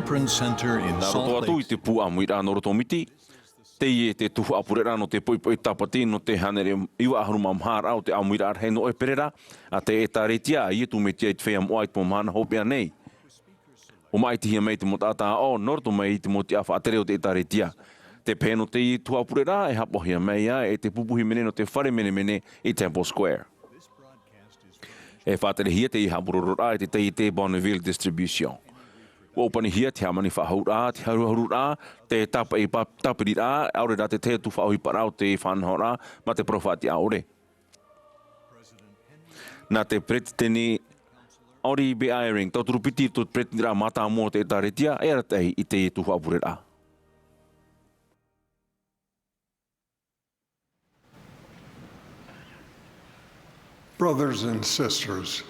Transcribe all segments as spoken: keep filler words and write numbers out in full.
Prince Center in Salt Lake. Nā roto atu i te pū ʻāmuiraʻa nō roto Miti, teie te tuhaʻa pureraʻa nō te poʻipoʻi tāpati nō te hānere iva ʻahuru mā maha raʻa o te ʻāmuiraʻa rahi nō ʻEperēra, a te ʻĒtārētia a Iesu Mesia i te feiā moʻa i te mau mahana hopeʻa nei. ʻUa māʻitihia mai te mau taʻata aʻo nō roto mai i te mau tiʻa faʻatere o te ʻĒtārētia. Tē pēhea nō teie tuhaʻa pureraʻa? E haʻapaʻohia mai ā e te pupu hīmene nō te fare menemene i Temple Square. E faʻaterehia teie haʻapurororaʻa e te taiete Bonneville Distribution. ʻUa ʻōpanihia te hāmani faʻahou raʻa, te haruharuraʻa, te tāpaʻi pa-, tāpiriraʻa, ʻaore rā te tahi atu faʻaʻohiparaʻa o te faʻanahoraʻa mā te parau faʻatiʻa ʻore. Nā te peretiteni Henri B. Eyring, tauturu piti i te peretiteniraʻa mātāmua o te ʻĒtārētia, e arataʻi i teie tuhaʻa pureraʻa. Brothers and sisters,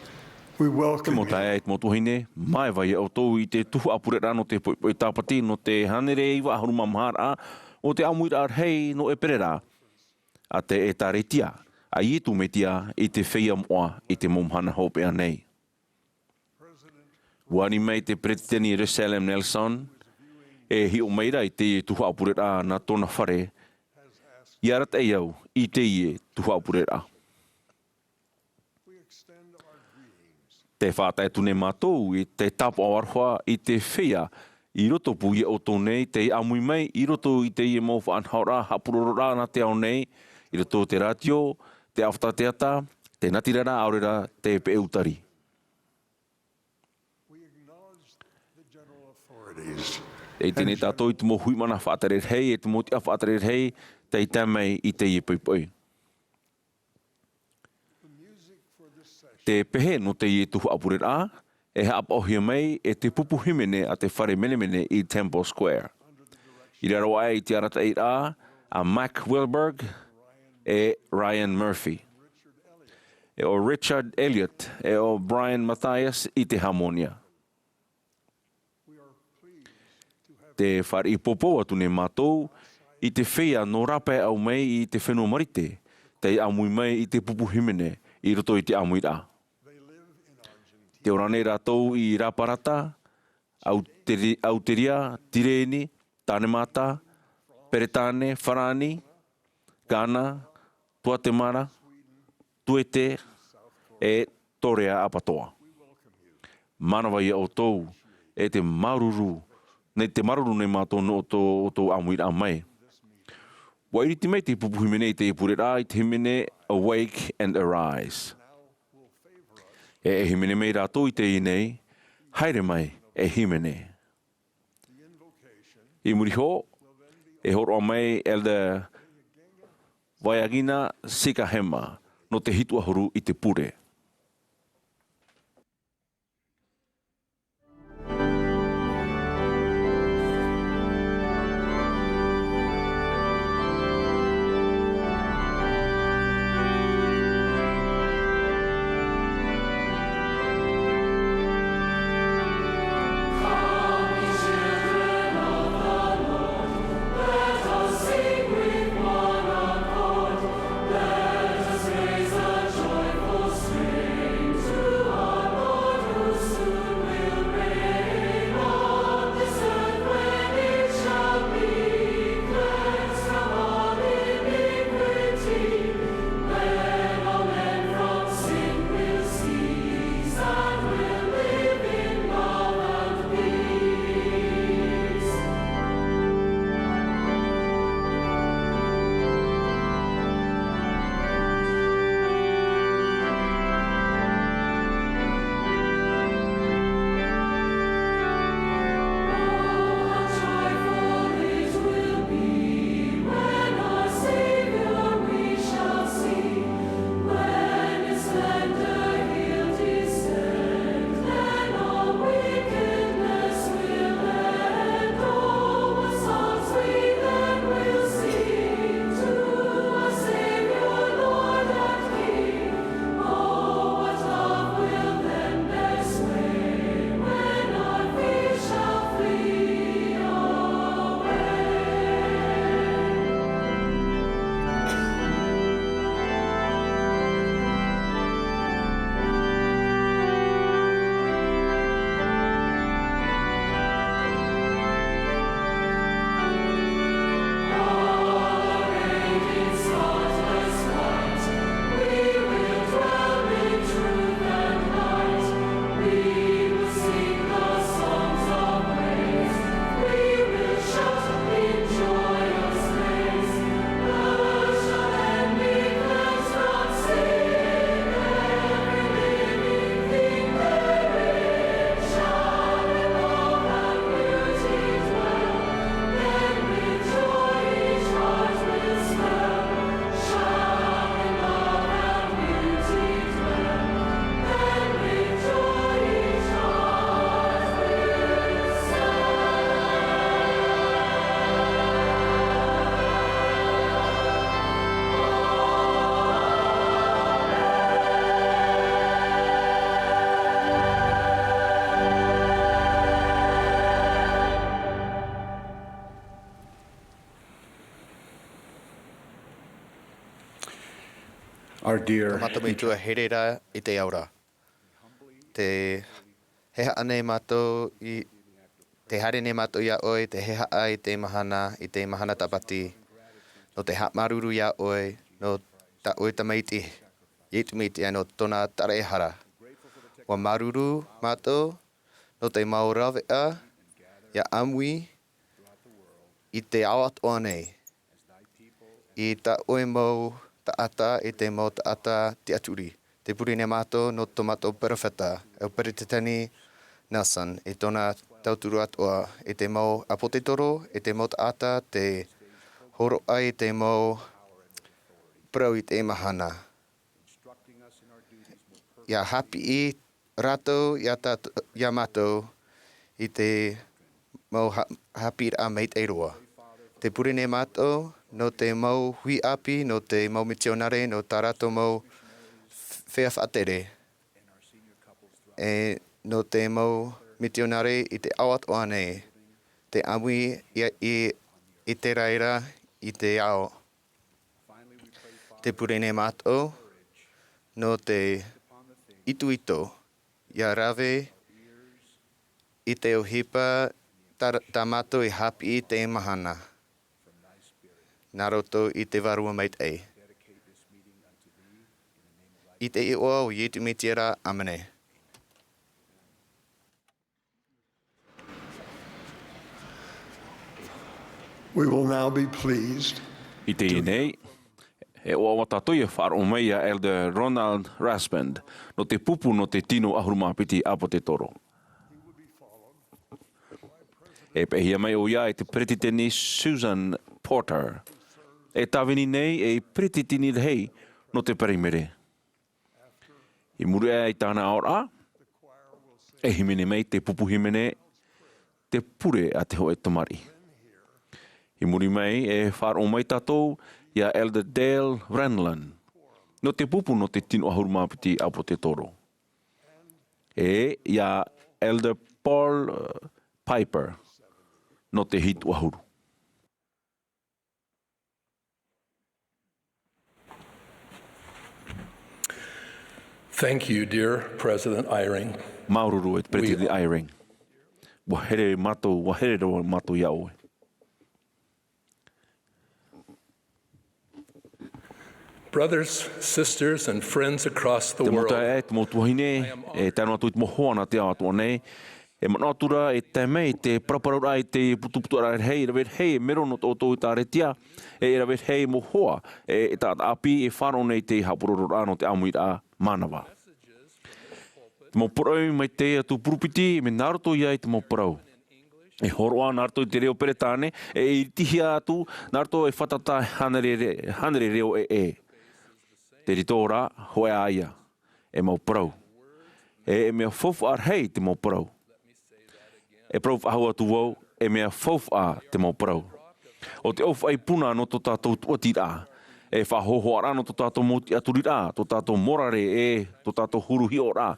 we welcome you. Te mau taeaʻe, te mau tuahine, māeva ia ʻoutou i te tuhaʻa pureraʻa nō te poʻipoʻi tāpati nō te hānere iva ʻahuru mā maha raʻa o te ʻāmuiraʻa rahi nō ʻEperēra, a te ʻĒtārētia a Iesu Mesia i te feiā moʻa i te mau mahana hopeʻa nei. ʻUa ani mai te peretiteni Russell M. Nelson, e hiʻo mai ra i te tuhaʻa pureraʻa nā tōna fare, ʻia arataʻi au i teie tuhaʻa pureraʻa. Tē faʻatae atu nei mātou i te tāpaʻo aroha i te feiā i roto pū ia ʻoutou nei tei ʻāmui mai i roto i teie mau faʻanahoraʻa haʻapurororaʻa nā te ao nei, i roto i te rātio, te ʻāfata teata, te natirara, ʻaore rā te peu tari. E ʻite nei tātou i te mau huiraʻatira faʻatere rahi, e te mau tiʻa faʻatere rahi, tei tae mai i teie poʻipoʻi. Te pehe nō teie tuhaʻa pureraʻa, e haʻapaʻohia mai e te pupu hīmene a te fare menemene i Temple Square. I raro aʻe i te arataʻiraʻa a Mack Wilberg e Ryan Murphy. E ʻo Richard Elliott, e ʻo Brian Mathias i te hāmōnia. Tē fāriʻi poupou atu nei mātou i te feiā nō rāpae au mai i te fenua Marite, tei ʻāmui mai i te pupu hīmene i roto i te ʻāmuiraʻa. Tē ora nei rātou i Raparata, Auteri-, Aoteria, Tireni, Tānemata, Peretāne, Farāni, Ghana, Tuatemara, Tuete, e Torea ʻapatoʻa. Mānava ia ʻoutou, e te māuruuru, nei te māuruuru nei mātou nō ʻoutou, ʻoutou ʻāmuiraʻa mai. ʻUa ʻiriti mai te pupu hīmene i te pureraʻa i te hīmene Awake and Arise. E, e hīmene mai rātou i teie nei, haere mai, e hīmene. I muri iho, e hōroʻa mai Elder Vaiagina Sikahema nō te hitu ʻahuru i te pure. Our dear Tō mātou Metua here ra i te ao ra. Te hehaʻa nei mātou i, te haere nei mātou iā ʻoe, te hehaʻa i te mahana, i te mahana Tāpati. Nō te haʻamāuruuru iā ʻoe, nō tā ʻoe Tamaiti, Iesu Mesia, nō tōna taraehara. ʻUa māuruuru mātou, nō te mau rāveʻa, ʻia ʻāmui, i te ao atoʻa nei. I tā ʻoe mau taʻata, i te mau taʻata tiʻaturi. Tē pure nei mātou nō tō mātou peropheta, e Peretiteni Nelson, i tōna tauturu atoʻa, i te mau ʻāpōsetolo, i te mau taʻata, tē hōroʻa i te mau parau i te mahana. ʻIa haʻapiʻi rātou iā tātou, iā mātou i te mau ha-, haʻapiʻiraʻa maitaʻi roa. Tē pure nei mātou, nō te mau hui ʻāpī, nō te mau mitionare, nō tā rātou mau f-, feiā faʻatere. E nō te mau mitionare i te ao atoʻa nei, tē ʻāmui ia i, i te reira i te ao. Tē pure nei mātou, nō te itoito, ʻia rave i te ʻohipa tā, tā mātou i haʻapiʻi i teie mahana. Nā roto i te Vārua Maitaʻi. I te iʻoa o Iesu Mesia ra, ʻāmene. We will now be pleased I teie nei, e ʻoaʻoa tātou ʻia faʻaroʻo mai iā Elder Ronald Rasband, nō te pupu nō te tino ʻahuru mā piti ʻāpōsetolo. E pēhia mai ʻoia e te Peretiteni Susan Porter. E tāvini nei ei Peretiteni rahi nō te Paraimere. I muri aʻe i tāna aʻoraʻa, e hīmene mai te pupu hīmene, Te Pure a te Hōʻē Tamariʻi. I muri mai, e faʻaroʻo mai tātou iā Elder Dale Renlund, nō te pupu nō te tino ʻahuru mā piti ʻāpōsetolo. E iā Elder Paul, uh, Piper, nō te hitu ʻahuru. Thank you, dear President Eyring. Māuruuru e te Peretiteni Eyring. ʻUa here mātou, ʻua here roa mātou iā ʻoe. Brothers, sisters, and friends across the world. Te mau taeaʻe, te mau tuahine, e tae noa atu i te mau hoa nā te ao atoʻa nei, e manaʻo atu ra e tae mai te paraparauraʻa i te putuputuraʻa rahi, e rave rahi e mero nō tō ʻoutou ʻĒkālesia, e rave rahi mau hoa, e, e taʻata ʻāpī e faʻaroʻo nei i te haʻapurororaʻa nō te ʻāmuiraʻa mānava. Te mau parau mai te atua purupiti, mea nā roto ia i te mau parau. E hōroʻa nā roto i te reo Peretāne, e iritihia atu, nā roto e fātata e hānere re-, hānere reo ʻē. Te rito ra, hōʻē ā ia. E mau parau. E, e mea faufaʻa rahi te mau parau. E parau faʻahou atu vau, e mea faufaʻa te mau parau. ʻO te ʻōfaʻi puna nō tō tātou tuatiraʻa. E faʻahōhoʻaraʻa nō tō tātou mau tiʻaturiraʻa, tō tātou morare e tō tātou huru hiʻoraʻa.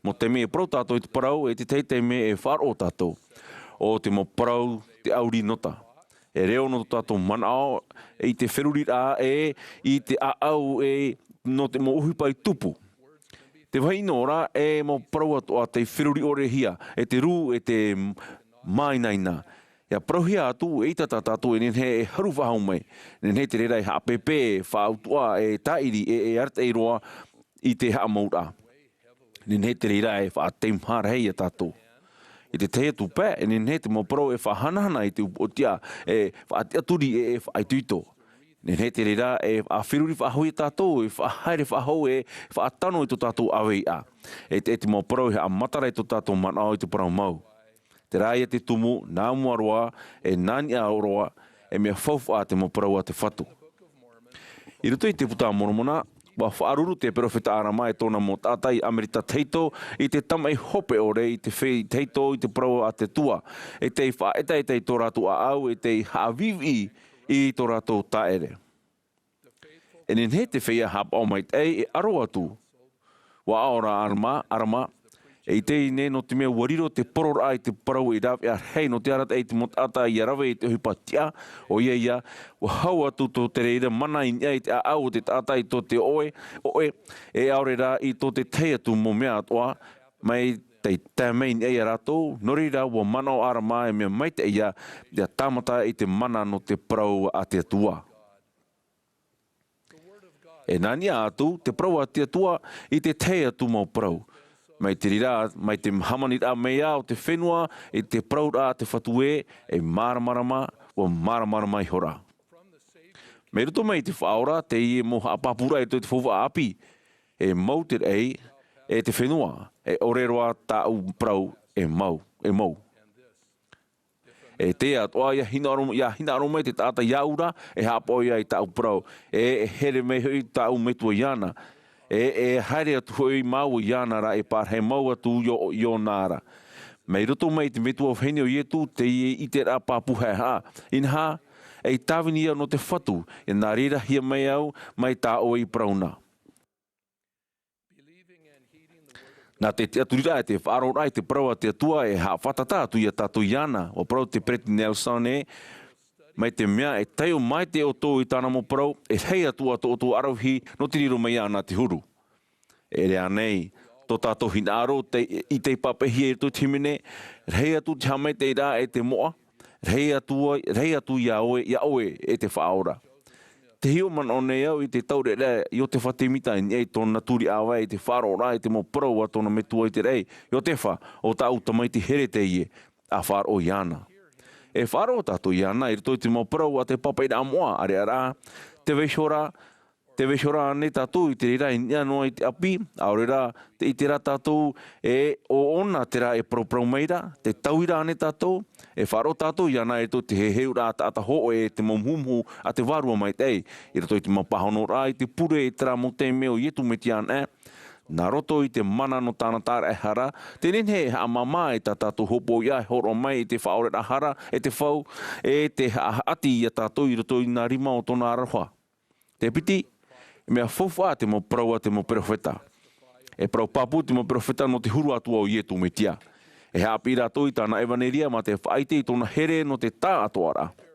Mau taime e parau tātou i te parau, e te tahi taime e faʻaroʻo tātou. ʻO te mau parau te ʻauri nota. E reo nō tō tātou manaʻo, i te feruriraʻa e, i te ʻāʻau e, nō te mau ʻohipa i tupu. Te vāhi nō ra, e mau parau atoʻa tei feruri ʻore hia, e te rū, e te māinaina. ʻIa parauhia atu, eʻita tā tātou e nehenehe e haru faʻahou mai. Nehenehe te reira e haʻapēpē, e faʻautuʻa, e tāʻiri, e, e arataʻi roa i te haʻamauraʻa. Nehenehe te reira e faʻateimaha rahi ia tātou. I te tahi atu pae, e nehenehe te mau parau e faʻahanahana i te upoʻotiʻa, e faʻatiʻaturi, e, e faʻaitoito. Nehenehe te reira e faʻaferuri faʻahou ia tātou, e faʻahaere faʻahou, e faʻatano i tō tātou ʻāveiʻa. E te, e te mau parau e haʻamatara i tō tātou manaʻo i te parau mau. Terā ia te tumu, nā mua roa, e nā niʻa roa, e mea faufaʻa te mau parau a te Fatu. I roto i te Puta a Moromona, ʻua faʻaruru te peropheta Arama e tōna mau taʻata i Amerika Tahito i te tamaʻi hope ʻore i te feiā tahito i te parau a te Atua, e tei faʻaetaeta i tō rātou ʻāʻau, e tei haʻaviʻiviʻi i tō rātou taʻere. E nehenehe te feiā haʻapaʻo maitaʻi e aro atu. ʻUa aʻo ra Arama, Arama, E ʻite nei nō te mea ua riro te poroʻraʻa i te parau i rāveʻa rahi nō te arataʻi i te mau taʻata ia rave i te ʻohipa tiʻa, ʻoia ia, ua hau atu tō te reira mana i niʻa i te ʻāʻau o te taʻata i tō te ʻoʻe, ʻoʻe, e ʻaore rā i tō te tahi atu mau mea atoʻa, mai te tae mai i niʻa ia rātou, nō reira ua manaʻo ʻArama e mea maitaʻi ia, ia tāmata i te mana nō te parau a te Atua. E nā niʻa atu te parau a te Atua i te tahi atu mau parau. Mai te reira, mai te hāmaniraʻa mai ā o te fenua i te parauraʻa a te Fatu ē, e māramarama, ua māramarama ihora. Mai roto mai i te Faʻaora, teie mau haʻapāpūraʻa i roto i te faufaʻa ʻāpī, e mau te raʻi, e te fenua, e ʻore roa tāʻu parau, e mau, e mau. E te atoʻa, ia hinaʻaro, ia hinaʻaro mai te taʻata iāʻu ra, e haʻapaʻo ia i tāʻu parau, e, e here mai hoʻi tāʻu Metua iāna. E, e haere atu hoʻi māua iāna ra, e pārahi mau atu i ō, i ōna ra. Mai roto mai i te metua vahine o Ietu, teie ʻiteraʻa pāpū haʻehaʻa. Inaha, ei tāvini au nō te Fatu, e nā reira hia mai au, mai tā ʻoe i parau na. Nā te tiʻaturiraʻa e te faʻaroʻoraʻa i te parau a te Atua e haʻafātata atu ia tātou iāna. ʻUa parau te Peresideni Nelson ē, mai te mea e taiʻo maitaʻi ʻoutou i tāna mau parau, e rahi atu ā tō ʻoutou aravihi nō te riro mai iāna te huru. E ʻere ānei tō tātou hinaʻaro te, i te pāpaʻihia i roto i te hīmene, rahi atu te haʻamaitaʻiraʻa e te moʻa, rahi atu, rahi atu iā ʻoe, iā ʻoe e te Faʻaora. Tē hiʻo manaʻo nei au i te taureʻareʻa a Iotefa Temita i niʻa i tōna tūriʻāvae i te faʻaroʻoraʻa i te mau parau a tōna metua i te raʻi. Iotefa, ʻo tāʻu tamaiti here teie, ʻa faʻaroʻo iāna. E faʻaroʻo tātou iāna i roto i te mau parau a te pāpaʻiraʻa moʻa, ʻāreʻa rā, tē vaiiho ra, tē vaiiho ra ānei tātou i te reira i niʻa noa i te ʻāpī, ʻaore rā, tē ʻite ra tātou ē ʻo ʻōna terā e parauparau mai ra, tē taui ra ānei tātou, e faʻaroʻo tātou iāna i roto i te heheuraʻa taʻata hōʻē e te mau muhumuhu a te Vārua Maitaʻi, i roto i te mau pāhonoraʻa i te pure i terā mau taime o Ietu Metia anaʻe, nā roto i te mana nō tāna tāraʻehara, tē nehenehe e haʻamāmā i tā tātou hopoiʻa e hōroʻa mai i te faʻaoreraʻa hara, e te fau, e te haʻahaʻati ia tātou i roto i nā rima o tōna aroha. Te piti, e mea faufaʻa te mau parau a te mau perofeta. E parau pāpū te mau perofeta nō te huru atoʻa o Ietu Metia. E haʻapiʻi rātou i tāna ʻevaneria mā te faʻaʻite i tōna here nō te taʻatoʻaraʻa.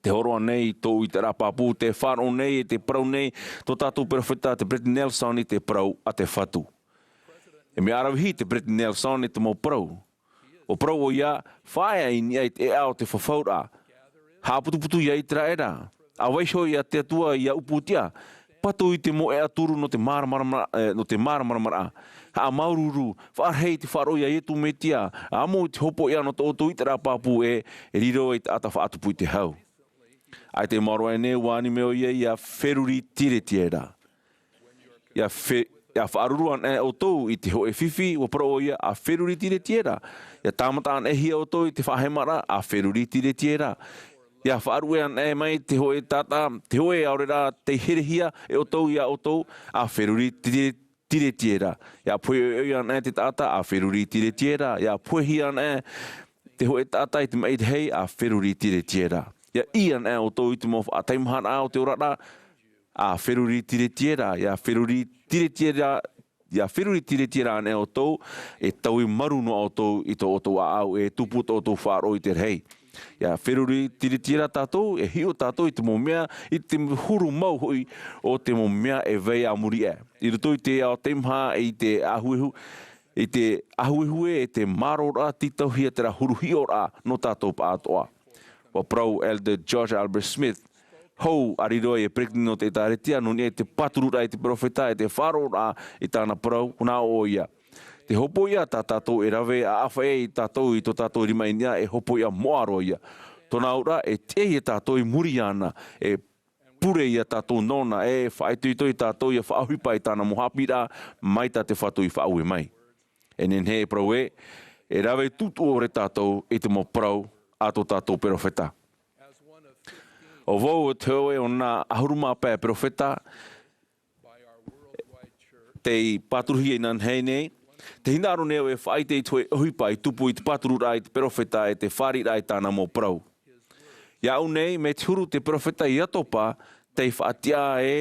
Tē hōroʻa nei tōʻu ʻiteraʻa pāpū, tē faʻaroʻo nei, e tē parau nei tō tātou perofeta, te Peresideni Nelson, i te parau a te Fatu. E mea aravihi te Peresideni Nelson i te mau parau. ʻUa parau ʻoia, faʻaea i niʻa i te ʻēʻa o te fafauraʻa. Haʻaputuputu ia Iteraʻera. ʻA vaiiho ia te Atua ia Upūtia. Patu i te mau ʻēʻa turu nō te māramarama, e, nō te māramaramaraʻa. Haʻamāuruuru, faʻarahi i te faʻaroʻo ia Ietu Metia. ʻAmo i te hopoiʻa nō tō ʻoutou ʻiteraʻa pāpū ē, e riro ei taʻata faʻatupu i te hau. ʻAita i maoro aʻe nei, ʻua ani mai ʻoia ia feruri tiretiera. ʻIa fe-, ʻia faʻaruru anaʻe ʻoutou i te hōʻē fifi, ʻua parau ʻoia, ʻa feruri tiretiera. ʻIa tāmata anaʻehia ʻoutou i te faʻahemaraʻa, ʻa feruri tiretiera. ʻIa faʻaruʻe anaʻe mai te hōʻē taʻata, te hōʻē ʻaore rā tei herehia e ʻoutou ia ʻoutou, ʻa feruri tire-, tiretiera. ʻIa pohe ʻoiʻoi anaʻe te taʻata, ʻa feruri tiretiera. ʻIa pohehia anaʻe te hōʻē taʻata i te maʻi rahi, ʻa feruri tiretiera. ʻIa ʻī anaʻe ʻoutou i te mau faʻataimaharaʻa o te oraraʻa, ʻa feruri tiretiera, ʻia feruri tiretiera, ʻia feruri tiretiera anaʻe ʻoutou, e taui maru noa ʻoutou i tō ʻoutou ʻāʻau, e tupu tō ʻoutou faʻaroʻo i te rahi. ʻIa feruri tiretiera tātou, e hiʻo tātou i te mau mea, i te huru mau hoʻi o te mau mea e vai a muri aʻe. I roto i te ao teimaha, i te ʻahuehu, i te ʻahuehu ē, e te māroraʻa tītauhia terā huru hiʻoraʻa nō tātou pāʻatoʻa. ʻUa parau Elder George Albert Smith, hou, ʻa riro ai e peresideni nō te ʻĒtārētia, nō niʻa i te pātururaʻa i te perofeta, e te faʻaroʻoraʻa i tāna parau, nā ʻō ʻoia. Te hopoiʻa tā tātou e rave ʻaʻafa ai tātou i tō tātou rima i niʻa, e hopoiʻa moʻa roa ia. Tōna auraʻa, e tiʻa ia tātou i muri iāna, e pure ia tātou nōna, e faʻaitoito ia tātou ʻia faʻaʻohipa i tāna mau haʻapiʻiraʻa, mai tā te Fatu i faʻaue mai. E nehenehe e parau ē, e rave tuʻutuʻu ʻore tātou i te mau parau a tō tātou perofeta. ʻO vau, ʻo te hōʻē o nā ʻahuru mā pae perofeta, tei pāturuhia inanahi nei, tē hinaʻaro nei au e faʻaʻite i te hōʻē ʻohipa i tupu i te pātururaʻa i te perofeta e te fāriʻiraʻa i tāna mau parau. Iāʻu nei, mai te huru te perofeta ia Topa, tei faʻatiʻa ē,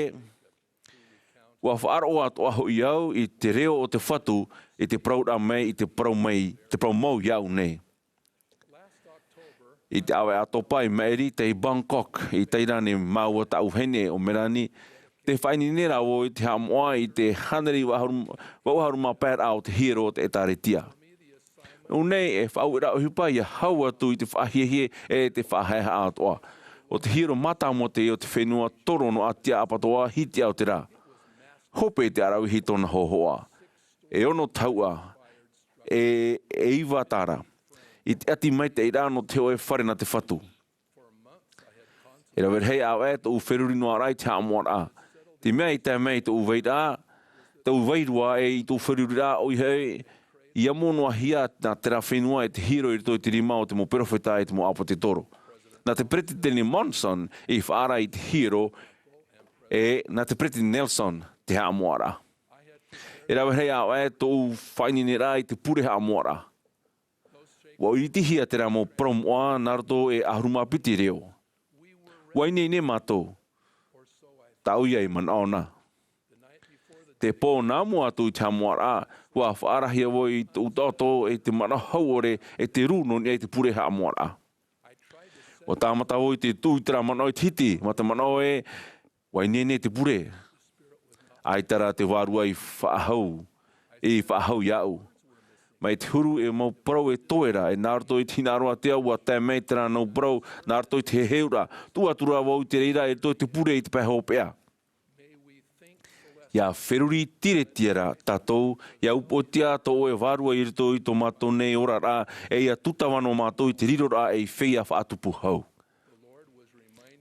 ʻua faʻaroʻo atoʻa hoʻi au i te reo o te Fatu, i te parau ra mai, i te parau mai, te parau mau iāʻu nei. I te ʻāvaʻe ʻĀtopa i maʻiri tei Bangkok, i Tairani, māua tāʻu vahine ʻo Melanie, tē faʻaineine ra vau i te haʻamoʻa i te hānere vaʻu ʻahuru, vaʻu ʻahuru mā pae ra o te hiero o te ʻĒtārētia. Nō ʻō nei, e faʻaueraʻa ʻohipa ʻia hau atu i te faʻahiahia e te faʻahaehaʻa atoʻa. ʻO te hiero mātāmua teie o te fenua toro nō ʻĀtia ʻApatoʻa, Hitiʻa o te rā. Hope te ʻaravihi tōna hōhoʻa. E ono tauʻa, e, e iva tāra. I te ʻati maitaʻi ra nō te hōʻē fare nā te Fatu. E rave rahi ʻāvaʻe tōʻu feruri noa ra i te haʻamoʻaraʻa. Te mea i tae mai tōʻu vairaʻa, tōʻu vairua e i tōʻu feruri ra ʻoia hoʻi, i amo noa hia nā terā fenua e te hiero i roto i te rima o te mau perofeta e te mau ʻāpōsetolo. Nā te Peretiteni Monson i faʻaara i te hiero, e nā te Peretiteni Nelson te haʻamoʻaraʻa. E rave rahi ʻāvaʻe tōʻu faʻaineineraʻa i te pure haʻamoʻaraʻa. ʻUa ʻiritihia terā mau parau moʻa nā roto e ʻahuru mā piti reo. ʻUa ineine mātou. Tāʻu ia i manaʻo na. Te pō nā mua atu i te haʻamoʻaraʻa, ʻua faʻaarahia vau i tōʻu taʻoto e te manaʻo hauʻore e te rū nō niʻa i te pure haʻamoʻaraʻa. ʻUa tāmata vau i te tuʻu i terā manaʻo i te hiti, mā te manaʻo ē, ʻua ineine te pure. ʻAita rā te vārua i faʻahou, i faʻahou iāʻu. Mai te huru e mau parau e toe ra, e nā roto i te hinaʻaro ātea ʻua tae mai terā mau parau, nā roto i te heheuraʻa, tuʻu atu ra vau i te reira e roto i te pure i te pae hopeʻa. ʻIa feruri tīretia ra tātou, ʻia upoʻotiʻa tō ʻoe Vārua i roto i tō mātou nei oraraʻa, e ʻia tūtava noa mātou i te riroraʻa ei feiā faʻatupu hau.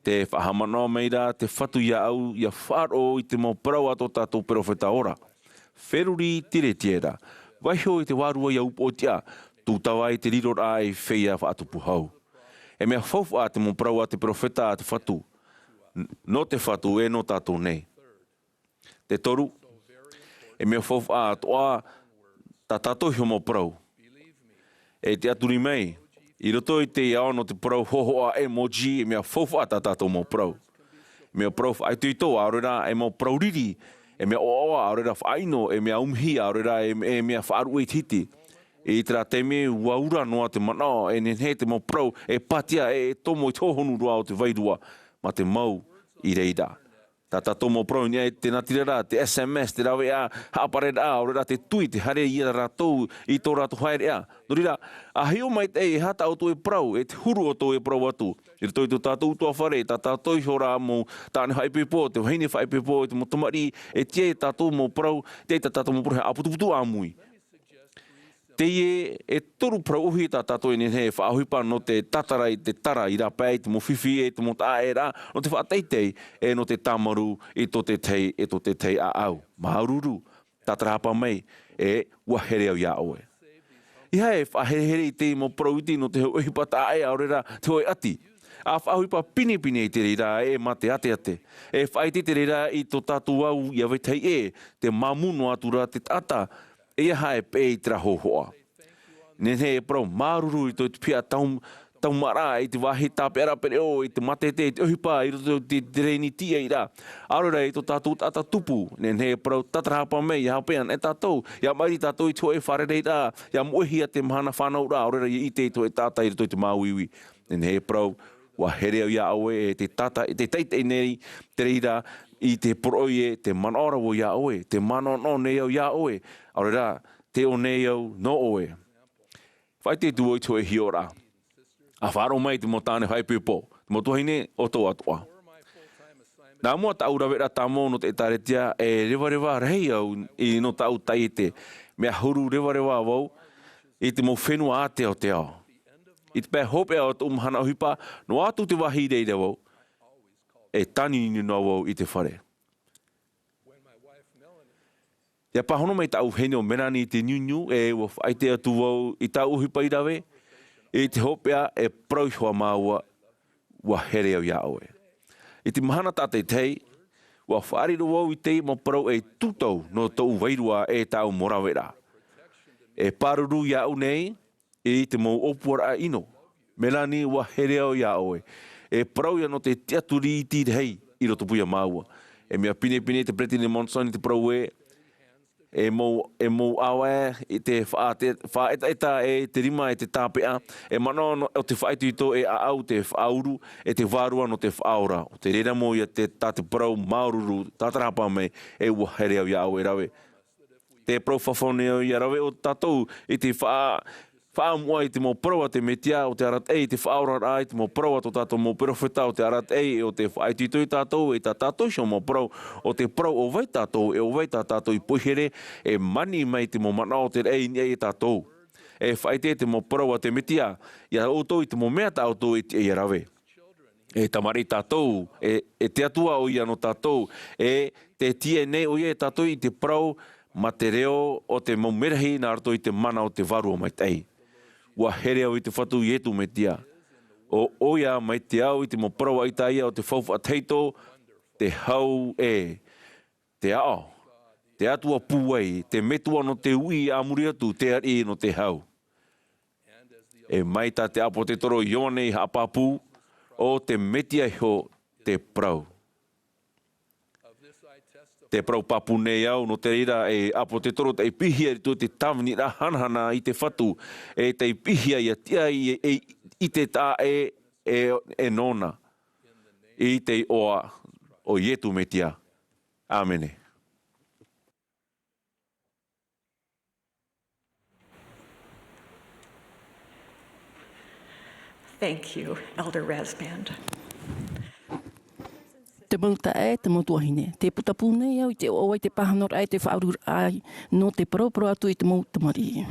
Tē faʻahaʻamanaʻo mai ra te Fatu iāʻu, ʻia faʻaroʻo i te mau parau a tō tātou perofeta ora. Feruri tīretia ra, vaiho i te Vārua ʻia upoʻotiʻa, tūtava i te riroraʻa ei feiā faʻatupu hau. E mea faufaʻa te mau parau a te perofeta a te Fatu, n-, nō te Fatu e nō tātou nei. Te toru, e mea faufaʻa atoʻa tā tātou iho mau parau. E tiʻaturi mai, i roto i te ao nō te parau hōhoʻa emoji, e mea faufaʻa tā tātou mau parau. E mea parau faʻaitoito, ʻaore rā, e mau parau riri, e mea ʻoaʻoa, ʻaore rā faʻaʻino, e mea umihi, ʻaore rā, e, e mea faʻaruʻe i te hiti. I terā taime, ʻua ura noa te manaʻo, e nehenehe te mau parau, e pātia, e, e tomo i te hohonu roa o te vairua, mā te mau i reira. Tā tātou mau parau i niʻa i te natirara, te S M S, te raveʻa, haʻapareraʻa, ʻaore rā te tuʻi, te haere ia rātou i tō rātou haereʻa. Nō reira, ʻa hiʻo maitaʻi e aha tā ʻoutou e parau, e te huru ʻoutou e parau atu. I roto i tō tātou ʻutuāfare, tā tātou iho rā mau tāne faʻaipoipo, te vahine faʻaipoipo, e te mau tamariʻi, e tiʻa ia tātou mau parau, tiʻa ia tā tātou mau parau, e ʻāputuputu ʻāmui. Teie e toru parau ʻōhie tā tātou e nehenehe e faʻaʻohipa nō te tātara i te tara i rāpae i te mau fifi e te mau taʻaʻēraʻa, nō te faʻateitei e nō te tāmarū i tō te tahi, e tō te tahi ʻāʻau. Māuruuru, tātarahapa mai, e ʻua here au iā ʻoe. ʻEiaha e faʻaherehere i te mau parau iti nō te hōʻē ʻohipa taʻaʻē ʻaore rā te hōʻē ʻati. ʻA faʻaʻohipa pinepine i te reira e mā te āteate. E faʻaʻite i te reira i tō tātou au ʻia vetahi ʻē, tē māmū noa atu ra te taʻata, ʻeiaha e peʻe i terā hōhoʻa. Nehenehe e parau māuruuru i tō te piha tau-, taumāraʻa, i te vāhi tāpeʻaraʻa pereʻoʻo, i te mātete, i te ʻohipa, i roto i te tereni tīaʻiraʻa. ʻAore rā i tō tātou taʻata tupu, nehenehe e parau tātarahapa mai, ʻia hopeʻa anaʻe tātou, ʻia maʻiri tātou i te hōʻē fārereiraʻa, ʻia moʻehia te mahana fānauraʻa, ʻaore rā ʻia ʻite i te hōʻē taʻata i roto i te māuiui. Nehenehe e parau, ʻua here au iā ʻoe, e te taʻata, e te taʻitaʻi nei, te reira, i te poroʻi ē, tē manaʻo ra vau iā ʻoe, tē manaʻonaʻo nei au iā ʻoe, ʻaore rā, tē ʻō nei au nō ʻoe. Faʻaʻite atu vau i te hōʻē hiʻoraʻa. ʻA faʻaroʻo mai te mau tāne faʻaipoipo, te mau tuahine ʻoutou atoʻa. Nā mua tāʻu raveraʻa tāmau nō te ʻĒtārētia, e revareva rahi au i nō tāʻu taiete. Mea huru revareva vau i te mau fenua ātea o te ao. I te pae hopeʻa o tōʻu mahana ʻohipa, noa atu te vāhi i reira vau, e tāniuniu noa vau i te fare. ʻIa pāhono mai tāʻu vahine ʻo Melanie i te niuniu, e ʻua faʻaʻite atu vau i tāʻu ʻohipa i rave, i te hopeʻa e parau iho ā māua, ʻua here au iā ʻoe. I te mahana tātaʻitahi, ʻua faʻariro vau i te mau parau e tūtau nō tōʻu vairua e tāʻu mau raveraʻa. E pāruru iāʻu nei, i te mau ʻōpuaraʻa ʻino. Melanie, ʻua here au iā ʻoe. E parau ia nō te tiʻaturi iti rahi i roto pū ia māua. E mea pinepine te Peretiteni Monson i te parau ē, E mau, e mau ʻāvae i te faʻa-, te faʻaetaeta e te rima e te tāpeʻa, e manaʻo nō, o te faʻaitoito e ʻāʻau te faʻauru, e te vārua nō te faʻaora. ʻO te reira mau ia te, tā te parau māuruuru, tātarahapa mai, e ʻua here au ia ʻoe e rave. Te parau fafau nei au ia rave ʻo tātou i te faʻa-, faʻaʻamuʻa i te mau parau a te Metia, ʻo te arataʻi i te faʻaoraraʻa, i te mau parau a tō tātou mau perofeta, ʻo te arataʻi, ʻo te faʻaitoito ia tātou, e tā tātou iho mau parau, ʻo te parau ʻo vai tātou, e ʻo vai tā tātou i poihere, e mani mai te mau manaʻo o te raʻi i niʻa ia tātou. E faʻaʻite te mau parau a te Metia, ia ʻoutou i te mau mea tā ʻoutou e tiʻa ia rave. E tamariʻi tātou, e, e te Atua ʻoia nō tātou, e tē tiʻa nei ʻoia ia tātou i te parau, mā te reo o te mau merahi nā roto i te mana o te Vārua Maitaʻi. ʻUa here au i te Fatu Iesu Metia. ʻO ʻoia mai te au i te mau parau a Isaia ʻo te faufaʻa tahito, te hau ē, te aʻo, te Atua pūai, te Metua nō te uʻi a muri atu, te ariʻi nō te hau. E mai tā te ʻāpōsetolo Ioane i haʻapāpū, ʻo te Metia iho te parau. Te parau pāpū nei au, nō te reira e ʻāpōsetolo tei piʻihia i roto i te tāviniraʻa hanahana i te Fatu, e tei piʻihia ia tiʻa i, e, i te taʻa e, e, e nōna. I te iʻoa o Iesu Metia. ʻĀmene. Thank you, Elder Rasband. Te mau taeaʻe, te mau tuahine, tē putapū nei au i te ʻoaʻoa i te pāhonoraʻa, i te faʻaururaʻa nō te paraparau atu i te mau tamariʻi.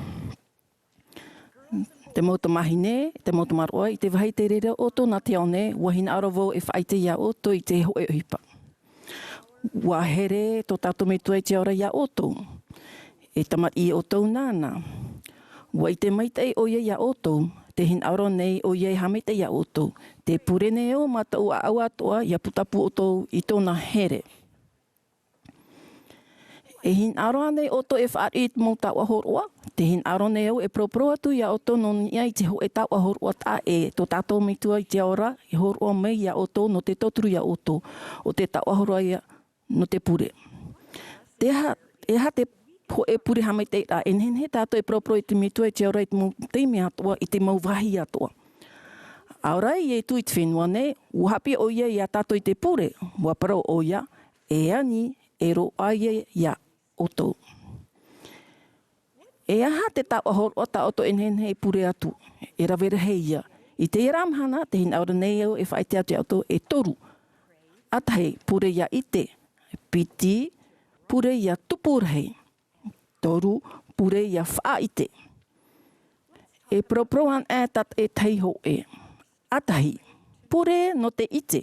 Te mau tamāhine, te mau tamaroa, i te vāhi tei reira ʻoutou nā te ao nei, ʻua hinaʻaro vau e faʻaʻite ia ʻoutou i te hōʻē ʻohipa. ʻUa here tō tātou Metua i te Ao Ra ia ʻoutou. E tamariʻi ʻoutou nāna. ʻUa ʻite maitaʻi ʻoia ia ʻoutou, tē hinaʻaro nei ʻoia e haʻamaitaʻi ia ʻoutou. Tē pure nei au mā tāʻu ʻāʻau atoʻa, ʻia putapū ʻoutou i tōna here. E hinaʻaro ānei ʻoutou e fāriʻi i te mau taoʻa hōroʻa? Tē hinaʻaro nei au e paraparau atu ia ʻoutou nō niʻa i te hōʻē taoʻa hōroʻa taʻa ʻē, tō tātou Metua i te Ao Ra, e hōroʻa mai ia ʻoutou nō te tauturu ia ʻoutou, ʻo te taoʻa hōroʻa ia nō te pure. Te aha, e aha te hōʻē pure haʻamaitaʻiraʻa? E nehenehe tātou e paraparau i te Metua i te Ao Ra i te mau taime atoʻa, i te mau vāhi atoʻa. ʻA ora ia Iesu i te fenua nei, ʻua haʻapiʻi ʻoia ia tātou i te pure, ʻua parau ʻoia, e ani, e roaʻa ia ʻoutou. E aha te taoʻa hōroʻa tā ʻoutou e nehenehe e pure atu, e rave rahi ia? I teie ra mahana, tē hinaʻaro nei au e faʻaʻite atu ia ʻoutou e toru. ʻA tahi, pure ʻia ʻite. Piti, pure ʻia tupu rahi. Toru, pure ʻia faʻaʻite. E paraparau anaʻe tātaʻitahi hōʻē. ʻA tahi, pure nō te ʻite.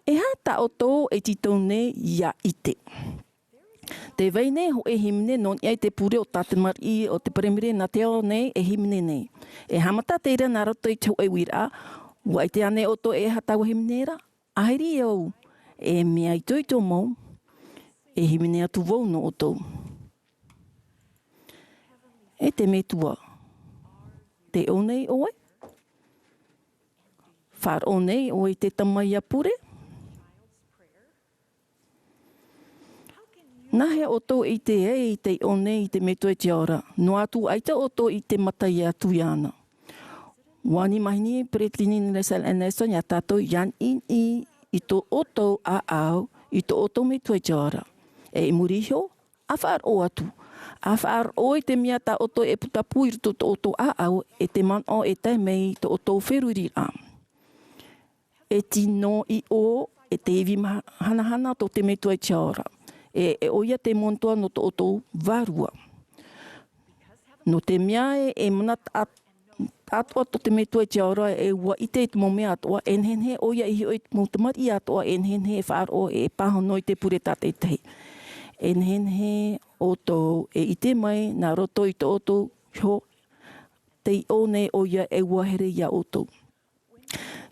E aha tā ʻoutou e tītau nei ʻia ʻite? Tē vai nei hōʻē hīmene nō niʻa i te pure o tā te tamariʻi o te Paraimere nā te ao nei e hīmene nei. E haʻamata teie ra nā roto i te hōʻē uiraʻa, ʻua ʻite ānei ʻoutou e aha taua hīmene ra? ʻAhiri au, e mea itoito mau, e hīmene atu vau nō ʻoutou. E te Metua, tē ʻō nei ʻoe? Faʻaroʻo nei ʻoe i te tama ʻia pure? Nāhea ʻoutou e ʻite ai tē ʻō nei i te Metua i te Ao Ra, noa atu ʻaita ʻoutou i ʻite mata atu iāna? ʻUa ani maheni Peresideni Russell M. Nelson ia tātou ʻia niʻiniʻi i tō ʻoutou ʻāʻau i tō ʻoutou Metua i te Ao Ra. E i muri iho, ʻa faʻaroʻo atu. ʻA faʻaroʻo i te mea tā ʻoutou e putapū i roto i tō ʻoutou ʻāʻau, e te manaʻo e tae mai i tō ʻoutou feruriraʻa. E tino ʻiʻo, e te ivi ma-, hanahana tō te Metua i te Ao Ra. E, e ʻoia te Metua nō tō ʻoutou vārua. Nō te mea e, e mana ta-, atoʻa tō te Metua i te Ao Ra, e ʻua ʻite i te mau mea atoʻa, e nehenehe ʻoia i hiʻo i te mau tamariʻi atoʻa, e nehenehe e faʻaroʻo, e pāhono i te pure tātaʻitahi. E nehenehe ʻoutou e ʻite mai nā roto i tō ʻoutou iho, tē ʻō nei ʻoia e ʻua here ia ʻoutou.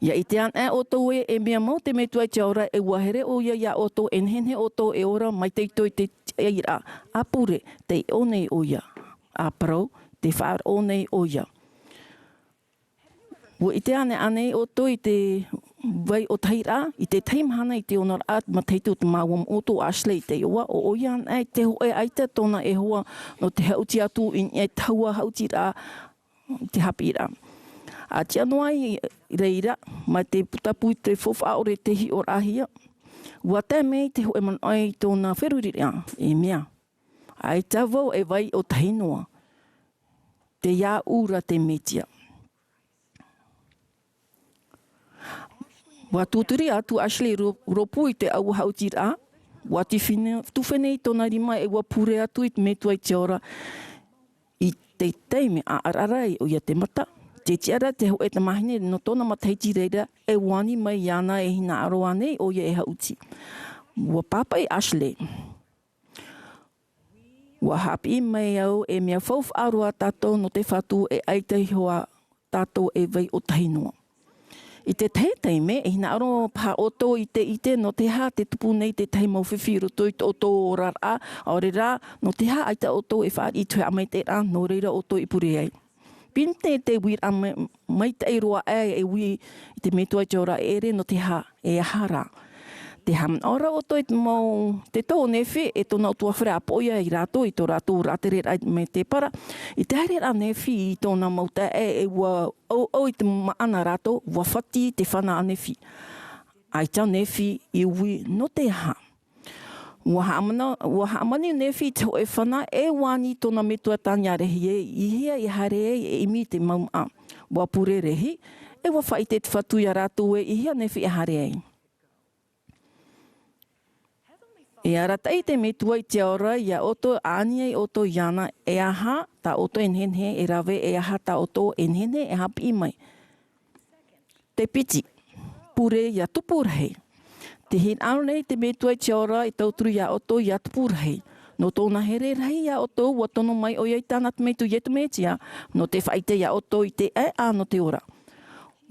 ʻIa ʻite anaʻe ʻoutou ē, e mea mau te Metua i te Ao Ra, e ʻua here ʻoia ia ʻoutou, e nehenehe ʻoutou e ora maitaʻi i te tiʻairaʻa. ʻA pure, tē ʻō nei ʻoia. ʻA parau, tē faʻaroʻo nei ʻoia. ʻUa ʻite anaʻe ānei ʻoutou i te vai ʻōtahiraʻa, i te tahi mahana i te ono raʻa matahiti o te māua moʻoto o Ashley i te ʻoaʻoa, ʻo ʻoia anaʻe te hōʻē ʻaita tōna e hoa nō te haʻuti atu i niʻa i taua haʻutiraʻa, te haʻapiʻiraʻa. A tiʻa noa i reira, mai te putapū i te faufaʻa ʻore tei hiʻoraʻahia, ua tae mai te hōʻē manaʻo i tōna feruriraʻa, e mea, ʻaita vau e vai ʻōtahi noa. Tei iāʻu ra te Mesia. Ua tūturi atu Ashley rō-, rōpū i te ʻaua haʻutiraʻa, ua tīfine-, tūfene i tōna rima e ua pure atu i te Metua i te ora i te taime a ʻaraʻara ai ʻoia te mata. Tē tiʻa ra te hōʻē tamāhine nō tōna matahiti reira e ani mai iāna e hinaʻaro ānei ʻoia e haʻuti. Ua pāpaʻi Ashley. Ua haʻapiʻi mai au e mea faufaʻa roa tātou nō te Fatu e ʻaita iho ā tātou e vai ʻōtahi noa. I te tahi taime, e hinaʻaro paha ʻoutou i te ʻite nō te aha te tupu nei te tahi mau fifi i roto i tō ʻoutou oraraʻa, ʻaore rā, nō te aha ʻaita ʻoutou e fāriʻi i te haʻamaitaʻiraʻa, nō reira ʻoutou i pure ai. Pinepine te uiraʻa mai-, maitaʻi roa aʻe e ui i te Metua i te ora e ʻere nō te aha, e aha rā. Tē haʻamanaʻo ra ʻoutou i te mau, te tau o Nephi e tōna ʻutuāfare a poʻia ia rātou i tō rātou rātereraʻa mai te para. I te haereraʻa a Nephi i tōna mau taeaʻe e ua ʻauʻau i te maʻana rātou, ua fati te fana a Nephi. ʻAita Nephi i ui nō te aha. Ua haʻamana-, ua haʻamani Nephi i te hōʻē fana e ani tōna metua tāne ʻārahi ē, i hea i haere ai e ʻimi i te mau māʻa. Ua pure rahi, e ua faʻaʻite te Fatu ia rātou ē, i hea Nephi e haere ai. E arataʻi te Metua i te ao ra ia ʻoutou, ani ai ʻoutou iāna, e aha tā ʻoutou e nehenehe e rave, e aha tā ʻoutou e nehenehe e haʻapiʻi mai. Te piti, pure ia tupu rahi. Tē hinaʻaro nei te Metua i te ao ra e tauturu ia ʻoutou ia tupu rahi. Nō tōna here rahi ia ʻoutou, ua tono mai ʻoia i tāna tamaiti ʻo Iesu Mesia, nō te faʻaʻite ia ʻoutou i te ʻāʻau nō te ora.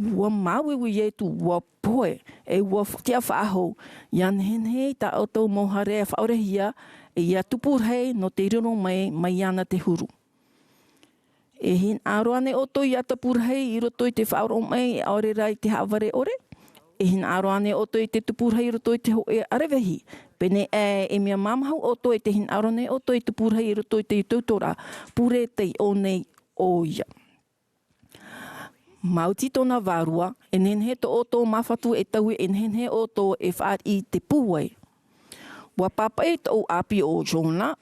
Ua māuiui Iesu, ua pohe, e ua f-, tiʻa faʻahou, ia nehenehe i tā ʻoutou mau haere e faʻaorehia, e ia tupu rahi nō te riro mai, mai iāna te huru. E hinaʻaro ānei ʻoutou ia tupu rahi i roto i te faʻaroʻo mai, ʻaore rā i te haʻavare ʻore? E hinaʻaro ānei ʻoutou i te tupu rahi i roto i te hōʻē ʻaravihi? Pēneiaʻe, e mea māmāhau ʻoutou e tē hinaʻaro nei ʻoutou i tupu rahi i roto i te tautoraʻa, pure tei ʻō nei ʻoia. Maoti tōna vārua, e nehenehe tō ʻoutou māfatu e taui, e nehenehe ʻoutou e fāriʻi i te pūai. Ua pāpaʻi tōʻu ʻāpī ʻo Jona.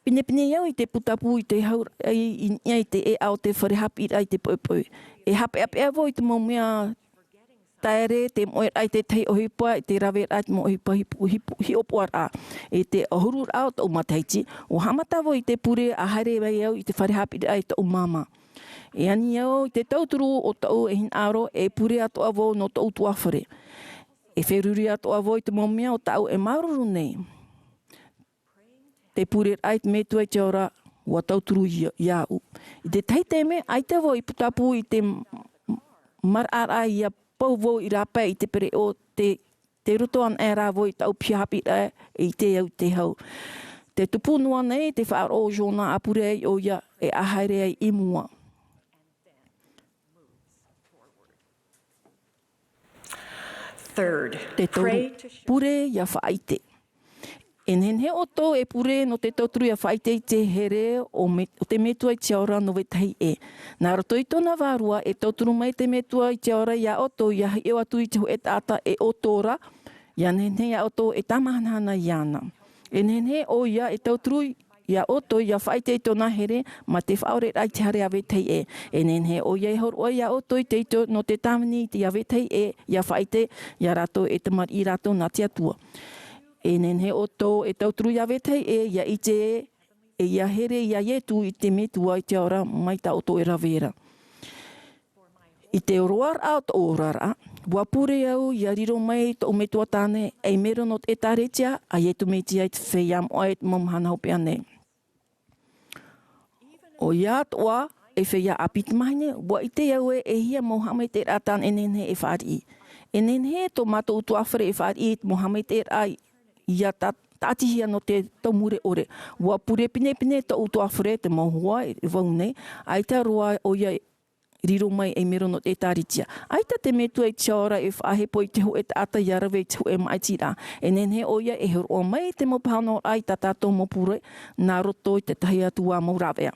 Pinepine au i te putapū i te hauraʻa i niʻa i te ʻēʻa o te fare haʻapiʻiraʻa i te poʻipoʻi. E haʻapeʻapeʻa vau i te mau mea taere, te moʻeraʻa i te tahi ʻohipa, i te raveraʻa i te mau ʻohipa hipo-, hipo-, hiʻopoʻaraʻa. I te ʻahururaʻa o tōʻu matahiti, ua haʻamata vau i te pure a haere mai au i te fare haʻapiʻiraʻa i tōʻu māmā. E ani au i te tauturu o tōʻu e hinaʻaro, e pure atoʻa vau nō tōʻu ʻutuāfare. E feruri atoʻa vau i te mau mea o tāʻu e māuruuru nei. Te pureraʻa i te Metua i te ao ra, ua tauturu ia, iāʻu. I te tahi taime, ʻaita vau i putapū i te m-, m-, maraʻaraʻa ʻia pau vau i rāpae i te pereʻoʻo, tē, tē roto anaʻe rā vau i tāʻu piha haʻapiʻiraʻa, e ʻite au i te hau. Tē tupu noa nei te faʻaroʻo o Jona a pure ai ʻoia e a haere ai i mua. Third, te toru, pray to sh- pure ʻia faʻaʻite. E nehenehe ʻoutou e pure nō te tauturu ʻia faʻaʻite i te here o me-, o te Metua i te ao ra nō vetahi ʻē. Nā roto i tōna vārua, e tauturu mai te Metua i te ao ra iā ʻoutou, ʻia hiʻo atu i te hōʻē taʻata e ʻoutou ra, ʻia nehenehe iā ʻoutou e tāmahanahana iāna. E nehenehe ʻoia e tauturu iā ʻoutou ʻia faʻaʻite i tōna here, mā te faʻaoreraʻa i te here a vetahi ʻē. E nehenehe ʻoia e hōroʻa iā ʻoutou i te ito nō te tāvini i te, a vetahi ʻē, ʻia faʻaʻite iā rātou e tamariʻi rātou nā te Atua. E nehenehe ʻoutou e tauturu iā vetahi ʻē, ʻia ʻite ē, e ʻia here iā Iesu i te Metua i te ao ra mai tā ʻoutou e rave ra. I te roaraʻa o tōʻu oraraʻa, ua pure au ʻia riro mai tōʻu metua tāne ei mero nō te ʻĒtārētia a Iesu Mesia i te feiā moʻa i te mau mahana hopeʻa nei. ʻOia atoʻa, e feiā ʻāpī tamāhine, ua ʻite au ē, e hia mau haʻamaitaʻiraʻa tāna e nehenehe e fāriʻi. E nehenehe tō mātou ʻutuāfare e fāriʻi i te mau haʻamaitaʻiraʻa ʻia ta-, tāʻatihia nō te tau mure ʻore. Ua pure pinepine tōʻu ʻutuāfare, te mau hoa e vau nei, ʻaita roa ʻoia riro mai ei mero nō te ʻĒtārētia. ʻAita te Metua i te ao ra e faʻahepo i te hōʻē taʻata ʻia rave i te hōʻē māʻitiraʻa. E nehenehe ʻoia e hōroʻa mai te mau pāhonoraʻa i tā tātou mau pure nā roto i te tahi atu ā mau rāveʻa.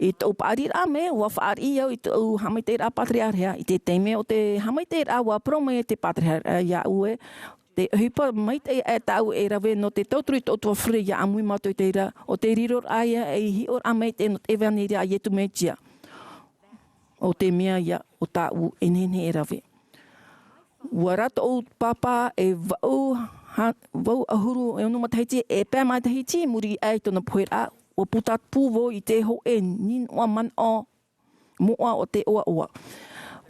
I tōʻu paʻariraʻa mai, ʻua fāriʻi au i tōʻu haʻamaitaʻiraʻa pāterearea. I te taime o te haʻamaitaʻiraʻa, ʻua parau mai te pāterearea iāʻu ē, te ʻohipa maitaʻi aʻe tāʻu e rave nō te tauturu i tōʻu tuafare ʻia ʻāmui mātou i te reira, ʻo te riroraʻa ïa ei hiʻoraʻa maitaʻi nō te ʻevaneria a Iesu Mesia, ʻo te mea ïa ʻo tāʻu e nehenehe e rave. ʻUa rave tōʻu pāpā e vaʻu ha-, vaʻu ʻahuru e ono matahiti, e pae matahiti i muri aʻe i tōna poheraʻa, ʻua pūtapū vau i te hōʻē nīnaʻa manaʻo moʻa o te ʻoaʻoa.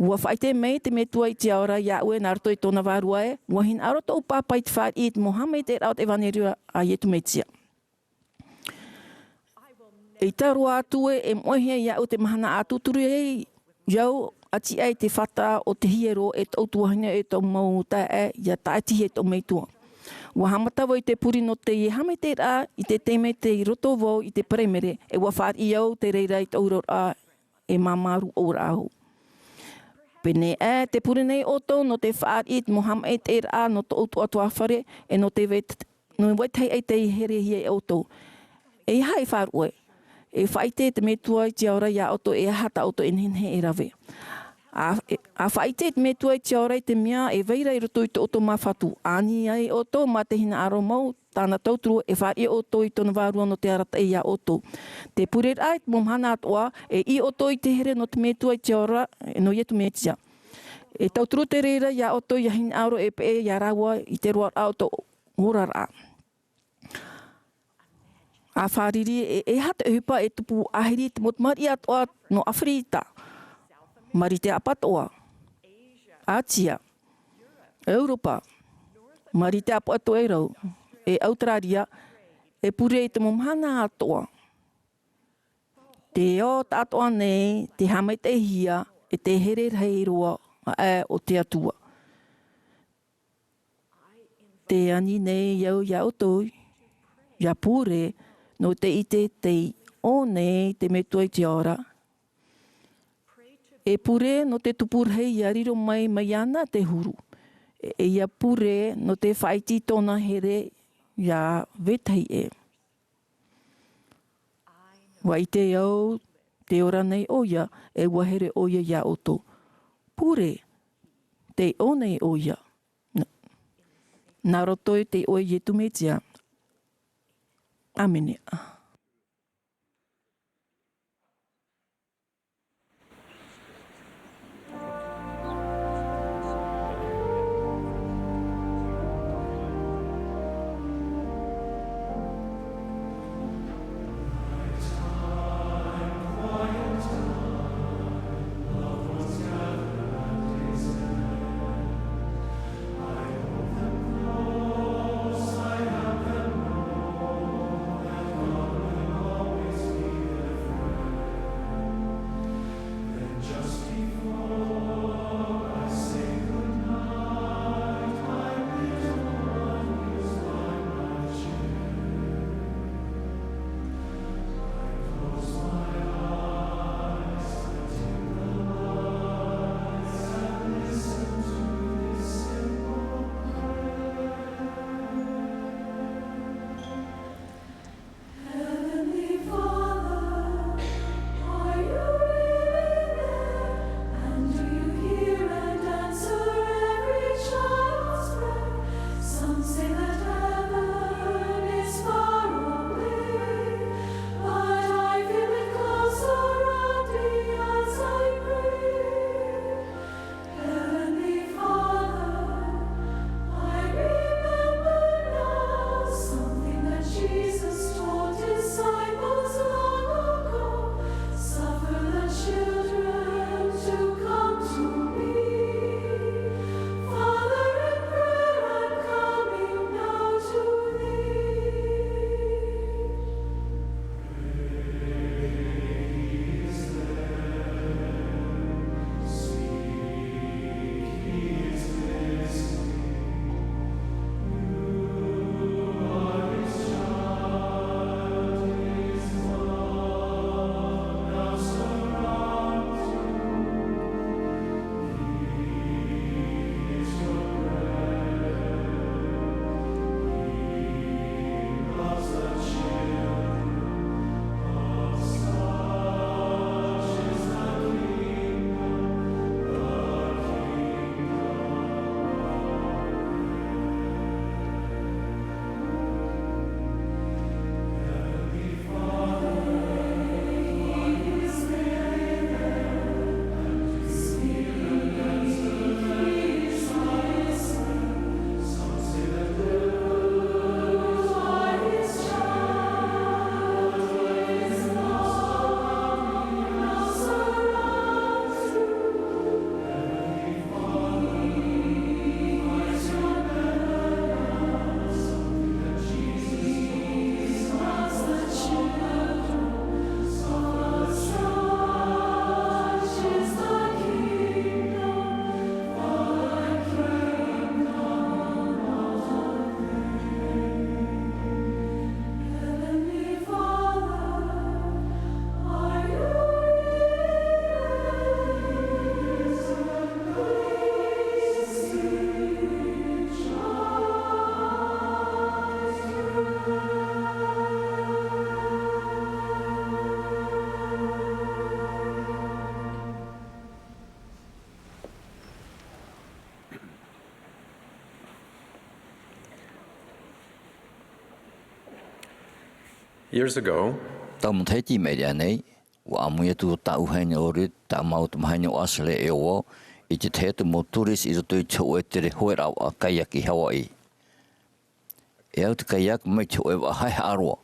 ʻUa faʻaʻite mai te Metua i te ao ra iāʻu ē nā roto i tōna vārua ē, ʻua hinaʻaro tōʻu pāpā i te fāriʻi i te mau haʻamaitaʻiraʻa o te ʻevaneria a Iesu Mesia. ʻEita roa atu ē, e moʻehia iāʻu te mahana ʻa tūturu ai au ʻati aʻe i te fata o te hiero e tōʻu tuahine e tōʻu mau taeaʻe ʻia tāʻatihia e tōʻu Metua. ʻUa haʻamata vau i te pure nō teie haʻamaitaʻiraʻa i te taime tei roto vau i te paraimere, e ʻua fāriʻi au te reira i tōʻu oraraʻa e māmā roa au. Pēnei aʻe te pure nei ʻoutou nō te fāriʻi i te mau haʻamaitaʻiraʻa nō tōʻu atoʻa tuafare, e nō te vetahi, nō vetahi ʻaita i herehia e ʻoutou. E aha e faʻaruʻe? E faʻaʻite te Metua i te ao ra iā ʻoutou e aha tā ʻoutou e nehenehe e rave. ʻA, e, ʻa faʻaʻite te Metua i te ao ra i te mea e vai ra i roto i tō ʻoutou māfatu. ʻA ani ai ʻoutou mā te hinaʻaro mau tāna tauturu, e fāriʻi ʻoutou i tōna vārua nō te arataʻi iā ʻoutou. Te pureraʻa i te mau mahana atoʻa, e ʻī ʻoutou i te here nō te Metua i te ao ra, nō Iesu Mesia. E tauturu te reira iā ʻoutou ʻia hinaʻaro e peʻe iā rāua i te roaraʻa o tō oraraʻa. ʻA fārerei, e, e aha te ʻohipa e tupu ʻāhiri i te mau tamariʻi atoʻa nō ʻĀfirita, Marite Apatoʻa, ʻĀtia, ʻEuropa, Marite Apatoʻerau, e ʻAuteraria, e pure i te mau mahana atoʻa. Te ao taʻatoʻa nei, tē haʻamaitaʻihia e te here rahi roa aʻe o te Atua. Tē ani nei au iā ʻoutou, ʻia pure, nō te ʻite tei ʻō nei te Metua i te ao ra. E pure nō te tupu rahi ʻia riro mai, mai iāna te huru. E, e ʻia pure nō te faʻaiti i tōna here ʻia vetahi ʻē. ʻUa ʻite au, tē ora nei ʻoia, e ʻua here ʻoia iā ʻoutou. Pure, tei ʻō nei ʻoia. Nā, nā roto i te iʻoa o Iesu Mesia. ʻĀmene. Years ago, tau matahiti i maʻiri aʻe nei, ʻua ʻāmui atu tāʻu vahine ʻo Ruth, tāʻu mau tamahine ʻo Ashley e ʻo vau, i te tahi atu mau tourist i roto i te hōʻē tere hoe rāveʻa kayak i Hawaii. E au te kayak mai te hōʻē vaʻa haʻehaʻa roa.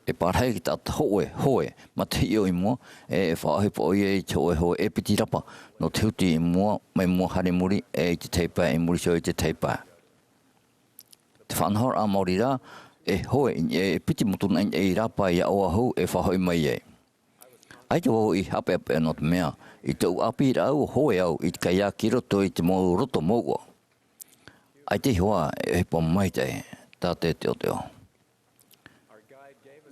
E pārahi i te taʻata hōʻē hoe mā te hiʻo i mua, e, e faʻaʻohipa ʻoia i te hōʻē hoe e piti rapa, nō te huti i mua, mai mua haere i muri, e i te tahi pae i muri iho i te tahi pae. Te faʻanahoraʻa maori rā, e hoe i niʻa, e piti motu nā i rāpae i Oʻahu e faʻahoʻi mai ai. ʻAita vau i haʻapeʻapeʻa nō te mea, i tōʻu ʻāpīraʻa ʻua hoe au i te kayak i roto i te mau roto mouʻa. ʻAita i te ihoa e ʻohipa maitaʻi tā te teʻoteʻo.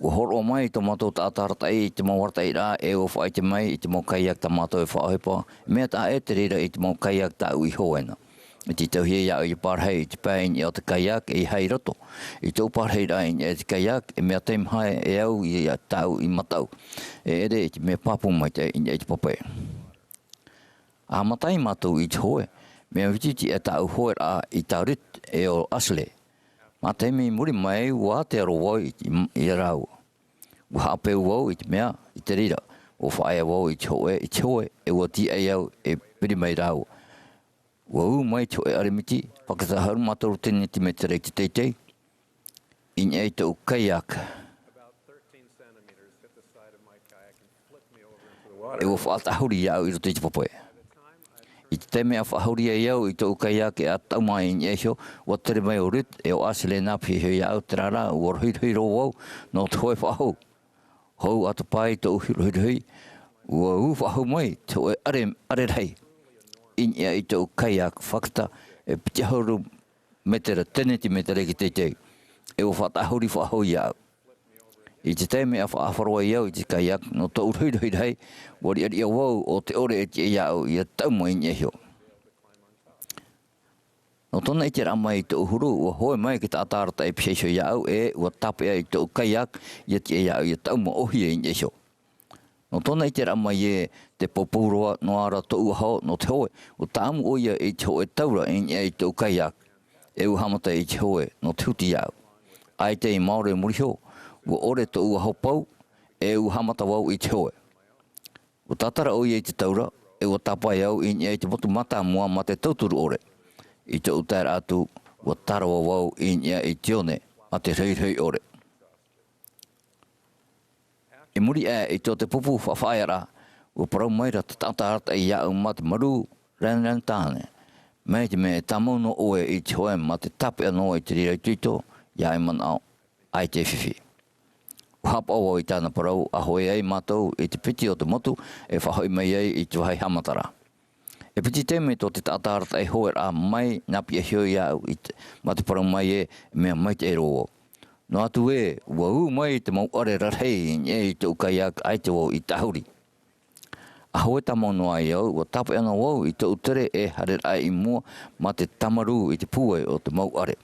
ʻUa hōroʻa mai tō mātou taʻata arataʻi i te mau arataʻiraʻa e ʻua faʻaʻite mai i te mau kayak tā mātou e faʻaʻohipa, mea taʻa ʻē te reira i te mau kayak tāʻu i hoe na. I te tauhia iāʻu i pārahi i te pae i niʻa o te kayak e ʻeiaha i roto. I tōʻu pārahiraʻa i niʻa i te kayak, e mea teimaha e au i tāʻu i mataʻu. E ʻere i te mea pāpū maitaʻi i niʻa i te pape. ʻA haʻamata ai mātou i te hoe, mea vitivitiviti ʻē tāʻu hoeraʻa i tā Ruth e ʻo Ashley. Mā te taime i muri mai, ʻua ātea roa vau i, i, ia rāua. ʻUa haʻapeu vau i te mea, i te reira, ʻua faʻaea vau i te hoe, i te hoe, e ʻua tīaʻi au e piri mai rāua. ʻUa ū mai te hōʻē ʻaremiti, fakataha ʻahuru mā toru tenitimētera i te teitei, i niʻa i tōʻu kayak. E ʻua faʻatahuri iāʻu i roto i te pape. I te taime ʻa faʻahuri ai au i tōʻu kayak e ʻa taʻu mai i niʻa iho, ʻua tere mai ʻo Ruth, e ʻo Ashley nā pihaʻi iho iāʻu, terā rā, ʻua rohirohi roa vau, nō te hoe faʻahou. Hou atu paʻi tōʻu rohirohi, ʻua ū faʻahou mai, te hōʻē ʻare, ʻare rahi. I niʻa i tōʻu kayak, fakataha, e piti ʻahuru mētera, tenitimētera i te teitei. E ʻua faʻatahuri faʻahou iāʻu. I te taime ʻa faʻaʻāfaro ai au i te kayak, nō tōʻu rohirohi rahi, ʻua riʻariʻa vau ʻo te ʻore e tiʻa iāʻu ia taʻu mai i niʻa iho. Nō tōna ʻiteraʻa mai i tōʻu huru, ʻua hoe mai te taʻata arataʻi pihaʻi iho iāʻu, e ʻua tāpeʻa i tōʻu kayak, ia tiʻa iāʻu ia taʻu mau ʻōhie i niʻa iho. Nō tōna ʻiteraʻa mai ē, tē poupou roa noa ra tōʻu aho nō te hoe, ʻua tāʻamu ʻoia i te hōʻē taura i niʻa i tōʻu kayak. E ʻua haʻamata i te hoe nō te huti iāʻu. ʻAita i maoro i muri iho, ʻua ʻore tōʻu aho pau, e ʻua haʻamata vau i te hoe. ʻUa tātara ʻoia i te taura, e ʻua tāpae au i niʻa i te motu mātāmua mā te tauturu ʻore. I tōʻu taeraʻa atu, ʻua tārava vau i niʻa i te one mā te rohirohi ʻore. I muri aʻe i tō te pupu faʻafaʻaearaʻa, ʻua parau mai ra te taʻata arataʻi iāʻu mā te marū ranirani tāne. Mai te mea e tāmau noa ʻoe i te hoe mā te tāpeʻa noa i te reira itoito, ʻia e manaʻo, ʻaita e fifi. ʻUa haʻapaʻo vau i tāna parau, ʻa hoe ai mātou i te piti o te motu e faʻahoʻi mai ai i te vāhi haʻamataraʻa. E piti taime tō te taʻata arataʻi hoeraʻa mai nā pihaʻi iho iāʻu i te, mā te parau mai ē, mea maitaʻi roa vau. Noa atu ē, ʻua ū mai te mau ʻare rarahi i niʻa i tōʻu kayak, ʻaita vau i tahuri. ʻA hoe tāmau noa ai au, ʻua tāpeʻa noa vau i tōʻu tere e haereraʻa i mua mā te tāmarū i te pūai o te mau ʻare.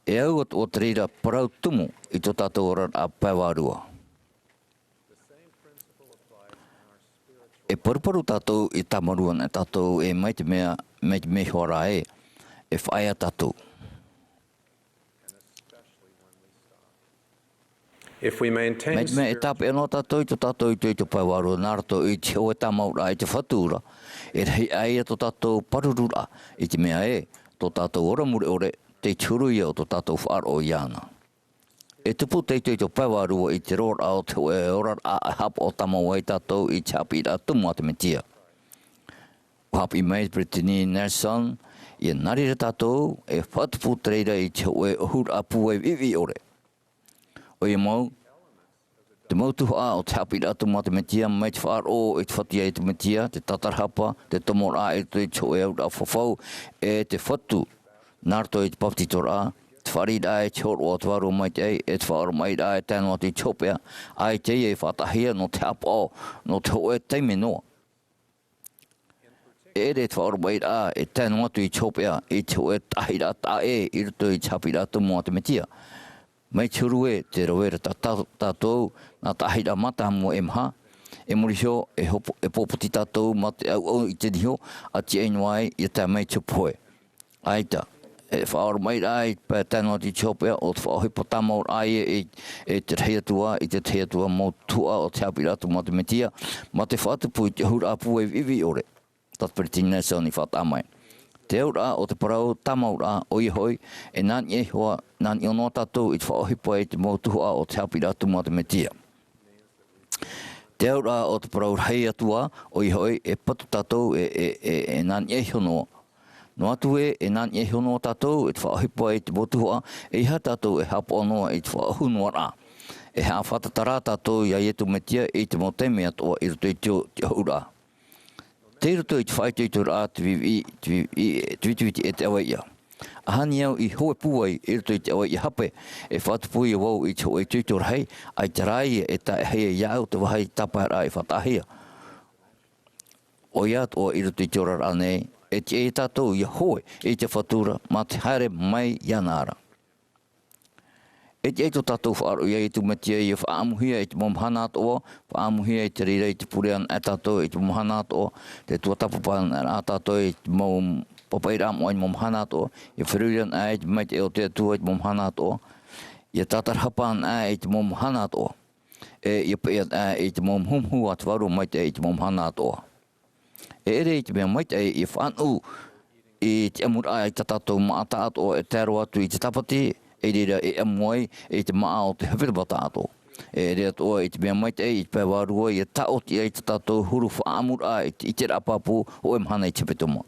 E au atoʻa te reira parau tumu i tō tātou oraraʻa pae vārua. E paruparu tātou e tāmarū ana tātou e mai te mea, mai te mea hoʻi rā ē, e faʻaea tātou. If we maintain Mai te mea e tāpeʻa noa tātou i tō tātou itoito pae vārua nā roto i te hoe tāmauraʻa i te Fatu ra, e rahi aʻe ia tō tātou pārururaʻa i te mea ē, tō tātou ora mure ʻore, tei te huru ia o tō tātou faʻaroʻo iāna. E tupu te itoito pae vārua i te roaraʻa o te hōʻē oraraʻa e haʻapaʻo tāmau ai tātou i te haʻapiʻiraʻa tumu a te Mesia. ʻUa haʻapiʻi mai Brittany Nelson, ʻia nā reira tātou e faʻatupu te reira i te hōʻē ʻōhuraʻa pūai viʻiviʻi ʻore. ʻOia mau, te mau tuhaʻa o te haʻapiʻiraʻa tumu a te Mesia, mai te faʻaroʻo i te Fatu ia te Mesia, te tātarahapa, te tomoraʻa i roto i te hōʻē auraʻa fafau, e te Fatu, nā roto i te papetitoraʻa, te fāriʻiraʻa i te hōroʻa o te Vārua Maitaʻi, e te faʻaoromaʻiraʻa e tae noa atu i te hopeʻa, ʻaita ia i faʻataʻahia nō te haʻapaʻo, nō te hōʻē taime noa. E ʻere te faʻaoromaʻiraʻa e tae noa atu i te hopeʻa, i te hōʻē taʻahiraʻa taʻa ʻē i roto i te haʻapiʻiraʻa tumu a te Mesia. Mai te huru ē, tē rave ra tā, tā, tātou nā taʻahiraʻa mātāmua e maha, e muri iho, e hopo-, e pōpoti tātou mā te ʻauʻau i te niho, ʻa tiaʻi noa ai, ʻia tae mai te hopohoe. ʻAita, e faʻaoromaʻiraʻa i te pae tae noa atu i te hopeʻa, ʻo te faʻaʻohipa tāmau raʻa ia i, i te rahi atu ā, i te tahi atu ā mau tuhaʻa o te haʻapiʻiraʻa tumu a te Mesia, mā te faʻatupu i te ʻōhuraʻa pūai viʻiviʻi ʻore. Tā te peresideni Nelson i faʻataʻa mai. Te auraʻa o te parau tāmau raʻa, ʻoia hoʻi, e nā niʻa iho ā, nā niʻa noa tātou i te faʻaʻohipa i te mau tuhaʻa o te haʻapiʻiraʻa tumu a te Mesia. Te auraʻa o te parau rahi atu ā, ʻoia hoʻi, e patu tātou e, e, e, e nā niʻa iho noa. Noa atu ē, e nā niʻa iho noa tātou i te faʻaʻohipa i te mau tuhaʻa, ʻeiaha tātou e haʻapaʻo noa i te faʻaʻohu noa raʻa. E haʻafātata rā tātou iā Iesu Mesia i te mau taime atoʻa i roto i te, te ʻōhuraʻa. Tei roto i te faʻaitoitoraʻa te viʻiviʻi, te viʻiviʻi, te vitiviti e te ʻaveiʻa. ʻAhani au i hoe pūai i roto i te ʻaveiʻa hape, e faʻatupu ia vau i te hōʻē itoito rahi, ʻaita rā ia e taʻehia iāʻu te vāhi tāpaeraʻa i faʻataʻahia. ʻOia atoʻa i roto i te oraraʻa nei, e tiʻa ia tātou ia hoe i te Fatu ra, mā te haere mai iāna ra. E tiʻa tō tātou faʻaroʻo iā Iesu Mesia ia faʻaʻamuhia i te mau mahana atoʻa, faʻaʻamuhia i te reira i te pure anaʻe tātou i te mau mahana atoʻa, te tuatāpapa anaʻe rā tātou i te mau papaʻiraʻa moʻa i te mau mahana atoʻa, ia feruri anaʻe i te maitaʻi o te Atua i te mau mahana atoʻa, ia tātarahapa anaʻe i te mau mahana atoʻa, e ia peʻe anaʻe i te mau muhumuhu a te Vārua Maitaʻi i te mau mahana atoʻa. E ʻere i te mea maitaʻi ia faʻanuʻu i te ʻamuraʻa i tā tātou māʻa taʻatoʻa e tae roa atu i te Tāpati, i reira e ʻamu ai i te māʻa o te haʻapiʻiraʻa taʻatoʻa. E ʻere atoʻa i te mea maitaʻi i te pae vārua ia tāʻoti ai tā tātou huru faʻaʻamuraʻa i te, i te ʻiteraʻa pāpū o te mahana i te hepetoma.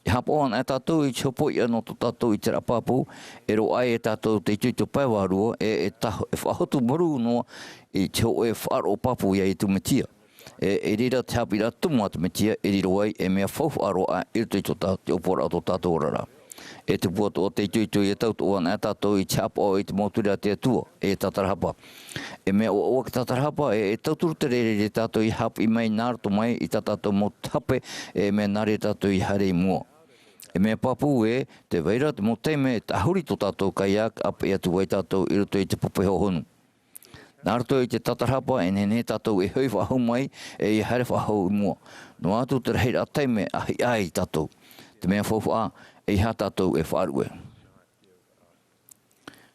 E haʻapaʻo anaʻe tātou i te hopoiʻa nō tō tātou ʻiteraʻa pāpū, e roaʻa ai e tātou te itoito pae vārua, e, e taho-, e faʻahotu marū noa i te hōʻē faʻaroʻo pāpū iā Iesu Mesia. E, i reira te haʻapiʻiraʻa tumu a te Mesia e riro ai ei mea faufaʻa roa i roto i tō tā-, te ʻōpuaraʻa o tō tātou oraraʻa. E tupu atoʻa te itoito ia tautoʻo anaʻe tātou i te haʻapaʻo i te mau ture a te Atua, e tātarahapa. E mea ʻoaʻoa te tātarahapa, e, e tauturu te reira ia tātou ia haʻapiʻi mai nā roto mai i tā tātou mau hape, e mea nā reira tātou ia haere i mua. E mea pāpū ē, tē vai ra te mau taime e tāhuri tō tātou kaikaʻi, ʻāpeʻe atu ai tātou i roto i te pape hōhonu. Nā roto i te tātarahapa, e nehenehe tātou e hoʻi faʻahou mai, e ia haere faʻahou i mua. Noa atu te rahiraʻa taime a hiʻa ai tātou. Te mea faufaʻa, ʻeiaha tātou e faʻaruʻe.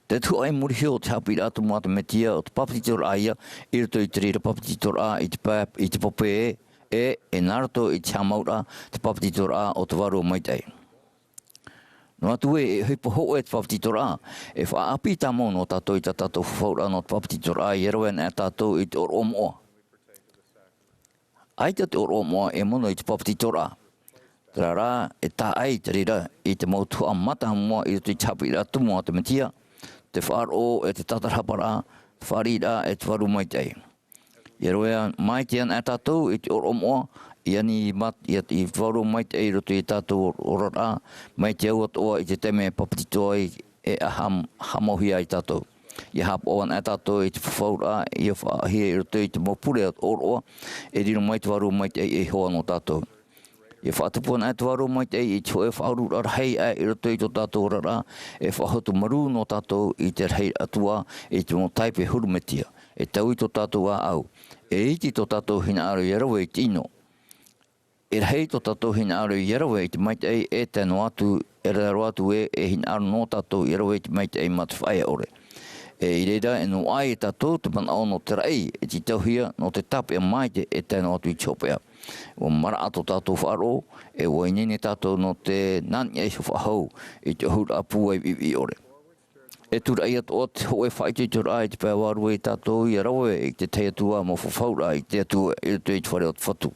Te tuhaʻa i muri iho o te haʻapiʻiraʻa tumu a te Mesia, ʻo te papetitoraʻa ïa, i roto i te reira papetitoraʻa i te pa-, i te pape ē, e, e nā roto i te haʻamauraʻa, te papetitoraʻa o te Vārua Maitaʻi. Noa atu ē, e ʻohipa hōʻē te papetitoraʻa, e faʻaʻāpī tāmau noa tātou i tā tātou fafauraʻa nō te papetitoraʻa, ʻia rave anaʻe tātou i te ʻōroʻa moʻa. ʻAita te ʻōroʻa moʻa e mono i te papetitoraʻa. Terā rā, e tae te reira i te mau tuhaʻa mātāmua i roto i te haʻapiʻiraʻa tumu a te Mesia, te faʻaroʻo e te tātarahaparaʻa, te fāriʻiraʻa e te Vārua Maitaʻi. ʻIa rave anaʻe tātou i te ʻōroʻa moʻa, i ani mat-, i, i te Vārua Maitaʻi i roto i tā tātou oraraʻa, mai te au atoʻa i te taime e papetito ai e ʻa haʻam-, haʻamauhia ai tātou. ʻIa haʻapaʻo anaʻe tātou i te fafauraʻa, ʻia faʻaʻāhia i roto i te mau pure ʻōroʻa, e riro mai te Vārua Maitaʻi ei hoa nō tātou. ʻIa faʻatupu anaʻe te Vārua Maitaʻi i te hōʻē faʻaururaʻa rahi aʻe i roto i tō tātou oraraʻa, e faʻahotu marū noa tātou i te rahi atu ā, i te mau taipe huru Mesia, e taui tō tātou ʻāʻau, e iti tō tātou hinaʻaro ʻia rave i te ʻino. E rahi tō tātou hinaʻaro ʻia rave i te maitaʻi e tae noa atu, e tae roa atu ē, e hinaʻaro noa tātou ʻia rave i te maitaʻi mā te faʻaea ʻore. E i reira e noaʻa ia tātou te manaʻo nō te raʻi, e tītauhia nō te tāpeʻa maitaʻi e tae noa atu i te hopeʻa. ʻUa maraʻa tō tātou faʻaroʻo, e ʻua ineine tātou nō te nā niʻa iho faʻahou i te ʻōhuraʻa pūai viʻiviʻi ʻore. E tūraʻi atoʻa te hōʻē faʻaitoitoraʻa i te pae vārua ia tātou ʻia rave i te tahi atu ā mau fafauraʻa i te Atua i roto i te fare o te Fatu.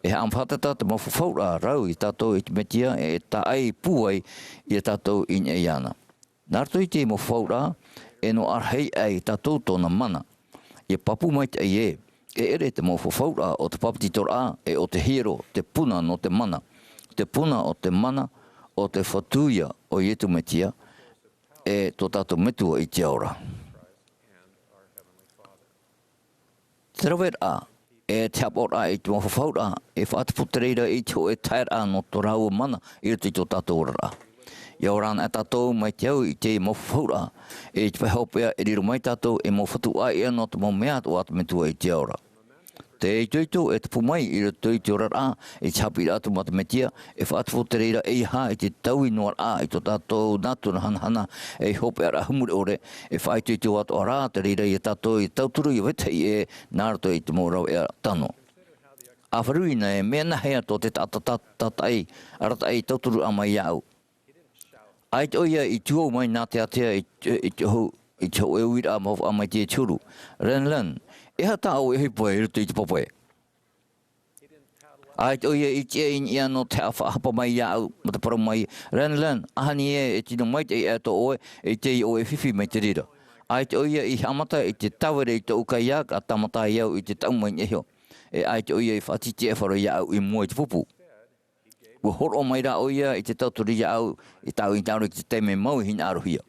E haʻamātata te mau fafauraʻa rau ia tātou i te Mesia, e taʻa pūai ia tātou i niʻa iāna. Nā roto i te mau fafauraʻa, e noaʻa rahi aʻe ia tātou tōna mana. ʻIa pāpū maitaʻi ē, e ʻere te mau fafauraʻa o te papetitoraʻa, e o te hiero, te puna nō te mana. Te puna o te mana, o te Fatu ïa ʻo Iesu Mesia, e tō tātou Metua i te ao ra. Te raveraʻa, e te haʻapaʻoraʻa i te mau fafauraʻa, e faʻatupu te reira i te hōʻē taeraʻa nō tō rāua mana i roto i tō tātou oraraʻa. ʻIa ora anaʻe tātou mai te au i te mau fafauraʻa, i te pae hopeʻa e riro mai tātou ei mau fatu ʻāiʻa nō te mau mea atoʻa a te Metua i te ao ra. Te itoito e tupu mai i roto i te oraraʻa i te haʻapiʻiraʻa tumu a te Mesia, e faʻatupu te reira ʻeiaha i te taui noa raʻa i tō tātou nātura hanahana, ei hopeʻaraʻa huru ʻore, e faʻaitoito atoʻa rā te reira ia tātou i tauturu i vetahi ʻē nā roto i te mau rāveʻa tano. ʻA faʻaruʻe ināʻa, mea nāhea tō te taʻata tātaʻi, arataʻi tauturu mai iāʻu? ʻAita ʻoia i tuʻu mai nā te ātea i te, i te hō-, i te hōʻē uiraʻa mau faʻamaitaʻi e te huru. Ren Ren, e aha tā ʻoe e ʻohipa i roto i te papa ē? ʻAita ʻoia i tiʻa i niʻa nō te haʻa-, faʻahapa mai iāʻu, mā te parau mai, Ren Ren, ahaʻa ē, e tino maitaʻi ʻē tō ʻoe, e ʻite ʻoe e fifi mai te reira. ʻAita ʻoia i haʻamata i te tāvere i tōʻu kayak, ʻa tāmata ai au i te taʻu mai niʻa iho. E ʻaita ʻoia i faʻatītīʻaifaro iāʻu i mua i te pupu. Ua hōroʻa mai rā ʻoia i te tauturu iāʻu, i tāʻu hinaʻaro i te taime mau i hinaʻarohia.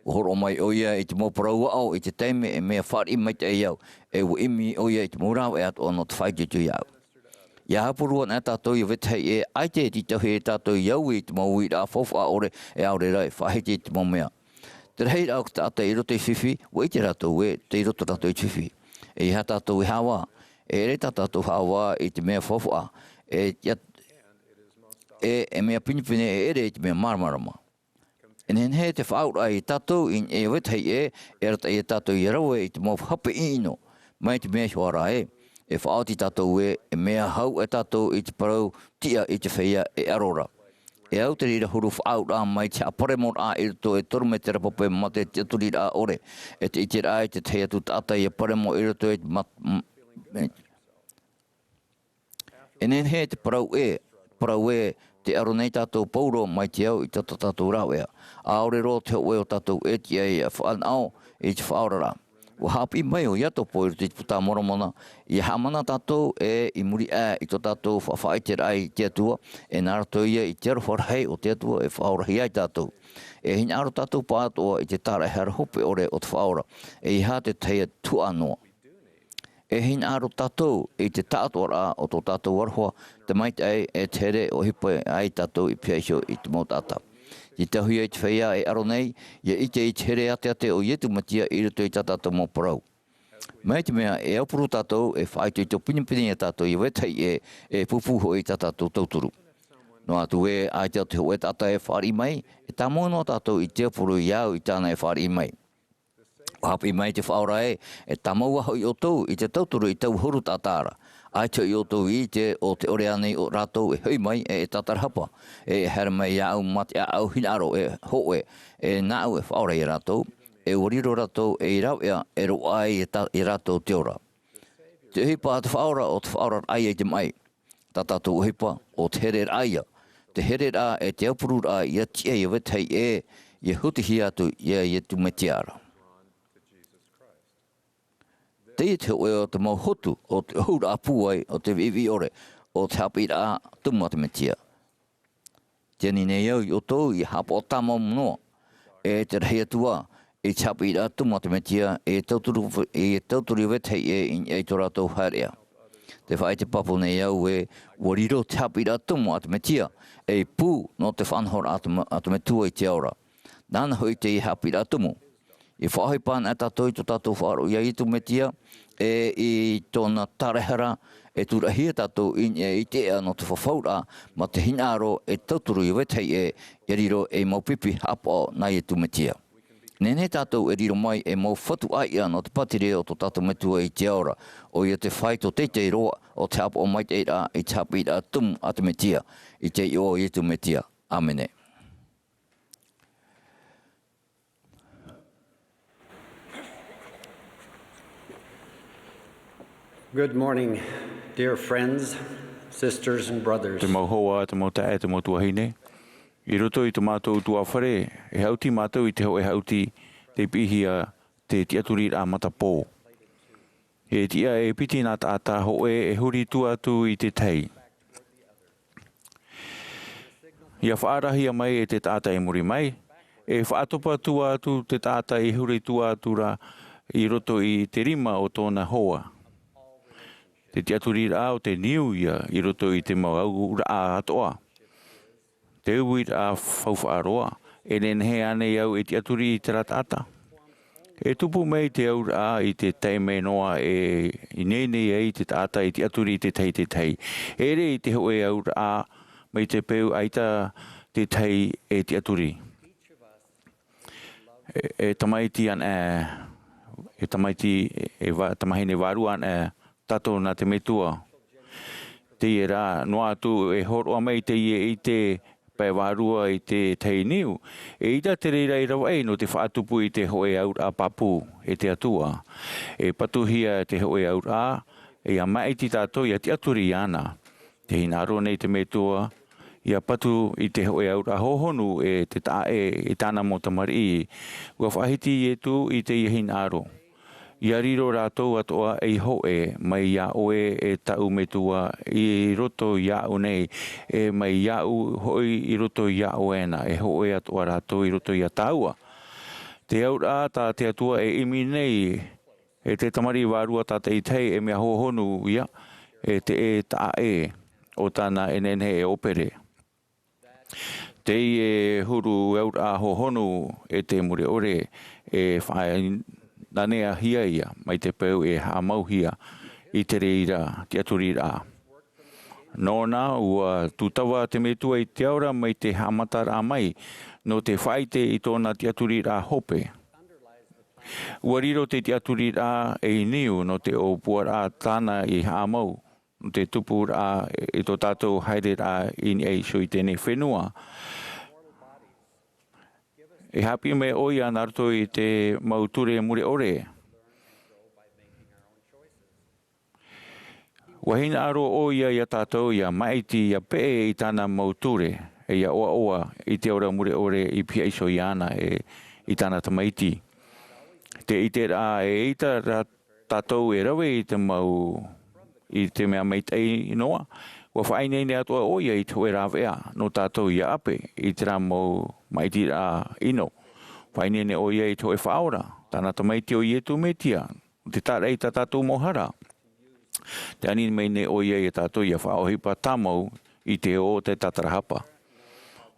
Ua hōroʻa mai ʻoia i te mau parau aʻo i te taime e mea fāriʻi maitaʻi au, e ua ʻimi ʻoia i te mau rāveʻa atoʻa nō te faʻaitoito iāʻu. ʻIa haʻapurua anaʻe tātou i vetahi ʻē, ʻaita e tītauhia tātou i au i te mau uiraʻa faufaʻa ʻore, e ʻaore rā e faʻahiti i te mau mea. Te rahiraʻa o te taʻata i roto i te fifi, ua ʻite rātou ē, tei roto rātou i te fifi. ʻEiaha tātou e haʻavā, e ʻere tā tātou haʻavā i te mea faufaʻa, e, ia, e, e mea pinepine e ʻere i te mea māramarama. E nehenehe te faʻaauraʻa ia tātou i, i vetahi ʻē, e arataʻi ia tātou ʻia rave i te mau hape ʻino, mai te mea iho ā rā ē, e faʻaoti tātou ē, e mea hau ʻē tātou i te parau tiʻa i te feiā e ʻaro ra. E au te reira huru faʻaauraʻa mai te haʻaparemoraʻa i roto e toru mētera pape mā te tiʻaturiraʻa ʻore, e te ʻiteraʻa i te tahi atu taʻata ʻia paremo i roto i te mat-, m-, e nehenehe te parau ē, parau ē, tē ʻaro nei tātou Pauro mai te ao i tā tātou rāveʻa. ʻAore roa te hōʻē o tātou e tiʻa ʻia fānaʻo i te faʻaoraraʻa. Ua haʻapiʻi mai ʻo Iakobo i roto i te Puta a Moromona, ʻia haʻamana tātou ē i muri aʻe i tō tātou faʻaʻiteraʻa i te Atua, e nā roto ia i te aroha rahi o te Atua e faʻaorahia ai tātou. E hinaʻaro tātou pāʻatoʻa i te tāraʻehara hope ʻore o te Faʻaora, ʻeiaha te tahi tuhaʻa noa. E hinaʻaro tātou i te taʻatoʻaraʻa o tō tātou aroha, te maitaʻi e te here e ʻohipa ai tātou i pihaʻi iho i te mau taʻata. Tītauhia i te feiā e ʻaro nei, ʻia ʻite i te here āteate o Iesu Mesia i roto i tā tātou mau parau. Mai te mea e aupuru tātou, e faʻaitoito pinepine ia tātou i vetahi ʻē, e pūpū hoʻi tā tātou tauturu. Noa atu ē, ʻaita te hōʻē taʻata e fāriʻi mai, e tāmau noa tātou i te aupuru ia au i tāna e fāriʻi mai. Ua haʻapiʻi mai te Faʻaora ē, e tāmau ā hoʻi ʻoutou i te tauturu i taua huru taʻata ra. ʻAita hoʻi ʻoutou i ʻite ʻo tē ʻore ānei ʻo rātou e hoʻi mai e, e tātarahapa, e, e haere mai iāʻu mā te ʻāʻau hinaʻaro e hōʻē, e nāʻu e faʻaora ia rātou, e ʻua riro rātou ei rāveʻa e roaʻa ai e tā, ia rātou te ora. Te ʻohipa a te Faʻaora, ʻo te faʻaoraraʻa ia i te maʻi. Tā tātou ʻohipa, ʻo te hereraʻa ia. Te hereraʻa e te aupururaʻa ʻia tiʻa i vetahi ʻē, ʻia hutihia atu ia Iesu Mesia ra. Teie te hōʻē o te mau hotu o te ʻohuraʻa pūai o te viʻiviʻi ʻore, ʻo te haʻapiʻiraʻa tumu a te Mesia. Tē ani nei au ia ʻoutou ʻia haʻapaʻo tāmau noa, e te rahi atu ā, i te haʻapiʻiraʻa tumu a te Mesia, e tauturu, e tauturu i vetahi ʻē i, i tō rātou haereʻa. Tē faʻaʻite pāpū nei au ē, ʻua riro te haʻapiʻiraʻa tumu a te Mesia, ei pū nō te faʻanahoraʻa a te, a te Metua i te ao ra. Nāna hoʻi teie haʻapiʻiraʻa tumu. ʻIa faʻaʻohipa anaʻe tātou i tō tātou faʻaroʻo ia Iesu Mesia, e i tōna tāraʻehara, e tūraʻihia tātou i, e i te ʻēʻa nō te fafauraʻa, mā te hinaʻaro e tauturu i vetahi ʻē, ʻia riro ei mau pipi haʻapaʻo nā Iesu Mesia. Nehenehe tātou e riro mai ei mau fatu ʻāiʻa nō te pātireia o tō tātou Metua i te ao ra, ʻoia te fāito teitei roa o te haʻapaʻo maitaʻiraʻa i te haʻapiʻiraʻa tumu a te Mesia, i te iʻoa o Iesu Mesia. ʻĀmene. Good morning, dear friends, sisters, and brothers. Te mau hoa, te mau taeaʻe, te mau tuahine. I roto i tō mātou ʻutuāfare, e haʻuti mātou i te hōʻē haʻuti tei piʻihia te tiʻaturiraʻa matapō. E tiʻa e piti nā taʻata hōʻē e huri atu i te tahi. ʻIa faʻaarahia mai e te taʻata i muri mai, e faʻatopa atu te taʻata i huri atu ra i roto i te rima o tōna hoa. Te tiʻaturiraʻa ʻo te niu ia i roto i te mau auraʻa atoʻa. Te uiraʻa faufaʻa roa, e nehenehe ānei au e tiʻaturi i terā taʻata? E tupu mai te auraʻa i te taime noa e ineine ai te taʻata e tiʻaturi i te tahi te tahi. E ʻere i te hoʻe auraʻa mai te peu ʻaita te tahi e tiʻaturi. E, e tamaiti ana, e tamaiti, e va-, tamahine vārua ana, tātou nā te Metua. Teie rā, noa atu e hōroʻa mai teie i te pae vārua i te tahi niu. E ʻita te reira i ravaʻi nō te faʻatupu i te hoʻe auraʻa pāpū e te Atua. E patuhia te hoʻe auraʻa, ia maʻiti tātou ia tiʻaturi iāna. Te hinaʻaro nei te Metua, ia patu i te hoʻe auraʻa hohonu e te taʻa ʻē i tāna mau tamariʻi. Ua faʻahiti Ietu i teie hinaʻaro. Ia riro rātou atoʻa ei hoʻe mai iā ʻoe e taʻu Metua i roto iāʻu nei, e mai iāʻu hoʻi i roto iā ʻoe na, e hoʻe atoʻa rātou i roto iā tāua. Te auraʻa tā te Atua e ʻimi nei, e te tamariʻi vārua tātaʻitahi e mea hohonu ia, e te e taʻa ʻē o tāna e nehenehe e ʻōpere. Teie huru auraʻa hohonu e te mure ʻore e faʻainaneahia ia, mai te peu e haʻamauhia i te reira tiʻaturiraʻa. Nōna, ua tūtava te Metua i te ao ra mai te haʻamataraʻa mai, nō te faʻaʻite i tōna tiʻaturiraʻa hope. Ua riro te tiʻaturiraʻa ei niu nō te ʻōpuaraʻa tāna i haʻamau, nō te tupuraʻa i tō tātou haereraʻa i niʻa iho i teie nei fenua. E haʻapiʻi mai ʻoia nā roto i te mau ture mure ʻore. Ua hinaʻaro ʻoia iā tātou ia maʻiti ia peʻe i tāna mau ture, e ia ʻoaʻoa i te ora mure ʻore i pihaʻi iho iāna e i tāna tamaiti. Te ʻiteraʻa e ʻita rā tātou e rave i te mau, i te mea maitaʻi noa, ua faʻaineine atoʻa ʻoia i te hoʻe rāveʻa nō tātou ia ʻape i terā mau maʻitiraʻa ʻino. Faʻaineine ʻoia i te hoʻe Faʻaora, tāna tamaiti ʻo Ietu Metia, te tāraʻi i tā tātou mau hara. Te ani mai nei ʻoia iā tātou ia faʻaʻohipa tāmau i te ō o te tatarahapa.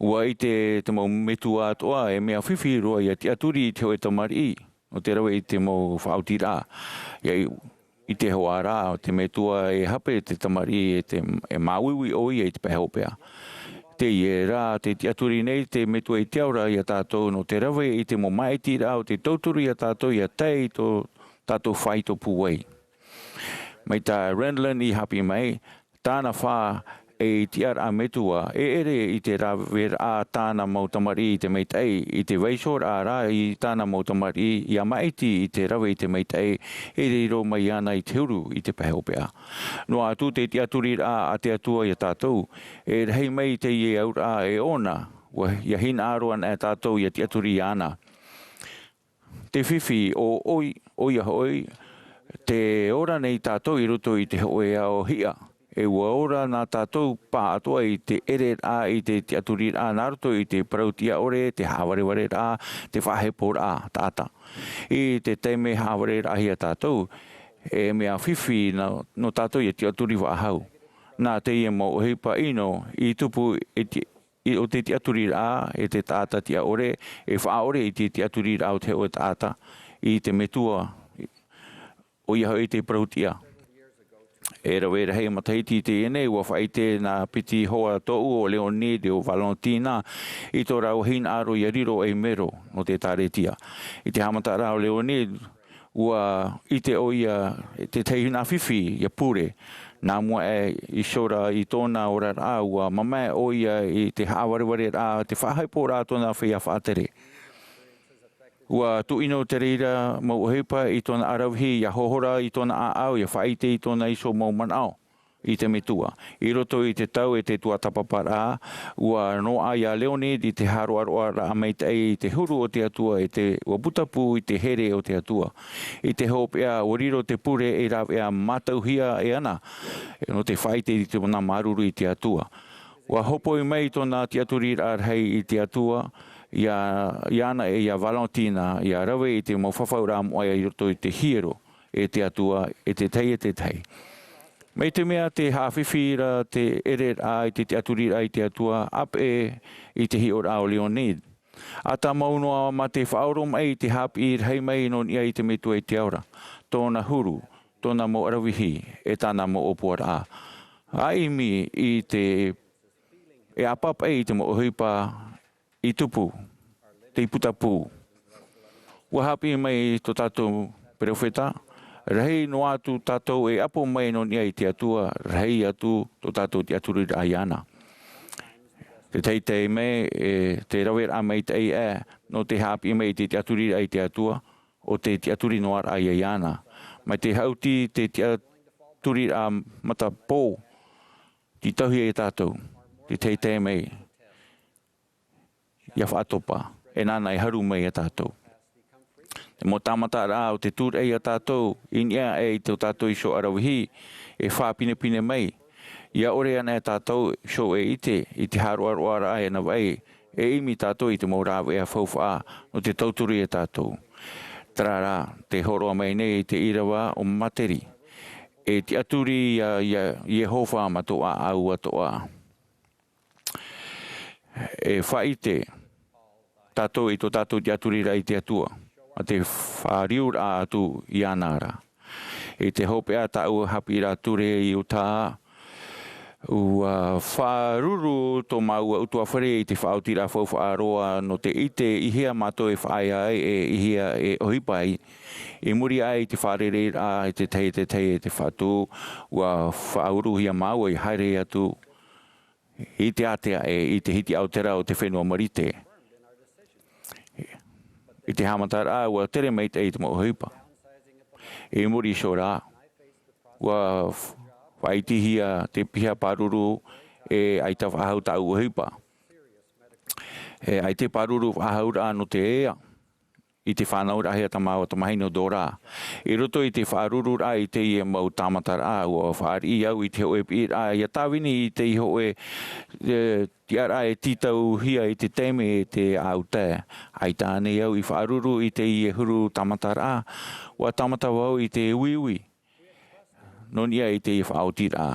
Ua ʻite te mau metua atoʻa e mea fifi roa ia tiʻaturi i te hoʻe tamariʻi, nō te rave i te mau faʻaotiraʻa. Ia i, i te hoʻi rā, te Metua e hape te tamariʻi e te, e māuiui ʻoia i te pae hopeʻa. Teie rā, te tiʻaturi nei te Metua i te ao ra iā tātou nō te rave i te mau maʻitiraʻa o te tauturu iā tātou ia tae i tō tātou faito pūai. Mai tā Renlund i haʻapiʻi mai, tāna fā ei tiʻaraʻa metua, e ʻere i te raveraʻa tāna mau tamariʻi i te maitaʻi, i te vaiihoraʻa rā i tāna mau tamariʻi, ia maʻiti i te rave i te maitaʻi, e riro mai ana i te huru i te pae hopeʻa. Noa atu te tiʻaturiraʻa a te Atua iā tātou, e rahi mai teie auraʻa e ʻōna, ua, ia hinaʻaro ana tātou ia tiʻaturi iāna. Te fifi ʻo ʻoi, ʻoia hoʻi, te ora nei tātou i roto i te hoʻe ao hiʻa. E ua ora nā tātou pāʻatoʻa i te ʻereraʻa i te tiʻaturiraʻa nā roto i te parau-tiʻa-ʻore, te haʻavarevare-raʻa, te faʻaheporaʻa taʻata. I te taime haʻavareraʻahia tātou, e mea fifi nā, nō tātou ia tiʻaturi faʻahou. Nā teie mau ʻohipa ʻino i tupu e ti-, i, o te tiʻaturiraʻa e te taʻata tiʻa-ʻore, e faʻaʻore i te tiʻaturiraʻa o te hoʻe taʻata i te Metua, ʻoia hoʻi te parau-tiʻa. E rave rahi matahiti i teie nei, ua faʻaʻite nā piti hoa tōʻu ʻo Leonid ʻo Valentina i tō rāua hinaʻaro ia riro ei mero nō te ʻĒkālesia. I te haʻamataraʻa o Leonid, ua ʻite ʻoia te tahi nā fifi ia pure. Nā mua aʻe iho ra i tōna oraraʻa, ua mamae ʻoia i te haʻavarevare-raʻa, te faʻaheporaʻa tōna feiā faʻatere. Ua tuʻino te reira mau ʻohipa i tōna ʻaravihi, ia hohora i tōna ʻāʻau, ia faʻaʻite i tōna iho mau manaʻo i te Metua. I roto i te tau e te tuatāpaparaʻa, ua noaʻa ia Leonid i te haroʻaroʻaraʻa maitaʻi i te huru o te Atua e te, ua putapū i te here o te Atua. I te hopeʻa, ua riro te pure ei rāveʻa mātauhia e ana, nō te faʻaʻite i tōna māuruuru i te Atua. Ua hopoi mai tōna tiʻaturiraʻa rahi i te Atua, ia, iāna e ia Valentina, ia rave i te mau fafauraʻa moʻa i roto i te hiero e te Atua, e te tahi e te tahi. Mai te mea tē haʻafifi ra te ʻereraʻa i te tiʻaturiraʻa i te Atua, ʻāpeʻe i te hiʻoraʻa o Leonid. ʻA tāmau noa mā te faʻaoromaʻi i te haʻapiʻi rahi mai nō niʻa i te Metua i te ao ra, tōna huru, tōna mau ʻaravihi, e tāna mau ʻōpuaraʻa. ʻA ʻimi i te, e ʻāpapa i te mau ʻohipa i tupu, te putapū. ʻUa haʻapiʻi mai tō tātou perofeta, rahi noa atu tātou e ʻapo mai nō niʻa i te Atua, rahi atu tō tātou tiʻaturiraʻa iāna. Te teitei mai, e, te raveraʻa maitaʻi ē, nō te haʻapiʻi mai i te tiʻaturiraʻa i te Atua, ʻo te tiʻaturi noa ra ia iāna. Mai te hauti te tiʻaturiraʻa matapō, tītauhia e tātou, te teitei mai, ʻia faʻatopa, e nāna e haru mai ia tātou. Te mau tāmataraʻa o te tūraʻi ia tātou, i niʻa aʻe i tō tātou iho ʻaravihi, e faʻapinepine mai. ʻIa ʻore ana e tātou iho e ʻite, i te haroʻaroʻaraʻa e navaʻi, e ʻimi tātou i te mau rāveʻa faufaʻa, nō te tauturu ia tātou. Terā rā, tē hōroʻa mai nei i te ʻīrava o Materi. E tiʻaturi ia, ia Iehova mā tō ʻāʻau atoʻa. E faʻaʻite tātou i tō tātou tiʻaturiraʻa i te Atua, mā te fāriuraʻa atu iāna ra. I te hopeʻa tāʻu haʻapiʻiraʻa ture i Utah, ʻua faʻaruru tō māua ʻutuāfare i te faʻaotiraʻa faufaʻa roa nō te ʻite i hea mātou e faʻaea ai, e i hea e ʻohipa ai. I muri aʻe i te fārereiraʻa i te tahi, te tahi, e te Fatu, ʻua faʻauruhia māua ʻia haere atu i te ātea ē, i te hitiʻa o te rā o te fenua Marite. I te haʻamataraʻa, ʻua tere maitaʻi te mau ʻohipa. I muri iho rā, ʻua f-, faʻaitihia te piha pāruru e ʻaita faʻahou tāʻu ʻohipa. E ʻaita pāruru faʻahouraʻa nō te ea, i te fānauraʻahia tā māua tamahine ʻo Dora. I roto i te faʻarururaʻa i teie mau tāmataraʻa, ʻua fāriʻi au i te hōʻē piʻiraʻa ʻia tāvini i te hōʻē, e, tiʻaraʻa e tītauhia i te taime e te ʻāuta. ʻAita ānei au i faʻaruru i teie huru tāmataraʻa, ʻua tāmata vau i te uiui. Nō niʻa i te faʻaotiraʻa,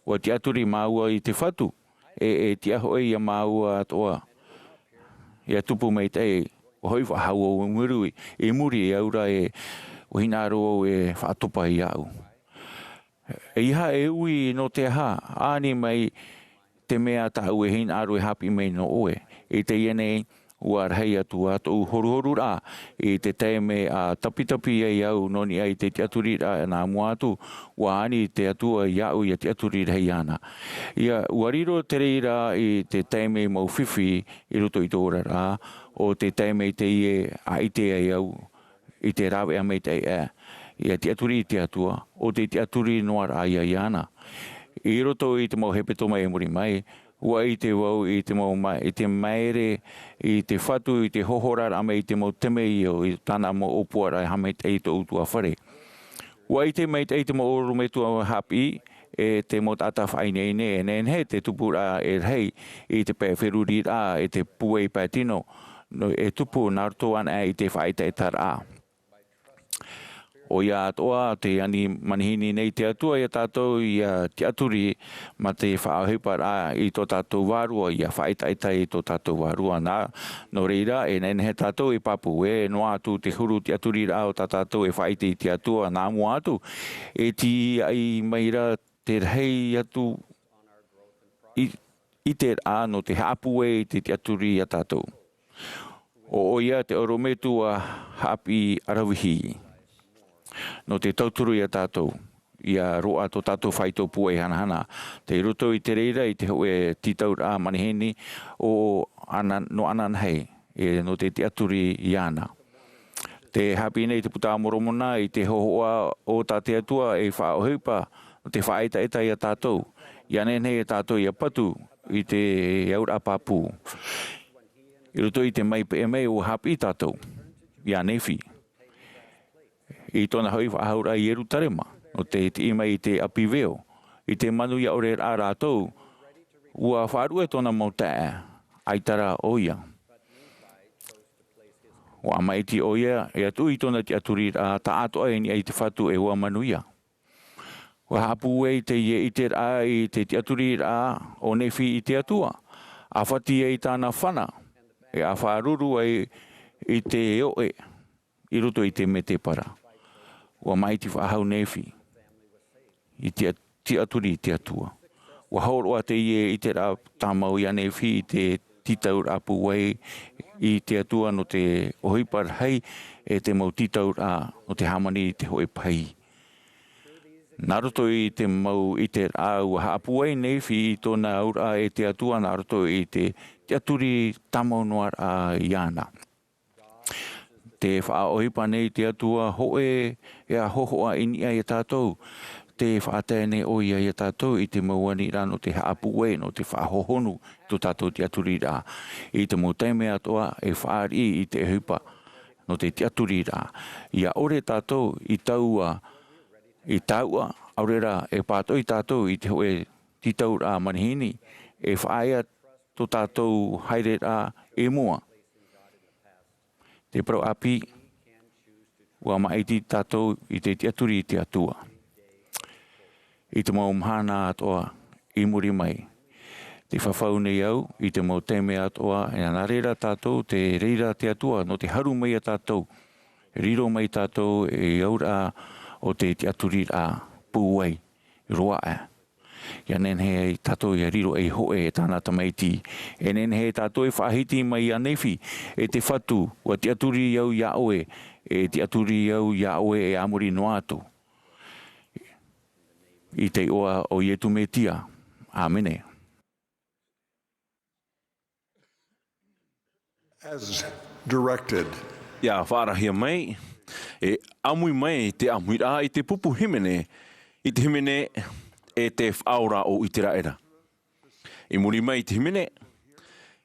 ʻua tiʻaturi māua i te Fatu, e, e tiʻa hoʻi ia māua atoʻa ʻia tupu maitaʻi, ʻua hoʻi faʻahou au i muri, i muri iāʻu ra e, ʻua hinaʻaro au e faʻatopa iāʻu. ʻEiaha e ui nō te aha, ani mai te mea tāʻu e hinaʻaro e haʻapiʻi mai nō ʻoe. I teie nei, ʻua rahi atu ā tōʻu horuhoruraʻa i te taime ʻa tapitapi ai au nō niʻa i te tiʻaturiraʻa nā mua atu, ʻua ani te Atua iāʻu ʻia tiʻaturi rahi iāna. ʻIa, ʻua riro te reira i te taime mau fifi i roto i tō oraraʻa, ʻo te taime i teie ʻa ʻite ai au, i te rāveʻa maitaʻi ē, ʻia tiʻaturi i te Atua, ʻo te tiʻaturi noa ra ia iāna. I roto i te mau hepetoma i muri mai, ʻua ʻite vau i te mau ma-, i te māere, i te Fatu, i te hōhoraraʻa mai i te mau temeio, i tāna mau ʻōpuaraʻa e haʻamaitaʻi i tōʻu ʻutuāfare. ʻUa ʻite maitaʻi te mau ʻorometua haʻapiʻi, e te mau taʻata faʻaineine, e nehenehe te tupuraʻa e rahi i te pae feruriraʻa, e te puai pae tino, nō, e tupu nā roto anaʻe i te faʻaʻetaʻetaraʻa. ʻOia atoʻa, tē ani manihini nei te Atua ia tātou ʻia tiʻaturi mā te faʻaʻohiparaʻa i tō tātou vārua, ʻia faʻaʻetaʻeta i tō tātou vārua. Nā, nō reira, e nehenehe tātou e pāpū, e noa atu te huru tiʻaturiraʻa o tā tātou e faʻaʻite i te Atua, nā mua atu, e tīaʻi mai ra te rahi atu i, ʻiteraʻa nō te haʻapūai i te tiʻaturi ia tātou. ʻO, ʻoia te ʻorometua haʻapiʻi ʻaravihi. Nō te tauturu ia tātou, ʻia roaʻa tō tātou faito pūai hanahana, tei roto i te reira i te hōʻē tītauraʻa manihini ʻo ana-, nō ananahi, e nō te tiʻaturi iāna. Tē haʻapiʻi nei te Puta a Moromona i te hōhoʻa o tā te Atua e faʻaʻohipa, nō te faʻaʻetaʻeta ia tātou, ʻia nehenehe ia tātou ʻia patu i te auraʻa pāpū. I roto i te mau peʻe mai ʻua haʻapiʻi tātou, ia Nephi, i tōna hoʻi faʻahouraʻa i Ierutarema, nō te tiʻi mai i te ʻapi veo, i te manuia ʻore rā rātou, ʻua faʻaruʻe tōna mau taeaʻe, ʻaita rā ʻoia. ʻUa ʻāmaʻiti ʻoia, ʻia tuʻu i tōna tiʻaturiraʻa, taʻatoʻa i niʻa i te Fatu e ʻua manuia. ʻUa haʻapūai teie ʻiteraʻa i te tiʻaturiraʻa o Nephi i te Atua, ʻa fati ai tāna fana, e a faʻaruru ai i te oʻe i roto i te mētēpara. Ua māʻiti faʻahou Nephi i te tiʻaturi i te Atua. Ua hōroʻa teie i te rā tāmau iā Nephi i te tītauraʻa pūai i te Atua nō te ʻohipa rahi e te mau tītauraʻa nō te hāmani i te hōʻē pahī. Nā roto i te mau ʻiteraʻa ua haʻapūai Nephi i tōna auraʻa e te Atua nā roto i te tiʻaturi tāmau noa raʻa iāna. Te faʻaʻohipa nei te Atua hōʻē e a hōhoʻa i niʻa iā tātou. Te faʻatae nei ʻoia iā tātou i te mau aniraʻa nō te haʻapūai, nō te faʻahohonu i tō tātou tiʻaturiraʻa. I te mau taime atoʻa e fāriʻi i te ʻohipa nō te tiʻaturiraʻa. ʻIa ʻore tātou i taua, i taua, ʻaore rā e pātoʻi tātou i te hōʻē tītauraʻa manihini, e faʻaea tō tātou haereraʻa i mua. Te parau ʻāpī, ua māʻiti tātou i te tiʻaturi i te Atua. I te mau mahana atoʻa i muri mai, te fafau nei au i te mau taime atoʻa, e nā reira tātou te reira te Atua nō te haru mai iā tātou, riro mai tātou i te auraʻa o te tiʻaturiraʻa pūai roa aʻe. ʻIa nehenehe ai tātou ʻia riro ei hōʻē e tāna tamaiti. E nehenehe tātou e faʻahiti mai iā Nephi, e te Fatu, ua tiʻaturi au iā ʻoe, e tiʻaturi au iā ʻoe e a muri noa atu. I te iʻoa o Ietu Metia. ʻĀmene. As directed. ʻIa faʻaarahia mai, e ʻāmui mai te ʻāmuiraʻa i te pupu hīmene, i te hīmene e te Faʻaora o ʻĪteraʻera. I muri mai i te hīmene,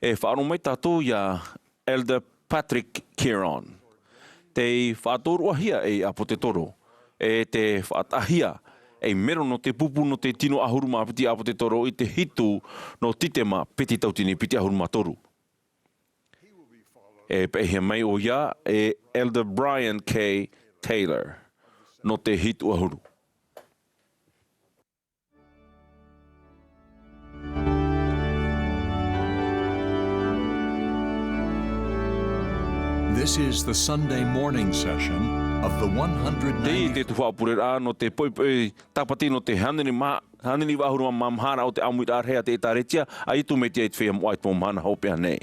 e faʻaroʻo mai tātou iā Elder Patrick Kieron. Tei faʻatōroʻahia ei ʻāpōtetoro, e te faʻataʻahia ei mero nō te pupu nō te tino ʻahuru mā piti ʻāpōtetoro i te hitu nō Tītema piti tautini piti ʻahuru mā toru. E peʻehia mai ʻoia e Elder Brian K. Taylor nō te hitu ʻahuru. This is the Sunday morning session of the one hundred ninety. Tei te tuhaʻa pureraʻa nō te poʻipoʻi tāpati nō te hānere mā-, hānere iva ʻahuru mā maha ra o te ʻāmuiraʻa rahi a te ʻĒtārētia a Ietu Metia i te Feiā Moʻa i te mau mahana hopeʻa nei.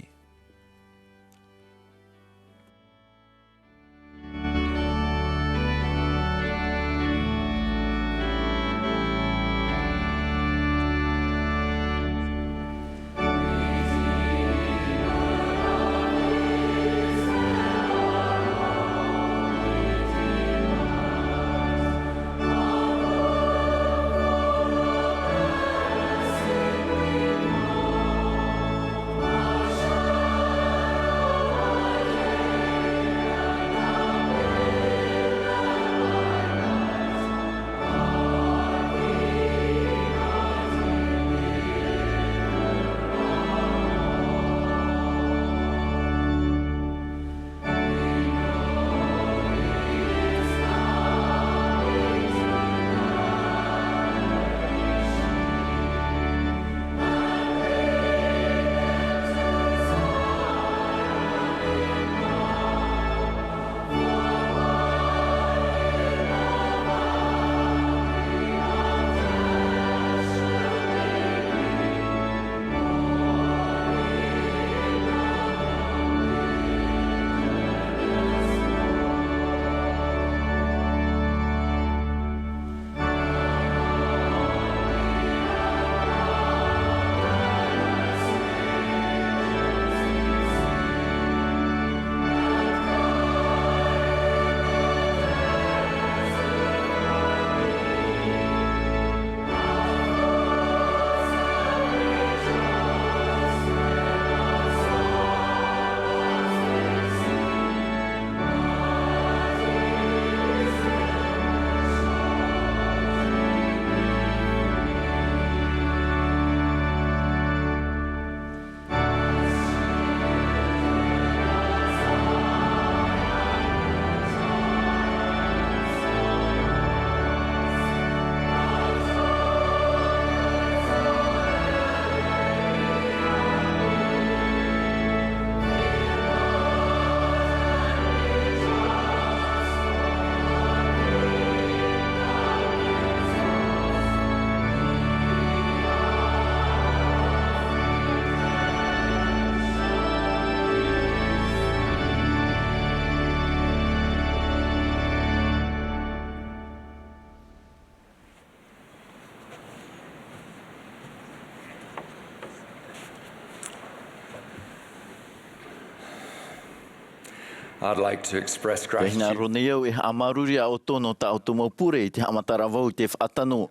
I'd like to express gratitude. Tē hinaʻaro nei au e haʻamāuruuru iā ʻoutou nō tā ʻoutou mau pure i te haʻamataraʻa vau i te faʻatano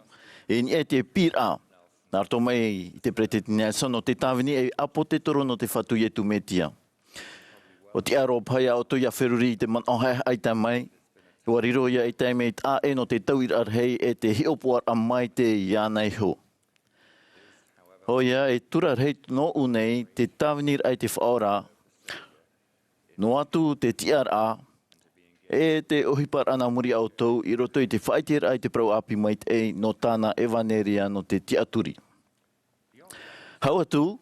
i niʻa i te piʻiraʻa. Nā roto mai i te Peretiteni Nelson nō te tāvini ei ʻāpōsetolo nō te Fatu Iesu Mesia. ʻUa tiʻa roa paha iā ʻoutou ʻia feruri i te manaʻo haʻehaʻa i tae mai, ʻua riro ia ei taime taʻa ʻē nō te tauiraʻa rahi e te hiʻopoʻaraʻa maitaʻi iāna iho. ʻOia, e tura rahi nōʻu nei te tāviniraʻa i te Faʻaora, noa atu te tiʻaraʻa, e te ʻohiparaʻa nā muri iā ʻoutou i roto i te faʻaʻiteraʻa i te parau ʻāpī maitaʻi nō tāna ʻevanelia nō te tiʻaturi. Hau atu,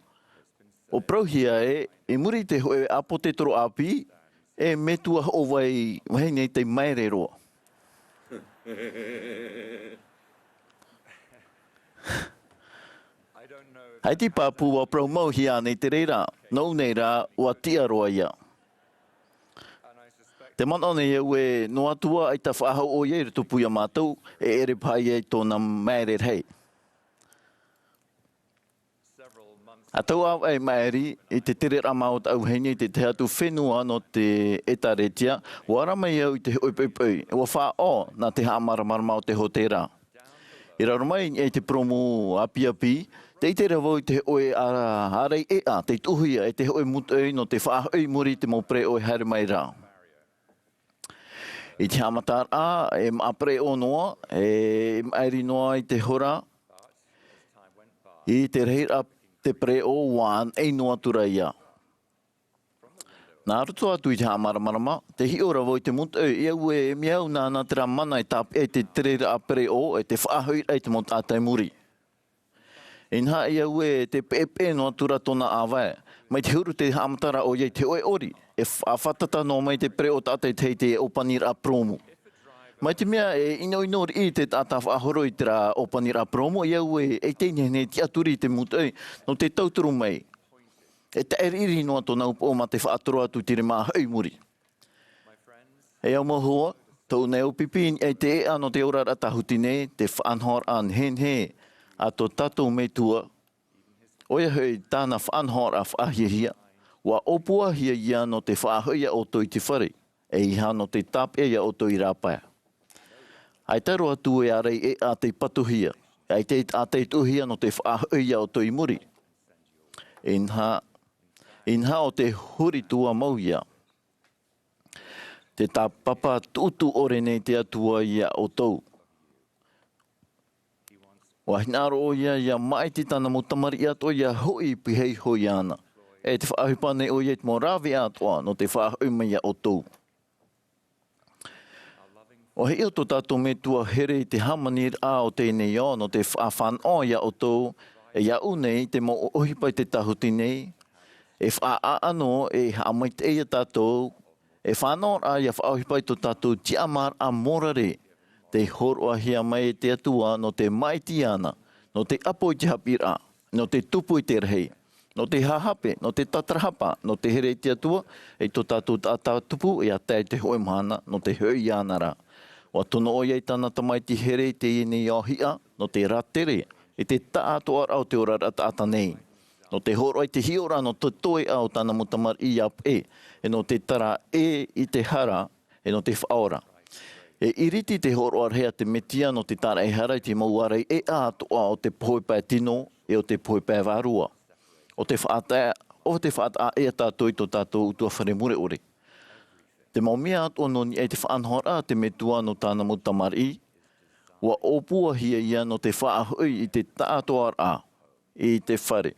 ʻua parauhia ē, i muri i te hōʻē ʻāpōsetolo ʻāpī, e metua hoʻovahine tei maere roa. ʻAita i pāpū ʻua parau mau hia nei te reira, nōʻu nei rā, ʻua tiʻa roa ia. Te manaʻo nei au ē, noa atu ā ʻaita faʻahou ʻoia i roto pū iā mātou, e ʻere paha ia i tōna maere rahi. ʻA tau ʻāvaʻe maʻiri, i te tereraʻa māua o tāʻu vahine i te tahi atu fenua nō te ʻĒtārētia, ʻua ara mai au i te hōʻē poʻipoʻi, ʻua faʻaʻo nā te haʻamāramarama o te hōtēra. I raro mai i niʻa i te purōmu ʻāpīʻāpī, tē ʻite ra vau i te hōʻē ʻā-, ʻārai ʻēʻa, tei tuʻuhia e te hōʻē mūtoʻi nō te faʻahoʻi i muri i te mau pereʻoʻo e haere mai ra. I te haʻamataraʻa, e maʻa pereʻoʻo noa, e maʻiri noa i te hora, i te rahiraʻa te pereʻoʻo ʻua ʻānaʻi noa atu ra ia. Nā roto atu i te haʻamāramarama, tē hiʻo ra vau i te mūtoʻi, ʻia au ē, e mea au nāna terā mana e tāpeʻa i te tereraʻa pereʻoʻo, e te faʻahoʻiraʻa i te mau taʻata i muri. Inaha, ʻia au ē, tē peʻepeʻe noa atu ra tōna ʻāvae. Mai te huru tē haʻamataraʻa ʻoia i te hōʻē ʻori, e fa-, fātata noa mai te pereʻoʻo taʻata i te, te ʻōpaniraʻa purōmu. Mai te mea e ʻinoʻino riʻi te taʻata faʻahoro i terā ʻōpaniraʻa purōmu, ʻia au ē, e tei nehenehe e tiʻaturi i te mūtoʻi, nō te tauturu mai. E taʻiriʻiri noa tōna upoʻo mā te faʻatoro atu i te rima hoʻi i muri. E au mau hoa, tōʻu nei ʻōpīpī i niʻa i te ʻēʻa nō te oraraʻa tāhuti nei, te faʻanahoraʻa nehenehe a tō tātou Metua, ʻoia hoʻi tāna faʻanahoraʻa faʻahiahia, ʻua ʻōpuahia ia nō te faʻahoʻi iā ʻoutou i te fare, ʻeiaha nō te tāpeʻa iā ʻoutou i rāpae. ʻAita roa atu e ārai ʻēʻa tei patuhia, ʻaita e taʻata e tuʻuhia nō te faʻahoʻi iā ʻoutou i muri. Inaha, inaha ʻo te huri tua mau ia. Tē tāpapa tuʻutuʻu ʻore nei te Atua iā ʻoutou. ʻUa hinaʻaro ʻoia ʻia maʻiti tāna mau tamariʻi atoʻa ʻia hoʻi i pihaʻi iho iāna. E tē faʻaʻohipa nei ʻoia i te mau rāveʻa atoʻa nō te faʻahoʻi mai iā ʻoutou. ʻUa hiʻo tō tātou Metua here i te hāmaniraʻa o teie nei ao nō te faʻafānaʻo iā ʻoutou, e iāʻu nei te mau ʻohipa i te tāhuti nei, e faʻaʻano, e haʻamaitaʻi iā tātou, e fānaʻoraʻa ʻia faʻaʻohipa i tō tātou tiʻamāraʻa mōrare, tei hōroʻahia mai e te Atua nō te maʻiti iāna, nō te ʻapo i te haʻapiʻiraʻa, nō te tupu i te rahi, nō te haʻahape, nō te tatarahapa, nō te here i te Atua, e tō tātou taʻata tupu, ʻia tae i te hōʻē mahana, nō te hoʻi iāna ra. ʻUa tono ʻoia i tāna tamaiti here i teie nei ao hiʻa, nō te rātere, i te taʻatoʻaraʻa o te oraraʻa taʻata nei. Nō te hōroʻa i te hiʻoraʻa nō te toeʻa o tāna mau tamariʻi ʻia peʻe, e nō te tara ʻē i te hara, e nō te faʻaora. E iriti te hōroʻa rahi a te Mesia nō te tāraʻehara i te mau ārai ʻēʻa atoʻa o te pohe pae tino, e o te pohe pae vārua. ʻO te faʻataʻa, ʻo te faʻataʻa ʻē ia tātou i tō tātou ʻutuāfare mure ʻore. Te mau mea atoʻa nō niʻa i te faʻanahoraʻa a te Metua nō tāna mau tamariʻi, ʻua ʻōpuahia ia nō te faʻahoʻi i te taʻatoʻaraʻa, i te fare.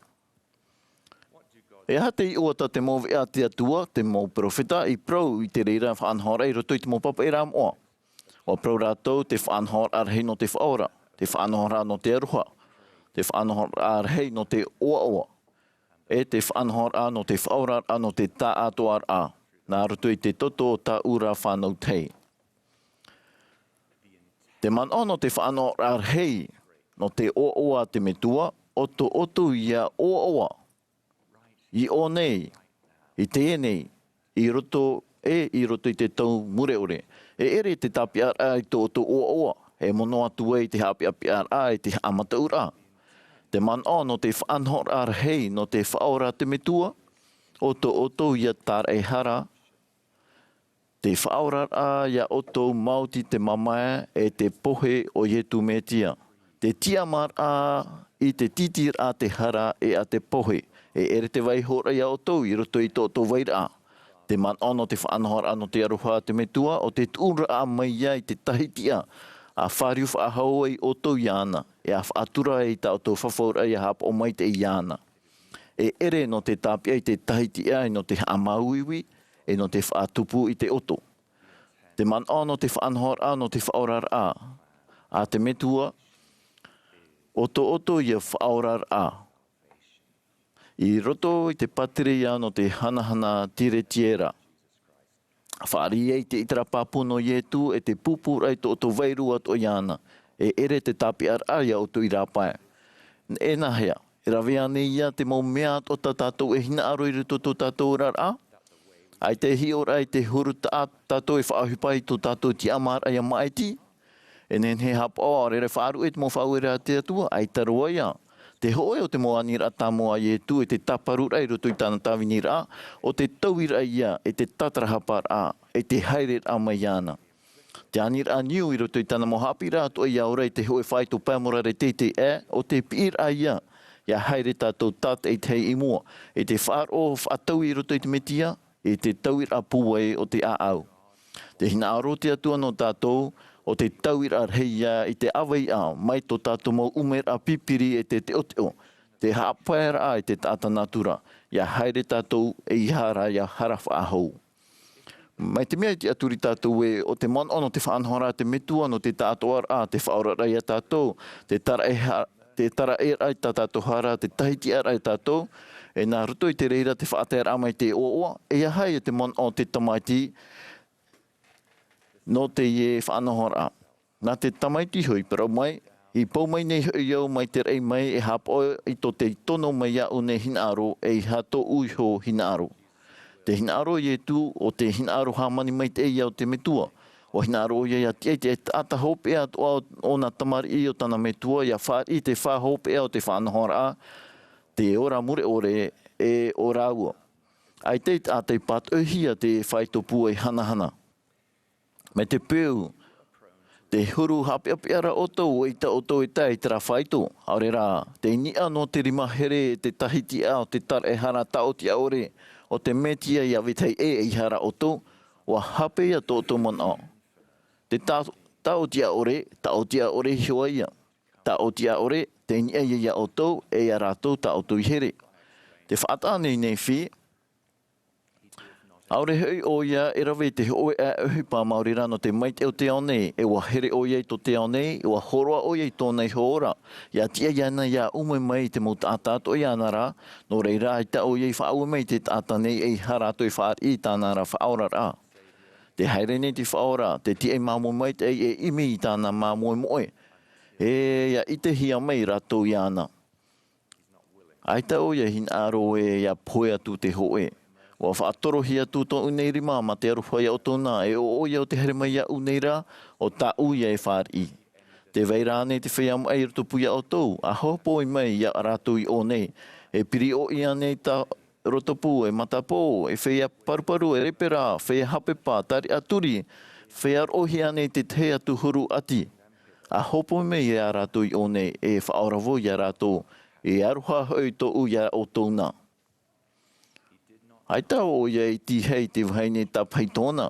E aha te iʻoa tā te mau veʻa a te Atua, te mau perofeta, i parau i te reira faʻanahoraʻa i roto i te mau pāpaʻiraʻa moʻa? ʻUa parau rātou te faʻanahoraʻa rahi nō te faʻaora, te faʻanahoraʻa nō te aroha, te faʻanahoraʻa rahi nō te ʻoaʻoa, e te faʻanahoraʻa nō te faʻaoraraʻa nō te taʻatoʻaraʻa, nā roto i te toto o tāʻu ra fānau tahi. Te manaʻo nō te faʻanahoraʻa rahi nō te ʻoaʻoa a te Metua, ʻo tō ʻoutou ia ʻoaʻoa. I ʻō nei, i teie nei, i roto, e i roto i te tau mure ʻore. E ʻere te tāpeʻaraʻa i tō ʻoutou ʻoaʻoa, e mono atu ai te haʻapeʻapeʻaraʻa, e te haʻamataʻuraʻa. Te manaʻo nō te faʻanahoraʻa rahi nō te Faʻaora a te Metua, ʻo tō ʻoutou ia tāraʻehara, Te faʻaoraraʻa iā ʻoutou maoti te mamae e te pohe o Ietu Metia. Te tiʻamāraʻa i te tītīraʻa te hara e a te pohe. E ʻere te vaihoraʻa iā ʻoutou i roto i tō ʻoutou vairaʻa. Te manaʻo nō te faʻanahoraʻa nō te aroha a te Metua, ʻo te tuʻuraʻa mai ia i te tahi tiʻa, ʻa fāriu faʻahou ai ʻoutou iāna, e ʻa faʻatura i tā ʻoutou fafauraʻa ʻia haʻapaʻo maitaʻi iāna. E ʻere nō te tāpeʻa i te tahi tiʻa, e nō te haʻamāuiui, e nō te faʻatupu i te ʻoto. Te manaʻo nō te faʻanahoraʻa nō te faʻaoraraʻa a te Metua, ʻo tō ʻoutou ia faʻaoraraʻa. I roto i te pātireia nō te hanahana tiretiera. Fāriʻi ai te ʻiteraʻa pāpū nō Ietu e te pūpūraʻa i tō ʻoutou vairuʻa atoʻa iāna. E ʻere te tāpeʻaraʻa iā ʻoutou i rāpae. E nāhea, e rave ānei ia te mau mea atoʻa tā tātou e hinaʻaro i roto i tō tātou oraraʻa? ʻAita e hiʻoraʻa i te huru tā tātou e faʻaʻohipa i tō tātou tiʻamāraʻa iā maʻiti? E nehenehe e haʻapaʻo, ʻaore rā e faʻaruʻe te mau faʻaueraʻa a te Atua, ʻaita roa ia. Te hōʻē o te mau aniraʻa tāmau a Ietu e te tāparuraʻa i roto i tāna tāviniraʻa, ʻo te tauiraʻa ia e te tātarahaparaʻa, e te haereraʻa mai iāna. Te aniraʻa niu i roto i tāna mau haʻapiʻiraʻa atoʻa ʻia ora i te hōʻē faito pae morare teitei aʻe, ʻo te piʻiraʻa ia, ʻia haere tātou tātaʻitahi i mua, e te faʻaroʻo faʻataui i roto i te Metia, e te tauiraʻa pūai o te ʻāʻau. Te hinaʻaro o te Atua nō tātou, ʻo te tauiraʻa rahi ia i te ʻāveiʻa mai tō tātou mau ʻumeraʻa pipiri e te teʻoteʻo, te haʻapaeraʻa i te taʻata natura, ʻia haere tātou e ʻia hara, ʻia hara faʻahou. Mai te mea i tiʻaturi tātou ē, ʻo te manaʻo nō te faʻanahoraʻa a te Metua nō te taʻatoʻaraʻa, te faʻaoraraʻa iā tātou, te taraʻe ha-, te taraʻeraʻa i tā tātou hara, te tahitiʻaraʻa iā tātou, e nā roto i te reira te faʻataeraʻa mai te ʻoaʻoa, e ʻia haere te manaʻo o te tamaiti nō teie faʻanahoraʻa. Nā te tamaiti hoʻi parau mai, i pau mai nei hoʻi au mai te raʻi mai e haʻapaʻo i tō te tono mai iāʻu nei hinaʻaro, e ʻeiaha tōʻu iho hinaʻaro. Te hinaʻaro o Ietu, ʻo te hinaʻaro hāmani maitaʻi ia o te Metua. ʻUa hinaʻaro ʻoia ʻia tiʻa i te taʻata hopeʻa atoʻa o ʻōna tamariʻi ʻo tāna Metua, ʻia fāriʻi i te fā hopeʻa o te faʻanahoraʻa, te ora mure ʻore, e ʻo rāua. ʻAita e taʻata i pātoʻihia te faito pūai hanahana. Mai te peu, te huru haʻapeʻapeʻa ra ʻoutou, ʻaita ʻoutou e tae i terā faito, ʻaore rā, tei niʻa noa te rima here e te tahitiʻa o te taraʻehara taʻotiʻa ʻore, ʻo te Metia ʻia vetahi ʻē, ʻeiaha rā ʻoutou, ʻua hape ia tō ʻoutou manaʻo. Te ta-, taʻotiʻa ʻore, taʻotiʻa ʻore iho ā ia. Taʻotiʻa ʻore, tei niʻa ia iā ʻoutou, e iā rātou tā ʻoutou i here. Te faʻataʻa nei Nephi, ʻaore hoʻi ʻoia e rave i te hōʻē ʻohipa maori rā nō te maitaʻi o te ao nei, e ʻua here ʻoia i tō te ao nei, ʻua hōroʻa ʻoia i tōna iho ora, ʻia tiʻa iāna ʻia ʻume mai i te mau taʻata atoʻa iāna rā, nō reira ʻaita ʻoia i faʻaue mai i te taʻata nei ʻeiaha rātou e fāriʻi i tāna ra faʻaoraraʻa. Tē haere nei te Faʻaora, tē tiʻa ei māmoe maitaʻi e ʻimi i tāna māmoe moʻe, e ʻia ʻitehia mai rātou iāna. ʻAita ʻoia e hinaʻaro ē ʻia pohe atu te hōʻē. ʻUa faʻatorohia atu tōʻu nei rima mā te aroha iā ʻoutou na, e ʻo ʻoia ʻo tē haere mai iāʻu nei rā, ʻo tāʻu ia e fāriʻi. Tē vai ra ānei te feiā maʻi i rotopū iā ʻoutou, ʻa hopoiʻa mai ia rātou i ʻō nei, e piriʻoʻi ānei tā rotopū, e matapō, e feiā paruparu, e lepera, feiā hapepa, tariʻa turi, feiā roʻohia ānei te tahi atu huru ʻati. ʻA hopoiʻa mai ia rātou i ʻō nei, e faʻaora vau ia rātou, e aroha hoʻi tōʻu iā ʻoutou na. ʻAita ʻoia i tīaʻi i te vahine tāpaʻi tōna.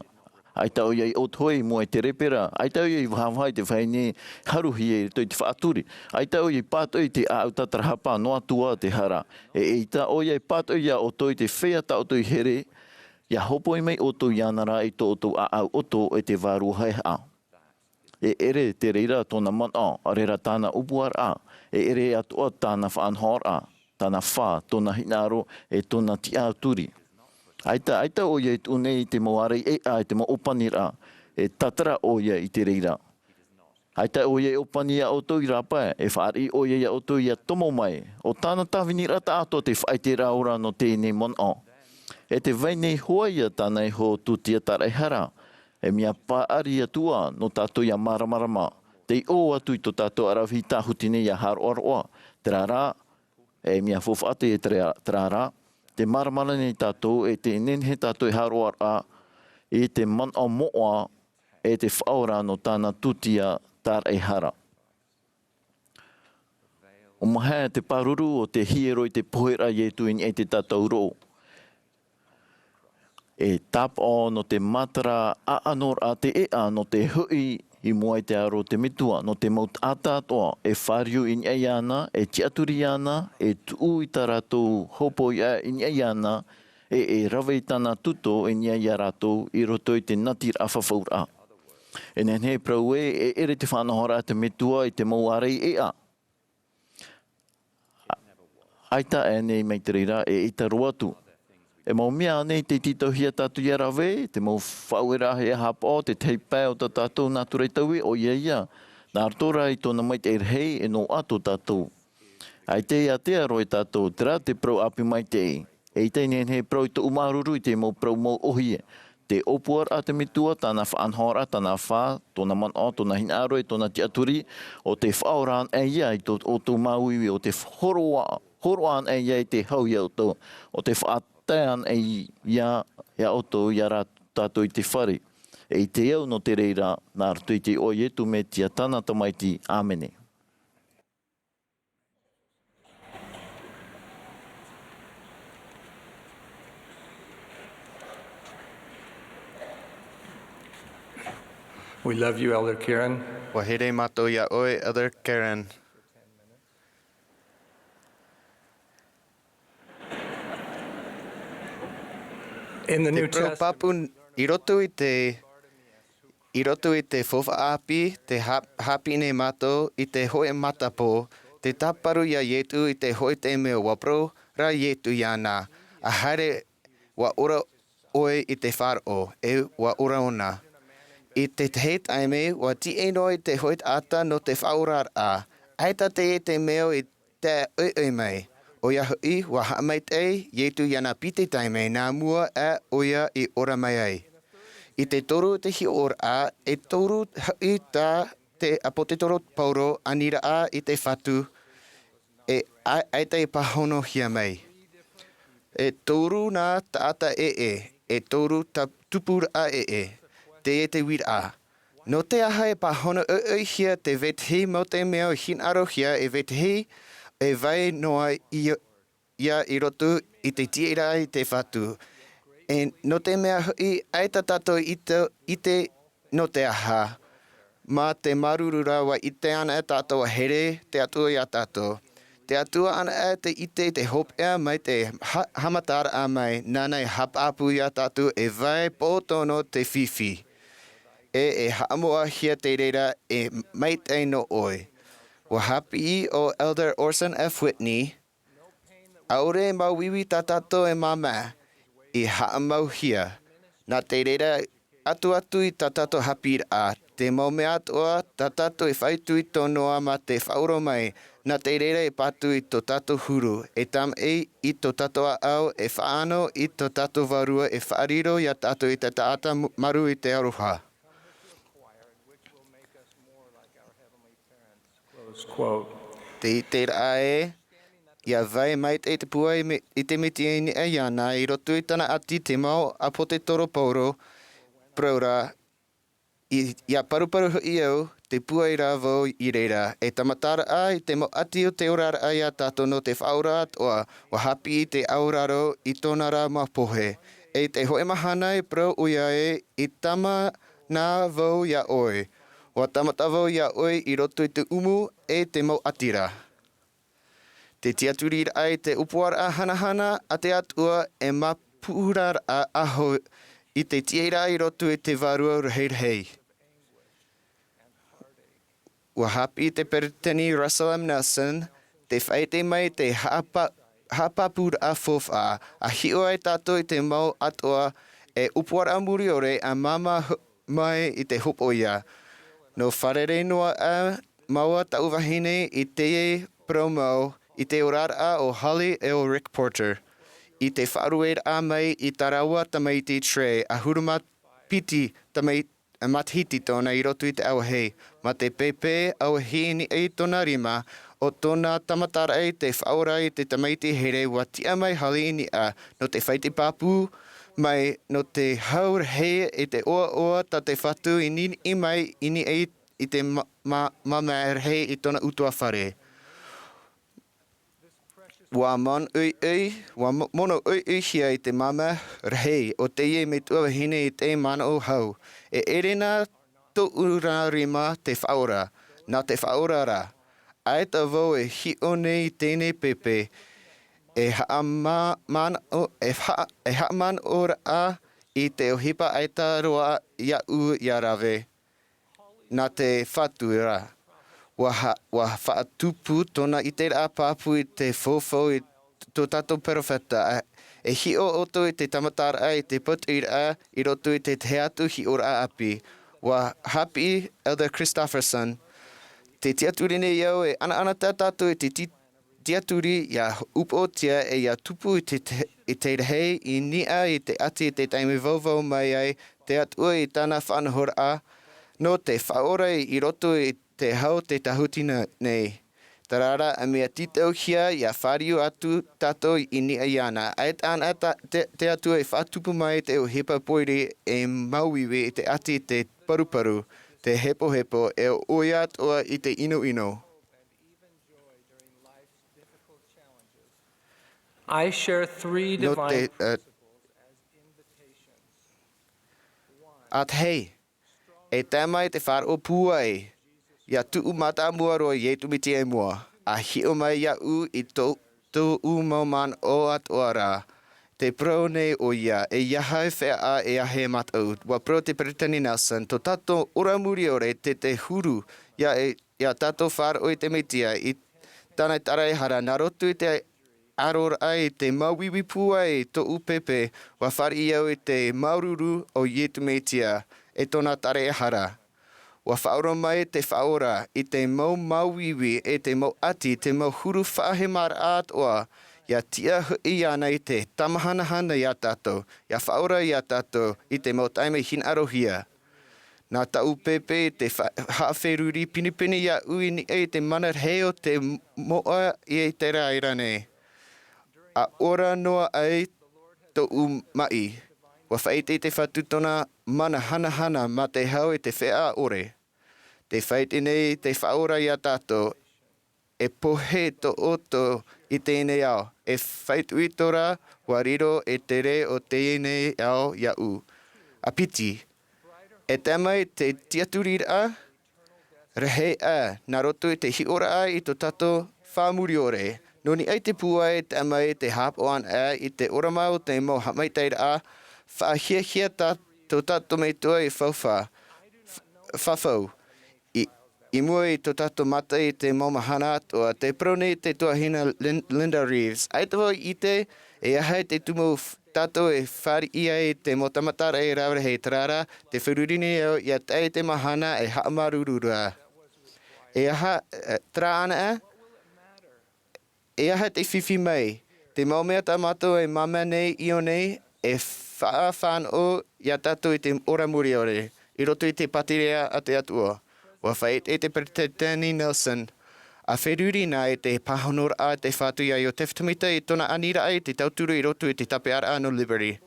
ʻAita ʻoia i ʻōtohe i mua i te lepera. ʻAita ʻoia i vahavaha i te vahine haruhia i roto i te faʻaturi. ʻAita ʻoia i pātoʻi i te ʻāʻau tātarahapa noa atu ā te hara. E ʻeita ʻoia i pātoʻi iā ʻoutou i te feiā tā ʻoutou i here, ʻia hopoiʻa mai ʻoutou iāna rā i tō ʻoutou ʻāʻau ʻoto e te vārua haʻehaʻa. E ʻere te reira tōna manaʻo, ʻaore rā tāna ʻōpuaraʻa, e ʻere atoʻa tāna faʻanahoraʻa, tāna fā, tōna hinaʻaro, e tōna tiʻaturi. ʻAita, ʻaita ʻoia i tuʻu nei i te mau ārai ʻēʻa, i te mau ʻōpaniraʻa, e tātara ʻoia i te reira. ʻAita ʻoia e ʻōpani iā ʻoutou i rāpae, e fāriʻi ʻoia iā ʻoutou ʻia tomo mai, ʻo tāna tāviniraʻa taʻatoʻa te faʻaʻite ra ora nō teie nei manaʻo. E tē vai nei hoʻi ia tāna iho tūtia taraʻehara, e mea paʻari atu ā nō tātou ʻia māramarama, tei ʻō atu i tō tātou ʻaravihi tāhuti nei ʻia haroʻaroʻa, terā rā, e mea faufaʻa teie terā, terā rā, tē māramarama nei tātou e tē nehenehe tātou e haroʻaroʻa, i te manaʻo moʻa e te faʻaora nō tāna tūtia tāraʻehara. ʻO maha te pāruru o te hiero i te pohe ra Ietu i niʻa i te tātauro. E tāpaʻo nō te matara ʻaʻano ra te ʻeʻa nō te hoʻi i mua i te aro o te Metua, nō te mau taʻata atoʻa e fāriu i niʻa iāna, e tiʻaturi iāna, e tuʻu i tā rātou hopoiʻa i niʻa iāna, e e rave i tāna tuto i niʻa iā rātou i roto i te natiraʻa fafauraʻa. E nehenehe e parau ē, e ʻere te faʻanahoraʻa a te Metua i te mau ārai ʻeʻa. ʻAita ānei mai te reira, e ʻaita roa atu. E mau mea ānei tei tītauhia tātou ia rave, te mau faʻaueraʻa e haʻapaʻo, te tahi pae o tā tātou nā Tūraitaui, ʻoia ia, nā roto rā i tōna maitaʻi rahi, e noaʻa tō tātou. ʻAita e ātea roa ia tātou, terā te parau ʻāpī maitaʻi. E ʻaita e nehenehe e parau i tōʻu māuruuru i te mau parau mau ʻōhie. Te ʻōpuaraʻa a te Metua, tāna faʻanahoraʻa, tāna fā, tōna manaʻo, tōna hinaʻaro, e tōna tiʻaturi, ʻo te faʻaora anaʻe ia i tō, ʻoutou māuiui, ʻo te hōroʻa, hōroʻa anaʻe ia i te hau ia ʻoutou, ʻo te faʻatae anaʻe ia, ia ʻoutou, ia rā tātou i te fare. E ʻite au nō te reira, nā roto i te iʻoa o Ietu Metia tāna Tamaiti. ʻĀmene. We love you, Elder Karen. ʻUa here mātou iā ʻoe, Elder Karen. In the Te New parau Testament, pāpū i roto i te, i roto i te faufaʻa ʻāpī, tē hā-, hāpiʻi nei mātou i te hōʻē matapō, tē tāparu iā Ietu i te hōʻē taime ʻua parau ra Ietu iāna, ʻa haere, ʻua ora ʻoe i te faʻaroʻo, e ʻua ora ʻōna. I te tahi taime, ʻua tīaʻi noa i te hōʻē taʻata nō te faʻaoraraʻa, ʻaita teie te mea i tae ʻoiʻoi mai. ʻOia hoʻi, ʻua haʻamaitaʻi Ietu iāna i te piti taime nā mua aʻe ʻoia i ora mai ai. I te toru o te hiʻoraʻa, e toru hoʻi tā te ʻāpōsetolo Paulo aniraʻa i te Fatu, e ʻa-, ʻaita e pāhonohia mai. E toru nā taʻata ʻē, e toru ta-, tupuraʻa ʻē. Teie te uiraʻa. Nō te aha e pāhono ʻoiʻoihia te vetahi mau taime e hinaʻarohia e vetahi e vai noa i, ia i roto i te tīaʻiraʻa i te Fatu. E nō te mea hoʻi, ʻaita tātou i te, i te nō te aha. Mā te māuruuru ra ʻua ʻite anaʻe tātou ʻua here te Atua iā tātou. Te Atua anaʻe te ʻite i te hopeʻa mai te ha-, haʻamataraʻa mai, nāna e haʻapāpū iā tātou e vai pōtono te fifi. E, e haʻamoʻahia te reira e maitaʻi nō ʻoe. ʻUa hāpiʻi ʻo Elder Orson F. Whitney, ʻaore e māuiui tā tātou e māmā, i haʻamauhia. Nā te reira atu atu i tā tātou haʻapiʻiraʻa, te mau mea atoʻa tā tātou e faʻaitoito noa mā te faʻaora mai, nā te reira e pātū i tō tātou huru, e tāmaʻi i tō tātou ʻāʻau, e faʻaʻano i tō tātou Vārua e faʻariro iā tātou i te taʻata mu-, marū i te aroha. Close quote. Te, te reira ē, ʻia vai maitaʻi te pūai me-, i te Mesia i niʻa iāna, i roto i tāna ʻati te mau ʻāpōsetolo Paulo, parau ra, i, ʻia paruparu hoʻi au, tē pūai ra vau i reira, e tāmataraʻa i te mau ʻati o te oraraʻa iā tātou nō te faʻaora atoʻa, ʻua hāpiʻi te aoraro i tōna ra mau pohe. E i te hōʻē mahana e parau ʻoia ē, i tāmā na vau iā ʻoe. ʻUa tāmata vau iā ʻoe i roto i te ʻumu e te mau ʻati ra. Te tiʻaturiraʻa i te ʻōpuaraʻa hanahana a te Atua e māpūraʻa aho i te tīaʻiraʻa i roto i te Vārua Rahirahi. ʻUa hāpiʻi te Peresideni Russell M. Nelson, tē faʻaʻite mai te haʻapa-, haʻapāpūraʻa faufaʻa, ʻa hiʻo ai tātou i te mau atoʻa e ʻōpuaraʻa muriʻore ʻa māmā ho-, mai i te hopoiʻa. Nō fārerei noa aʻe māua taʻu vahine i teie parau mau i te oraraʻa o Holly L. Rick Porter, i te faʻarueraʻa mai i tā rāua tamaiti Trey, ʻahuru mā piti tamai-, matahiti tōna i roto i te auahi, mā te pēpē auahi i niʻa i tōna rima, ʻo tōna tāmataraʻa i te faʻaora i te tamaiti here ʻua tiʻa mai Holly i niʻa, nō te faʻaʻite pāpū, mai nō te hau rahi i te ʻoaʻoa tā te Fatu i niniʻi mai i niʻa i te ma- ma- māmā rahi i tōna ʻutuāfare. Ua manaʻo ʻoiʻoi, ua mo- mono ʻoiʻoihia i te māmā rahi o teie metua vahine i te manaʻo hau. E ʻere nā tōʻu rā rima te Faʻaora, nā te Faʻaora rā. ʻAita vau e hiʻo nei i teie pēpē, e haʻamanaʻo, e haʻa- e haʻamanaʻo rā i te ʻohipa ʻaita roa iaʻu ia rave. Nā te Fatu rā. Ua ha- ua faʻatupu tōna ʻiteraʻa pāpū i te faufaʻa i tō tātou peropheta, e hiʻo ʻoutou i te tāmataraʻa i te pōtiʻiraʻa i roto i te tahi atu hiʻoraʻa ʻāpī. Ua haʻapiʻi Elder Christofferson, te tiʻaturi nei au e ʻanaʻanatae tātou i te ti- tiʻaturi ia upoʻotia e ia tupu i te, te, i te rahi i niʻa i te ʻati i te taime vauvau mai ai te Atua i tāna faʻanahoraʻa nō te Faʻaora i roto i te hau te tāhuti nei. Terā rā, e mea tītauhia ia fāriu atu tātou i niʻa iāna. ʻAita anaʻe te, te Atua e faʻatupu mai te ʻohipa pōiri e māuiui i te ʻati i te paruparu, te hepohepo, e ʻoia atoʻa i te ʻinoʻino. I share three nō divine te, uh, principles as invitations. One, ʻātahi, e tae mai te faʻaroʻo pūai, ia tuʻu mātāmua roa Iesu Mesia i mua, a hiʻo mai iaʻu i tō, tōʻu mau manaʻo atoʻa rā. Te parau nei ʻoia, e aha e feiā, e aha e mataʻu. Ua parau te Peresideni Nelson, tō tātou ora muri ʻore, te, te huru, ia e ia tātou faʻaroʻo i te Mesia, i tāna taraehara, nā roto i te ʻaroraʻa i te māuiui pūai i tōʻu pēpē, ua fāriʻi au i te māuruuru o Iesu Mesia, e tōna taraehara. Ua faʻaora mai te Faʻaora, i te mau māuiui, e te mau ʻati, te mau huru faʻahemaraʻa atoʻa, ia tiʻa hoʻi iāna i te tāmahanahana ia tātou, ia faʻaora ia tātou, i te mau taime hinaʻarohia. Nā tāʻu pēpē te fa-, haʻaferuri pinepine iaʻu i niʻa i te mana rahi o te moʻa i te reira nei. A ora noa ai tōʻu maʻi, ua faʻaʻite te Fatu tōna mana hanahana mā te hau i te feiā ʻore. Te faʻaʻite nei te Faʻaora ia tātou, e pohe tō ʻoutou i teie nei ao, e faʻaitoito rā, ua riro e te rē o teie nei ao iaʻu. A piti, e tae mai te tiʻaturiraʻa, rahi aʻe, nā roto i te hiʻoraʻa i tō tātou Fatu muri ʻore. Nō niʻa i te pūai e tae mai te haʻapaʻo anaʻe i te ʻōrama o te mau haʻamaitaʻiraʻa, faʻahiahia tā tō tātou Metua i faufaʻa, f-, fafau. I, i mua i tō tātou mata i te mau mahana atoʻa, te parau nei te tuahine Lin-, Linda Reeves. ʻAita vau i ʻite, e aha te tumu f-, tātou e fāriʻi ai te mau tāmataraʻa e rave rahi, terā rā, te feruri nei au ia tae i te mahana e haʻamāuruuru rā. E aha, e, terā anaʻe, e aha te fifi mai, te mau mea tā mātou e māmā nei i ʻō nei, e faʻafānaʻo ia tātou i te ora muri ʻore, i roto i te pātireia a te Atua. Ua faʻaʻite te Peresideni Nelson, a feruri na i te pāhonoraʻa a te Fatu ia Iotefa Tēmita i tōna aniraʻa i te tauturu i roto i te tāpeʻaraʻa nō Liberty.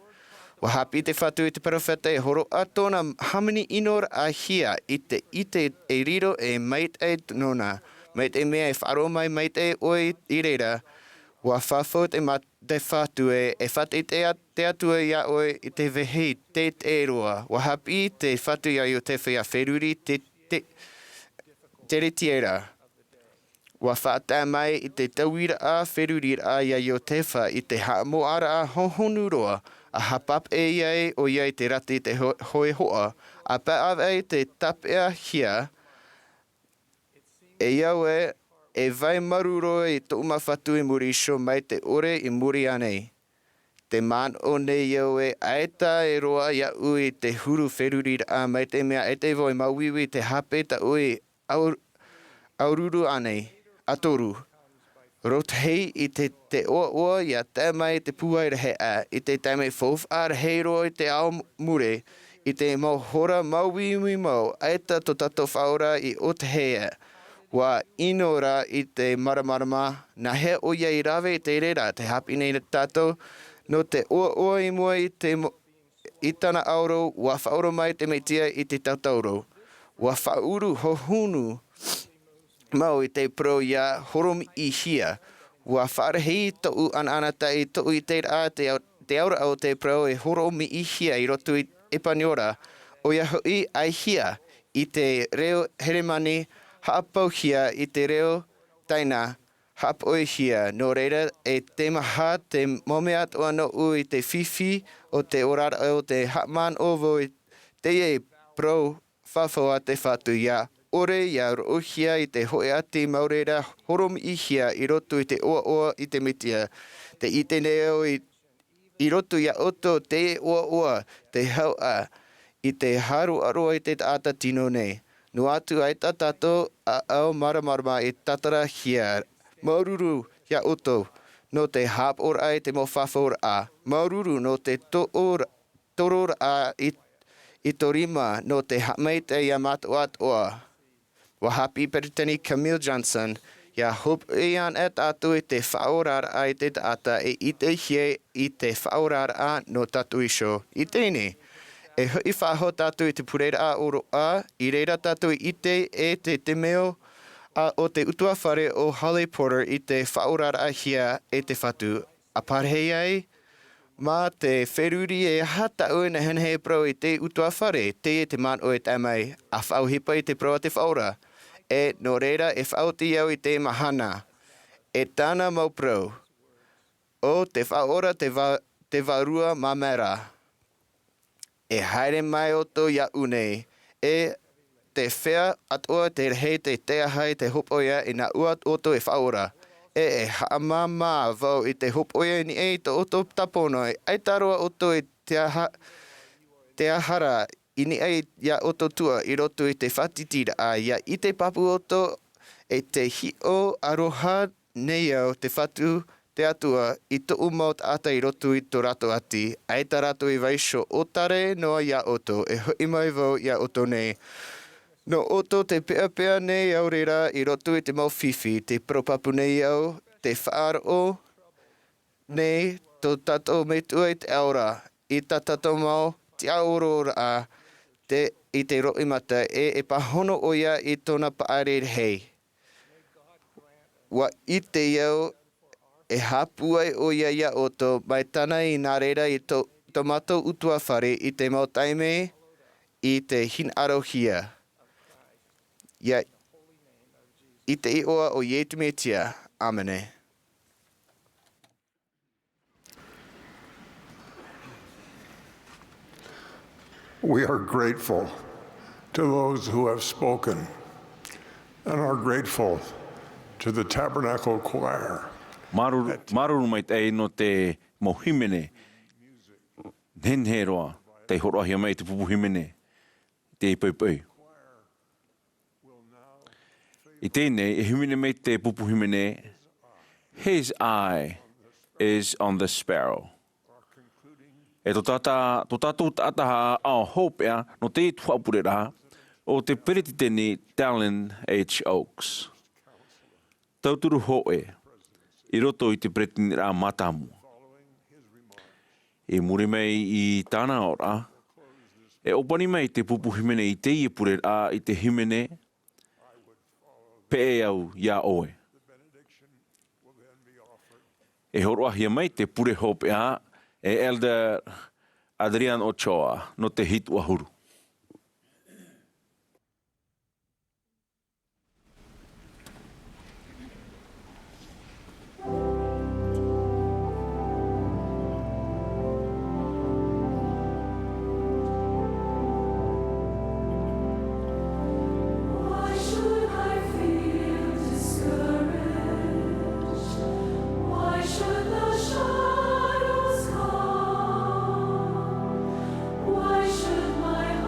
Ua haʻapiʻi te Fatu i te peropheta e hōroʻa tōna hāmani ʻinoraʻahia i te ʻite e riro e maitaʻi nōna. Mai te mea e faʻaroʻo mai maitaʻi ʻoe i reira, ua fafau te ma-, te Fatu e, e faʻaʻite te Atua ia ʻoe i te vāhi teitei roa. Ua haʻapiʻi te Fatu ia Iotefa ia feruri te, te, te reti era. Ua faʻatae mai i te tauiraʻa feruriraʻa ia Iotefa i te haʻamoʻaraʻa hohonu roa, a haʻapapaʻi ai ʻoia i te rata i te ho-, hōʻē hoʻa, a paʻapaʻi te tāpeʻahia, e au ē, e vai maru roa i tōʻu mau fatu i muri iho mai te ʻore i muri aʻe nei. Te manaʻo nei au ē, ʻaita e roaʻa iaʻu i te huru feruriraʻa mai te mea ʻaita vau e māuiui i te hape tāʻu i ʻaur-, ʻaururu aʻe nei, ʻatoru. Roto hia i te, te ʻoaʻoa ia tae mai te pūai rahi aʻe, i te taime faufaʻa rahi roa i te ao mure, i te mau hora māuiui mau, ʻaita tō tātou Faʻaora i ʻōtahi aʻe. Ua ʻino rā i te māramarama, nāhea ʻoia i rave i te reira, te haʻapiʻi nei tātou, nō te ʻoaʻoa i mua i te mo-, i tāna ʻauro, ua faʻaora mai te Mesia i te tauturu. Ua faʻaʻuru hohonu mau i te parau ʻia horomiʻihia. Ua faʻarahi tōʻu ʻanaʻanataʻi, tōʻu ʻiteraʻa te, te auraʻa o te parau e horomiʻihia i roto i ʻEpāneora. ʻOia hoʻi, ʻaihia i te reo Heremani, haʻapauhia i te reo Taina, haʻapoʻihia. Nō reira, e teimaha te mau mea atoʻa nōʻu i te fifi o te oraraʻa o te haʻamanaʻo vau i teie parau fafau a te Fatu, ʻia ʻore ʻia roʻohia i te hōʻē ʻati mau reira horomiʻihia i roto i te ʻoaʻoa i te Mesia. Tē ʻite nei au i, i roto iā ʻoutou te ʻoaʻoa, te hauʻa, i te haroaroa i te taʻata tino nei. Noa atu ʻaita tātou ʻāʻau māramarama e tātarahia. Māuruuru iā ʻoutou nō te haʻapaʻoraʻa i te mau fafauraʻa. Māuruuru nō te toʻo-, tororaʻa i, i tō rima nō te haʻamaitaʻi iā mātou atoʻa. Ua haʻapiʻi Peresideni Camille Johnson, ʻia hopeʻa ana tātou i te faʻaoraraʻa i te taʻata e ʻitehia i te faʻaoraraʻa nō tātou iho. I teie nei, e hoʻi faʻahou tātou i te pureraʻa ʻōroʻa, i reira tātou i ʻite e te tēmeo a, o te ʻutuāfare o Holly Porter i te faʻaoraraʻahia e te Fatu. ʻA parahi ai, mā te feruri e aha tāʻu e nehenehe e parau i te ʻutuāfare, teie te manaʻo e tae mai, ʻa faʻaʻohipa i te parau a te Faʻaora. E nō reira e faʻaoti au i te mahana. E tāna mau parau. ʻO te Faʻaora te vā-, te vārua māmera. E haere mai ʻoutou iāʻu nei, e te feiā atoʻa tē rahi te taeaʻe i te hopoiʻa, e nā ʻua ʻoutou e faʻaora. E, e haʻamāmā vau i te hopoiʻa i niʻa i tō ʻoutou tāpono, e ʻaita roa ʻoutou i te aha-, te aha ra i niʻa i, iā ʻoutou atoʻa i roto i te faʻatītīraʻa, ʻia ʻite pāpū ʻoutou, e tē hiʻo aroha nei au, te Fatu, te Atua, i tōʻu mau taʻata i roto i tō rātou ʻati, ʻaita rātou i vaiiho, ʻo tāre noa iā ʻoutou, e hoʻi mai vau iā ʻoutou nei. Nō ʻoutou te peʻapeʻa nei au reira i roto i te mau fifi, tē parau pāpū nei au, tē faʻaroʻo nei tō tātou Metua i te ao ra, i tā tātou mau tiʻaororaʻa te, i te roimata, e, e pāhono ʻoia i tōna paʻari rahi. ʻUa ʻite au, e hāpū ai ʻoia iā ʻoutou, mai tāna i nā reira i tō, tō mātou ʻutuāfare i te mau taime i te hinaʻarohia. ʻIa, i te iʻoa o Iesu Mesia. ʻĀmene. We are grateful to those who have spoken and are grateful to the Tabernacle Choir. Māuruuru, māuruuru maitaʻi nō te mau hīmene nehenehe roa, tei hōroʻahia mai te pupu hīmene, te poʻipoʻi. I teie nei, e hīmene mai te pupu hīmene, His Eye is on the Sparrow. E tō tātā-, tō tātou taʻata ʻāʻau hopeʻa nō te tuhaʻa pureraʻa, ʻo te Peretiteni Dallin H. Oaks. Tauturu hōʻē, i roto i te Peretiteniraʻa mātāmua. I muri mai i tāna aʻoraʻa, e ʻōpani mai te pupu hīmene i teie pureraʻa i te hīmene, Peʻe au iā ʻoe. E hōroʻahia mai te pure hopeʻa e Elder Adrian Ochoa nō te hitu ʻahuru. Why should I feel discouraged? Why should the shadows come? Why should my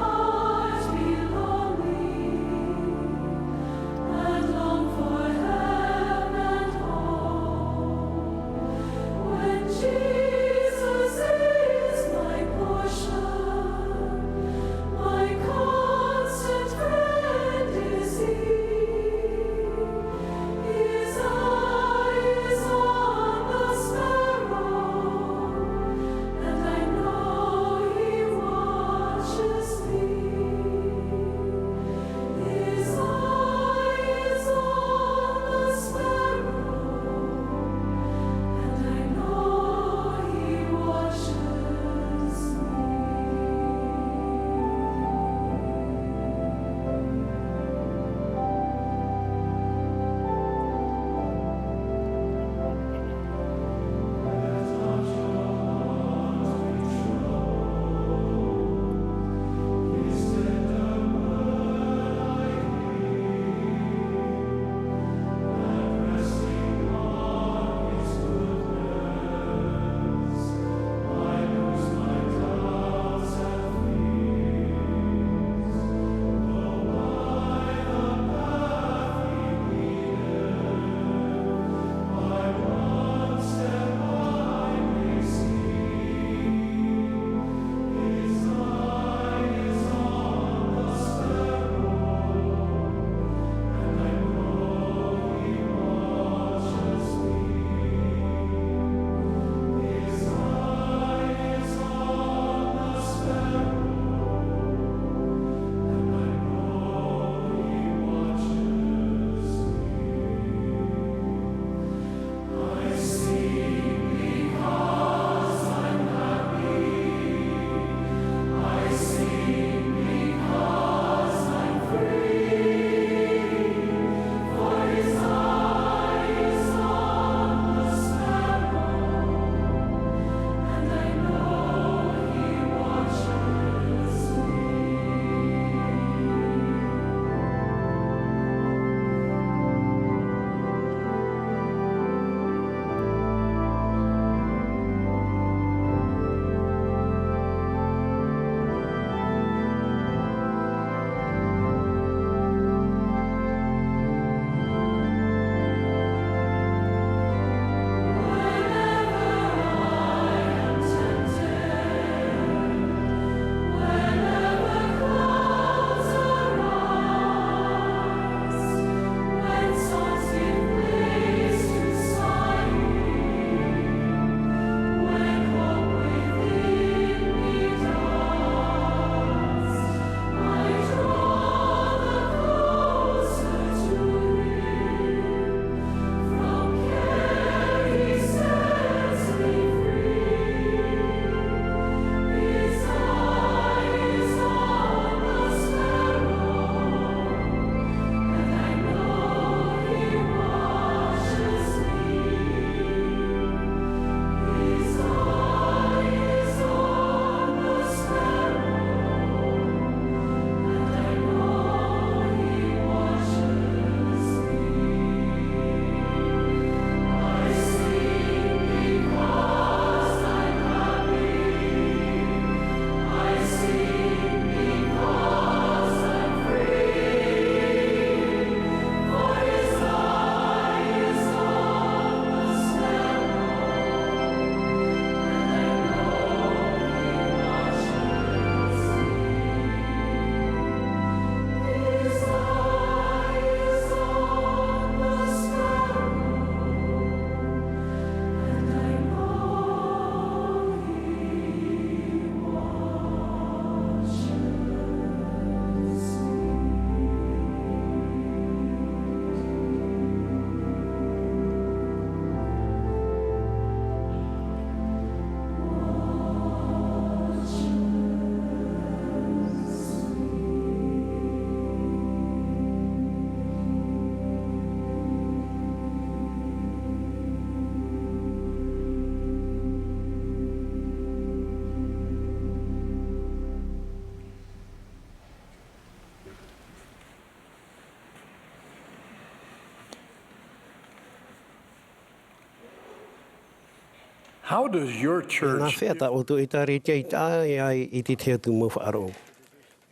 How does your church... Nā hea tā ʻoutou ʻētāretia i tae ai i te tahi atu mau faʻaroʻo?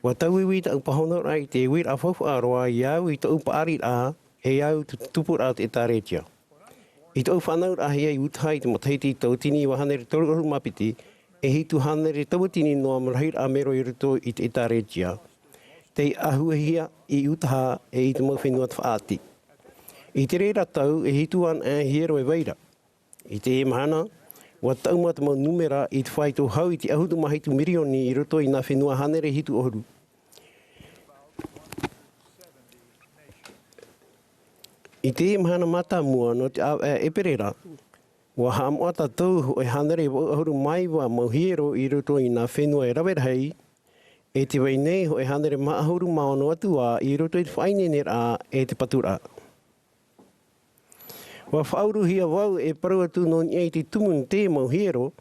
ʻUa tauiui taʻu pāhonoraʻa i te uiraʻa faufaʻa roa ia au i tōʻu paʻariraʻa, e au i te tupuraʻa o te ʻētāretia. I tōʻu fānauraʻahia i Utaha i te matahiti tauatini iva hānere toru ʻahuru mā piti, e hitu hānere tauatini noa mau rahiraʻa mero i roto i te ʻētāretia, tei ʻāhuehia i Utaha e i te mau fenua tafaʻati. I te reira tau, e hitu ana e hiero e vai ra. I teie mahana, ʻua taʻu mai te mau nūmera i te faito hau i te ʻahuru mā hitu mirioni i roto i nā fenua hānere hitu ʻahuru. I teie mahana mātāmua nō te ʻāvaʻe ʻēperēra, ʻua haʻamoʻa tātou hōʻē hānere vaʻu ʻahuru mā iva mau hiero i roto i nā fenua e rave rahi, e tē vai nei hōʻē hānere mā ʻahuru mā ono atu ā i roto i te faʻaineineraʻa e te paturaʻa. ʻUa faʻauruhia vau e parau atu nō niʻa i te tumu nō te mau hiero,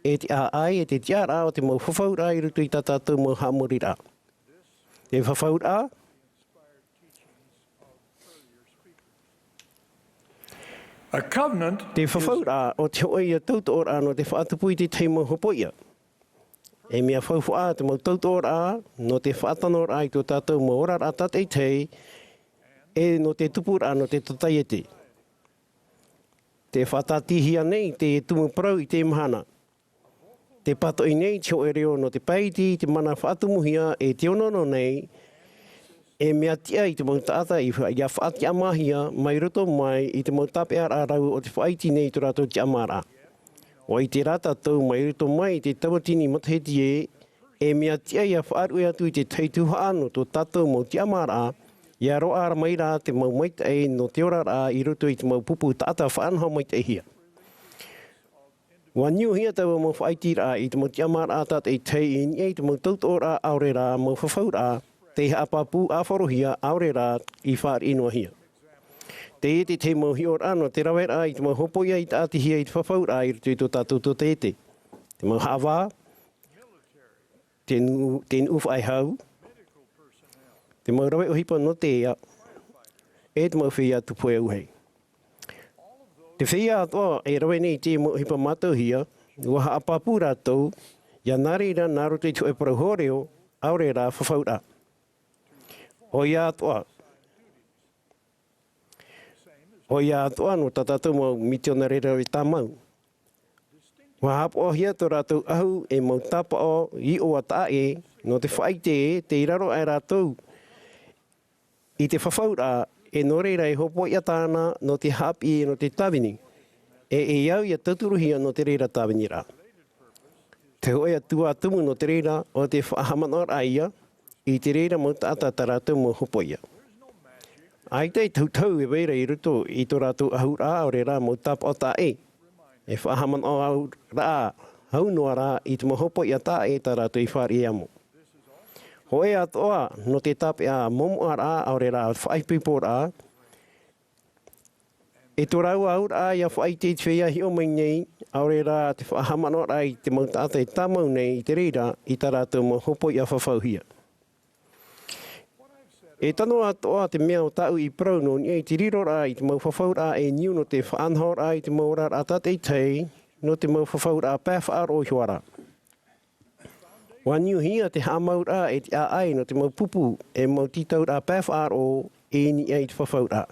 e te ʻāʻai, e te tiʻaraʻa o te mau fafauraʻa i roto i tā tātou mau haʻamoriraʻa. Te fafauraʻa, A covenant te is fafauraʻa ʻo te hōʻē ia tautoʻoraʻa nō te faʻatupu i te tahi mau hopoiʻa. E mea faufaʻa te mau tautoʻoraʻa nō te faʻatanoraʻa i tō tātou mau oraraʻa tātaʻitahi, e nō te tupuraʻa nō te totaiete. Tē faʻatātihia nei te tumu parau i teie mahana. Tē pātoʻi nei te hōʻē reo nō te pae iti i te mana faʻatumuhia e te onoono nei, e mea tiʻa i te mau taʻata i fa-, ia faʻatiʻamāhia mai roto mai i te mau tāpeʻaraʻa rau o te faʻaiti nei i tō rātou tiʻamāraʻa. ʻUa ʻite rā tātou mai roto mai i te tauatini matahiti ē, e mea tiʻa ia faʻaruʻe atu i te tahi tuhaʻa nō tō tātou mau tiʻamāraʻa, ia roaʻa mai rā te mau maitaʻi nō te oraraʻa i roto i te mau pupu taʻata faʻanaho maitaʻihia. ʻUa niuhia taua mau faʻaitiraʻa i te mau tiʻamāraʻa tātaʻitahi i niʻa i te mau tautoʻoraʻa ʻaore rā mau fafauraʻa, tei haʻapāpū ʻāfarohia ʻaore rā i fāriʻi noa hia. Teie te tahi mau hiʻoraʻa nō te raveraʻa i te mau hopoiʻa i tāʻatihia i te fafauraʻa i roto i tō tātou totaiete. Te mau haʻavā, te nuʻu, te nuʻu faʻehau, te mau rave ʻohipa nō te ea, e te mau feiā tupu auahi. Te feiā atoʻa e rave nei i te mau ʻohipa mātauhia, ʻua haʻapāpū rātou, ia nā reira nā roto i te hōʻē parau hōreo, ʻaore rā fafauraʻa. ʻOia atoʻa. ʻOia atoʻa nō tā tātou mau mitionare rave tāmau. ʻUa haʻapaʻohia tō rātou ʻahu e mau tāpaʻo iʻoa taʻa ʻē, nō te faʻaʻite ē, tei raro aʻe rātou i te fafauraʻa, e nō reira e hopoiʻa tāna nō te haʻapiʻi e nō te tāvini, e e au ia tauturuhia nō te reira tāviniraʻa. Te hōʻē atu ā tumu nō te reira, ʻo te faʻahaʻamanaʻoraʻa ia, i te reira mau taʻata tā rātou mau hopoiʻa. ʻAita e tahutahu e vai ra i roto i tō rātou ʻahuraʻa ʻaore rā mau tāpaʻo taʻa ʻē. E faʻahaʻamanaʻoraʻa hau noa rā i te mau hopoiʻa taʻa ʻē tā rātou i fāriʻi amo. Hōʻē atoʻa nō te tāpeʻa momoʻaraʻa ʻaore rā faʻaipoiporaʻa, e tō rāua auraʻa ia faʻaʻite i te feiā hiʻo mai nei, ʻaore rā te faʻahaʻamanaʻoraʻa i te mau taʻata e tāmau nei i te reira i tā rātou mau hopoiʻa fafauhia. E tano atoʻa te mea ʻo tāʻu i parau nō niʻa i te riroraʻa i te mau fafauraʻa e niu nō te faʻanahoraʻa i te mau oraraʻa tātaʻitahi, nō te mau fafauraʻa pae faʻaroʻo iho ā rā. ʻUa niuhia te haʻamauraʻa e te ʻāʻai nō te mau pupu e mau tītauraʻa pae faʻaroʻo i niʻa i te fafauraʻa.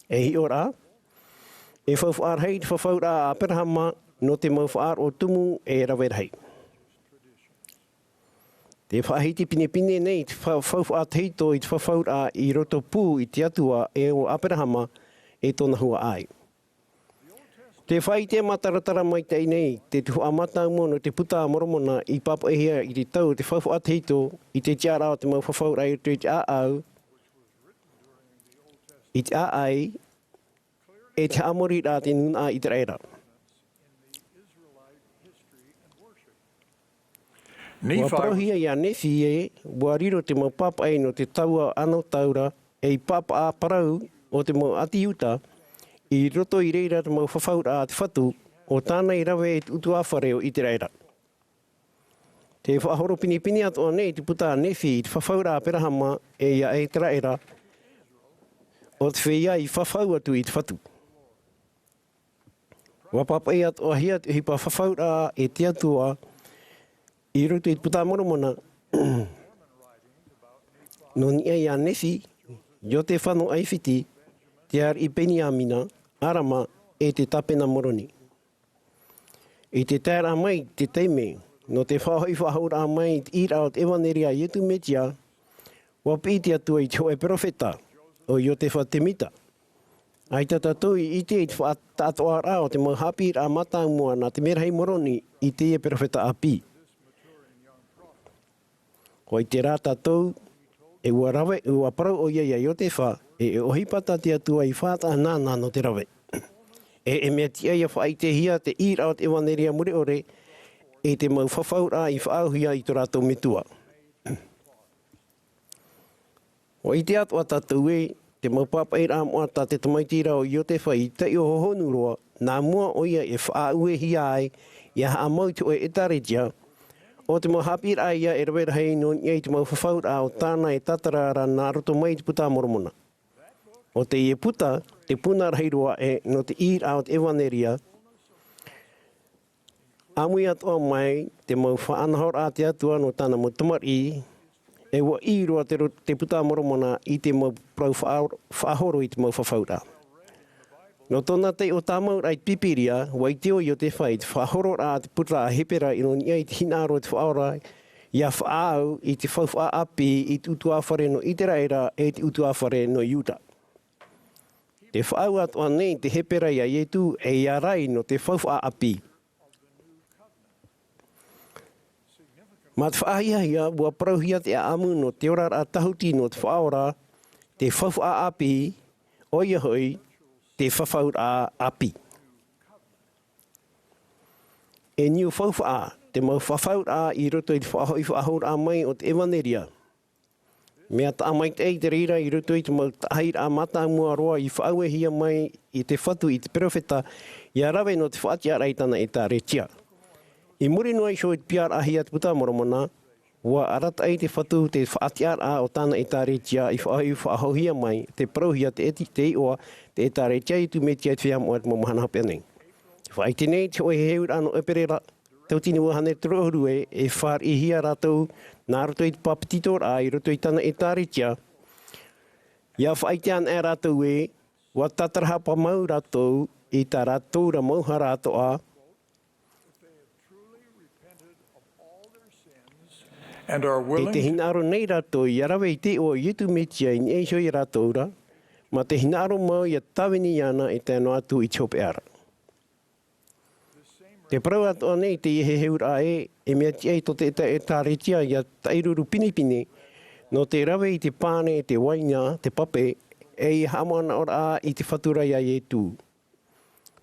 E hiʻo rā, e faufaʻa rahi te fafauraʻa a Aperahama nō te mau faʻaroʻo tumu e rave rahi. Te faʻahiti pinepine nei te fa-, faufaʻa tahito i te fafauraʻa i roto pū i te Atua e ʻo Aperahama e tōna huaʻai. Te faʻaʻite mātaratara maitaʻi nei te tuhaʻa mātāmua nō te Puta a Moromona i pāpaʻihia i te tau o te faufaʻa tahito i te tiʻaraʻa o te mau fafauraʻa i roto i te ʻāʻau, i te ʻāʻai, e te haʻamoriraʻa a te nūnaʻa ʻĪteraʻera. ʻUa Nephi parauhia ia Nephi ē, ʻua riro te mau pāpaʻi nō te taua anotau ra, ei pāpaʻi parau o te mau ʻāti Iuta, i roto i reira te mau fafauraʻa a te Fatu, ʻo tāna i rave i te ʻutuāfare o ʻĪteraʻera. Te faʻahoro pinepine atoʻa nei te puta a Nephi i te fafauraʻa a Aperahama e ia ʻĪteraʻera, ʻo te feiā i fafau atu i te Fatu. ʻUa pāpaʻi atoʻahia te ʻohipa fafauraʻa e te Atua i roto i te Puta Moromona, nō niʻa iā Nephi, Iotefa nō ʻAifiti, te ariʻi Peniamina, Arama, e te tāpena Moroni. I te taeraʻa mai te taime, nō te faʻahoʻi faʻahou mai i te ʻīraʻa o te ʻevaneria a Iesu Mesia, ʻua piʻi te Atua i te hōʻē perofeta, ʻo Iotefa Semita. ʻAita tātou i ʻite i te faʻataʻatoʻaraʻa o te mau haʻapiʻiraʻa mātāmua nā te mērahi Moroni i teie perofeta ʻāpī. ʻUa ʻite rā tātou, e ʻua rave, ʻua parau ʻoia iā Iotefa, e, e ʻohipa tā te Atua i faʻataʻa nāna nō te rave. E, e mea tiʻa ʻia faʻaʻitehia te ʻīraʻa o te ʻevaneria mure ʻore, e te mau fafauraʻa i faʻaauhia i tō rātou metua. ʻUa ʻite atoʻa tātou ē, te mau pāpaʻiraʻa moʻa tā te tamaiti ra ʻo Iotefa i taiʻo hohonu roa, nā mua ʻoia e faʻauehia ai, ʻia haʻamau i te hōʻē ʻētāretia, ʻo te mau haʻapiʻiraʻa ia e rave rahi nō niʻa i te mau fafauraʻa o tāna e tātara ra nā roto mai i te Puta Moromona. ʻO teie puta, te puna rahi roa ē, nō te ʻīraʻa o te ʻevaneria, ʻāmui atoʻa mai te mau faʻanahoraʻa a te Atua nō tāna mau tamariʻi, e ʻua ʻī roa te ro-, te Puta Moromona i te mau parau faʻa-, faʻahoro i te mau fafauraʻa. Nō tōna taiʻo tāmauraʻa i te Pīpīria, ʻua ʻite ʻo Iotefa i te faʻahororaʻa a te puta Hepera i nō niʻa i te hinaʻaro o te Faʻaora, ʻia faʻaau i te faufaʻa ʻāpī i te ʻutuāfare nō Iteraera e te ʻutuāfare nō Iuda. Te faʻaau atoʻa nei te Hepera iā Iesu ei ārai nō te faufaʻa ʻāpī. Mā te faʻahiahia, ʻua parauhia te ʻāʻamu nō te oraraʻa tāhuti nō te Faʻaora, te faufaʻa ʻāpī, ʻoia hoʻi, te fafauraʻa ʻāpī. E niu faufaʻa, te mau fafauraʻa i roto i te faʻahoʻi faʻahouraʻa mai o te ʻevaneria. Mea taʻa maitaʻi te reira i roto i te mau taʻahiraʻa mātāmua roa i faʻauehia mai e te Fatu i te perofeta, ʻia rave nō te faʻatiʻaraʻa i tāna ʻētāretia. I muri noa iho i te piaraʻahia a te Puta Moromona, ʻua arataʻi te Fatu te faʻatiʻaraʻa o tāna ʻētāretia i faʻahoʻi faʻahouhia mai, tē parauhia te ʻēti-, te iʻoa, te ʻētāretia a Iesu Mesia i te feiā moʻa i te mau mahana hopeʻa nei. Faʻaʻite nei te hōʻē heheuraʻa nō ʻEperēra, tautini ua hānere toru ʻahuru ē, e fāriʻihia rātou nā roto i te pāpetitoraʻa i roto i tāna ʻētāretia, ʻia faʻaʻite anaʻe rātou ē, ʻua tātarahapa mau rātou i tā rātou ra mau hara atoʻa, And are e willing te hinaʻaro nei rātou ʻia rave i te iʻoa o Iesu Mesia i niʻa iho ia rātou ra, mā te hinaʻaro mau ʻia tāvini iāna e tae noa atu i te hopeʻa ra. Tē parau atoʻa nei teie heheuraʻa ē, e mea tiʻa tō te ʻētā-, ʻētāretia ʻia taʻiruru pinepine, nō te rave i te pane, te uaina, te pape, e ʻia haʻamanaʻoraʻa i te Fatu ra iā Iesu.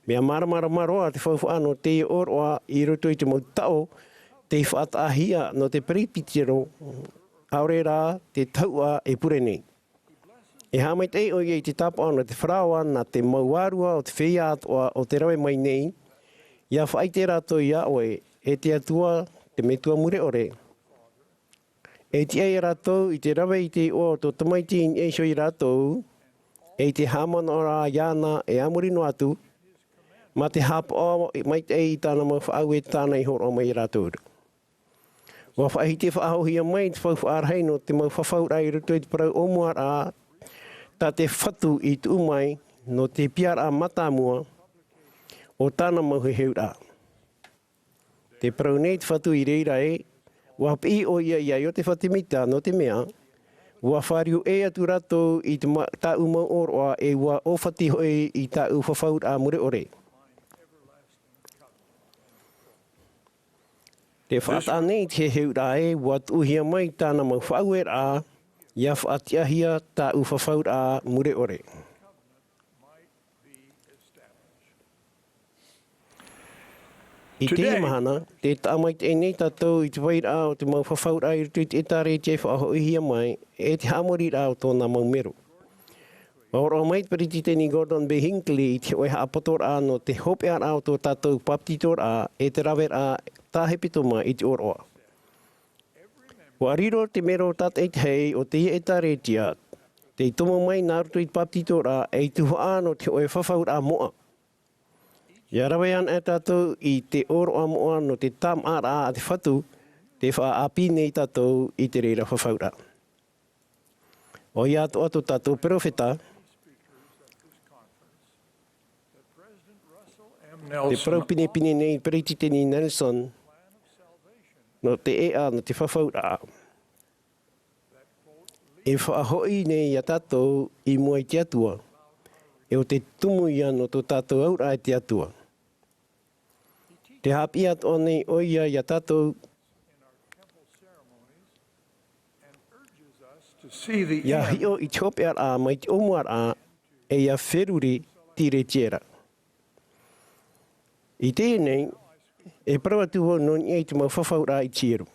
Mea māramarama roa te faufaʻa nō teie ʻōroʻa i roto i te mau taʻo, tei faʻataʻahia nō te peresibitero, ʻaore rā te tahuʻa e pure nei. E haʻamaitaʻi ʻoia i te tāpaʻo nō te faraoa nā te mau vārua o te feiā atoʻa o tē rave mai nei, ʻia faʻaʻite rātou iā ʻoe, e te Atua, te Metua mure ʻore. E tiʻa ia rātou i te rave i te iʻoa o tō Tamaiti i niʻa iho ia rātou, e i te haʻamanaʻoraʻa iāna e a muri noa atu, mā te haʻapaʻo maitaʻi i tāna mau faʻaue tāna i hōroʻa mai ia rātou. ʻUa faʻahiti faʻahouhia mai te faufaʻa rahi nō te mau fafauraʻa i roto i te parau ʻōmuaraʻa, tā te Fatu i tuʻu mai, nō te piaraʻa mātāmua, o tāna mau heheuraʻa. Tē parau nei te Fatu i reira ē, ʻua piʻi ʻoia iā Iotefa Semita nō te mea, ʻua fāriu ʻē atu rātou i te ma-, tāʻu mau ʻōroʻa e ʻua ʻōfati hoʻi i tāʻu fafauraʻa mure ʻore. Tē faʻataʻa nei te heheuraʻa ē, ʻua tuʻuhia mai tāna mau faʻaueraʻa, ʻia faʻatiʻahia tāʻu fafauraʻa mure ʻore. I teie mahana, tē taʻa maitaʻi nei tātou i te vairaʻa o te mau fafauraʻa i roto i te ʻĒtārētia i faʻahoʻihia mai, e te haʻamoriraʻa o tōna mau mero. ʻUa hōroʻa mai te Peresideni Gordon B. Hinckley i te hōʻē haʻapotoraʻa nō te hopeʻaraʻa o tō tātou pāpetitoraʻa, e te raveraʻa tā hepetoma i te ʻōroʻa. ʻUa riro te mero tātaʻitahi o teie ʻĒtārētia, tei tomo mai nā roto i te pāpetitoraʻa, ei tuhaʻa nō te hōʻē fafauraʻa moʻa. Ia rave ana e tātou i te ʻōroʻa moʻa nō te tāmāʻaraʻa a te Fatu, tē faʻaʻāpī nei tātou i te reira fafauraʻa. ʻOia atoʻa tō tātou peropheta, te parau pinepine nei Peretiteni Nelson, nō te ʻēʻa, nō te fafauraʻa. E faʻahoʻi nei ia tātou i mua i te Atua, e ʻo te tumu ia nō tō tātou auraʻa i te Atua. Tē haʻapiʻi atoʻa nei ʻoia ia tātou, ia hiʻo i te hopeʻaraʻa mai te ʻōmuaraʻa, e ia feruri tiretiera. I teie nei, e parau atu vau nō niʻa i te mau fafauraʻa i te hiero.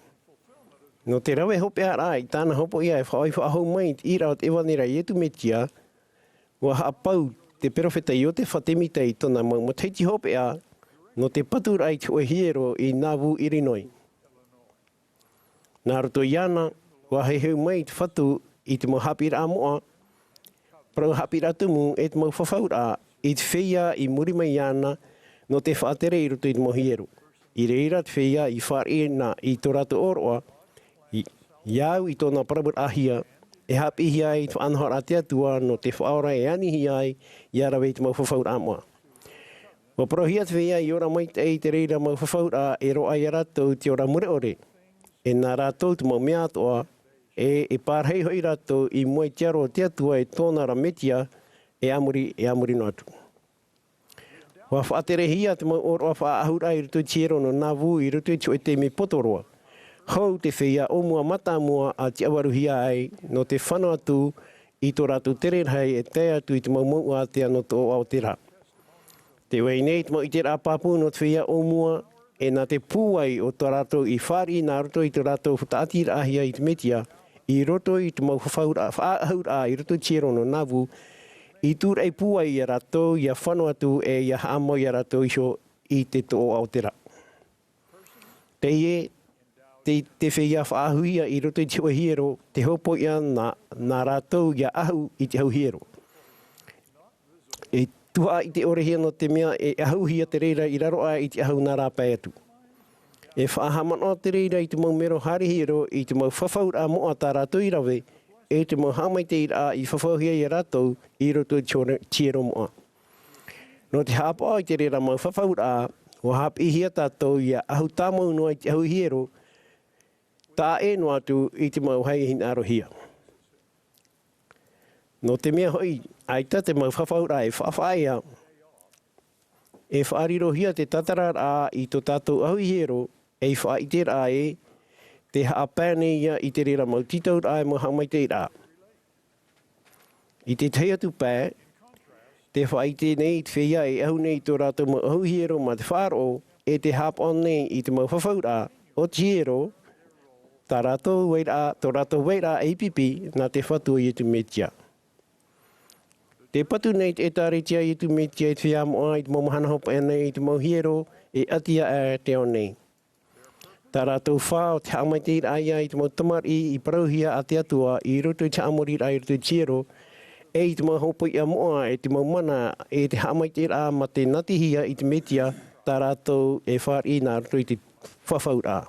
Nō te rave hopeʻaraʻa i tāna hopoiʻa e faʻaʻohipa faʻahou mai i te ʻīraʻa o te ʻevanelia a Iesu Mesia, ʻua haʻapau te peropheta Iosefa Semita i tōna mau matahiti hopeʻa nō te paturaʻa i te hōʻē hiero i Nauvoo, Illinois. Nā roto iāna, ʻua heheu mai te Fatu i te mau haʻapiʻiraʻa moʻa, parau haʻapiʻiraʻa tumu, e te mau fafauraʻa i te feiā i muri mai iāna nō te faʻatere i roto i te mau hiero. I reira te feiā i fāriʻi na i tō rātou ʻōroʻa, i, ia au i tōna parauraʻahia, e haʻapiʻihia ai te faʻanahoraʻa a te Atua nō te faʻaora e anihia ai ia rave i te mau fafauraʻa moʻa. ʻUa parauhia te feiā i ora maitaʻi i te reira mau fafauraʻa e roaʻa ia rātou i te ora mure ʻore. E nā rātou te mau mea atoʻa, e, e pārahi hoʻi rātou i mua i te aro o te Atua e tōna ra Mesia, e a muri, e a muri noa atu. ʻUa faʻaterehia te mau ʻōroʻa faʻaʻahuraʻa i roto i te hiero nō Nauvoo i roto i te hōʻē taime poto roa. Hou te feiā ʻōmua mātāmua a tiʻavarehia ai nō te fano atu i tō rātou tere rahi e tae atu i te mau mouʻa ātea nō te ʻoaʻoa o te rā. Tē vai nei te mau ʻiteraʻa pāpū nō te feiā ʻōmua, e nā te pūai o tā rātou i fāriʻi nā roto i tō rātou tāʻatiraʻahia i te Mesia, i roto i te mau fafauraʻa, faʻaʻahuraʻa i roto i te hiero nō Nauvoo, i tūraʻi pūai ia rātou, ia fano atu e ia haʻamau ia rātou iho i te ʻoaʻoa o te rā. Teie, te, te feiā faʻaʻahuhia i roto i te hōʻē hiero, te hopoiʻa nā, nā rātou ia ʻahu i te ʻahu hiero. E tuhaʻa ʻite ʻore hia nō te mea e ʻahuhia te reira i raro aʻe i te ʻahu nā rāpae atu. E faʻahaʻamanaʻo te reira i te mau mero haere hiero i te mau fafauraʻa moʻa tā rātou i rave, e te mau haʻamaitaʻiraʻa i fafauhia ia rātou i roto i te hiero, hiero moʻa. Nō te haʻapaʻo i te reira mau fafauraʻa, ʻua haʻapiʻihia tātou ia ʻahu tāmau noa i te ʻahu hiero, taʻa ʻē noa atu i te mau haʻa hinaʻarohia. Nō te mea hoʻi, ʻaita te mau fafauraʻa e faʻafaʻaea, e faʻarirohia te tātararaʻa i tō tātou ʻahu hiero, ei faʻaʻiteraʻa ē, tē haʻapae nei ia i te reira mau tītauraʻa e mau haʻamaitaʻiraʻa. I te tahi atu pae, tē faʻaʻite nei te feiā e ʻahu nei i tō rātou mau ʻahu hiero mā te faʻaroʻo, e tē haʻapaʻo nei i te mau fafauraʻa o te hiero, tā rātou vairaʻa, tō rātou vairaʻa ei pipi nā te Fatu o Iesu Mesia. Tē patu nei te ʻĒtārētia a Iesu Mesia i te feiā moʻa i te mau mahana hopeʻa nei i te mau hiero e ʻati aʻe te ao nei. Tā rātou fā o te haʻamaitaʻiraʻa ia i te mau tamariʻi i parauhia a te Atua i roto i te haʻamoriraʻa i roto i te hiero, e i te mau hopoiʻa moʻa e te mau mana e te haʻamaitaʻiraʻa mā te natihia i te Mesia, tā rātou e fāriʻi nā roto i te fafauraʻa.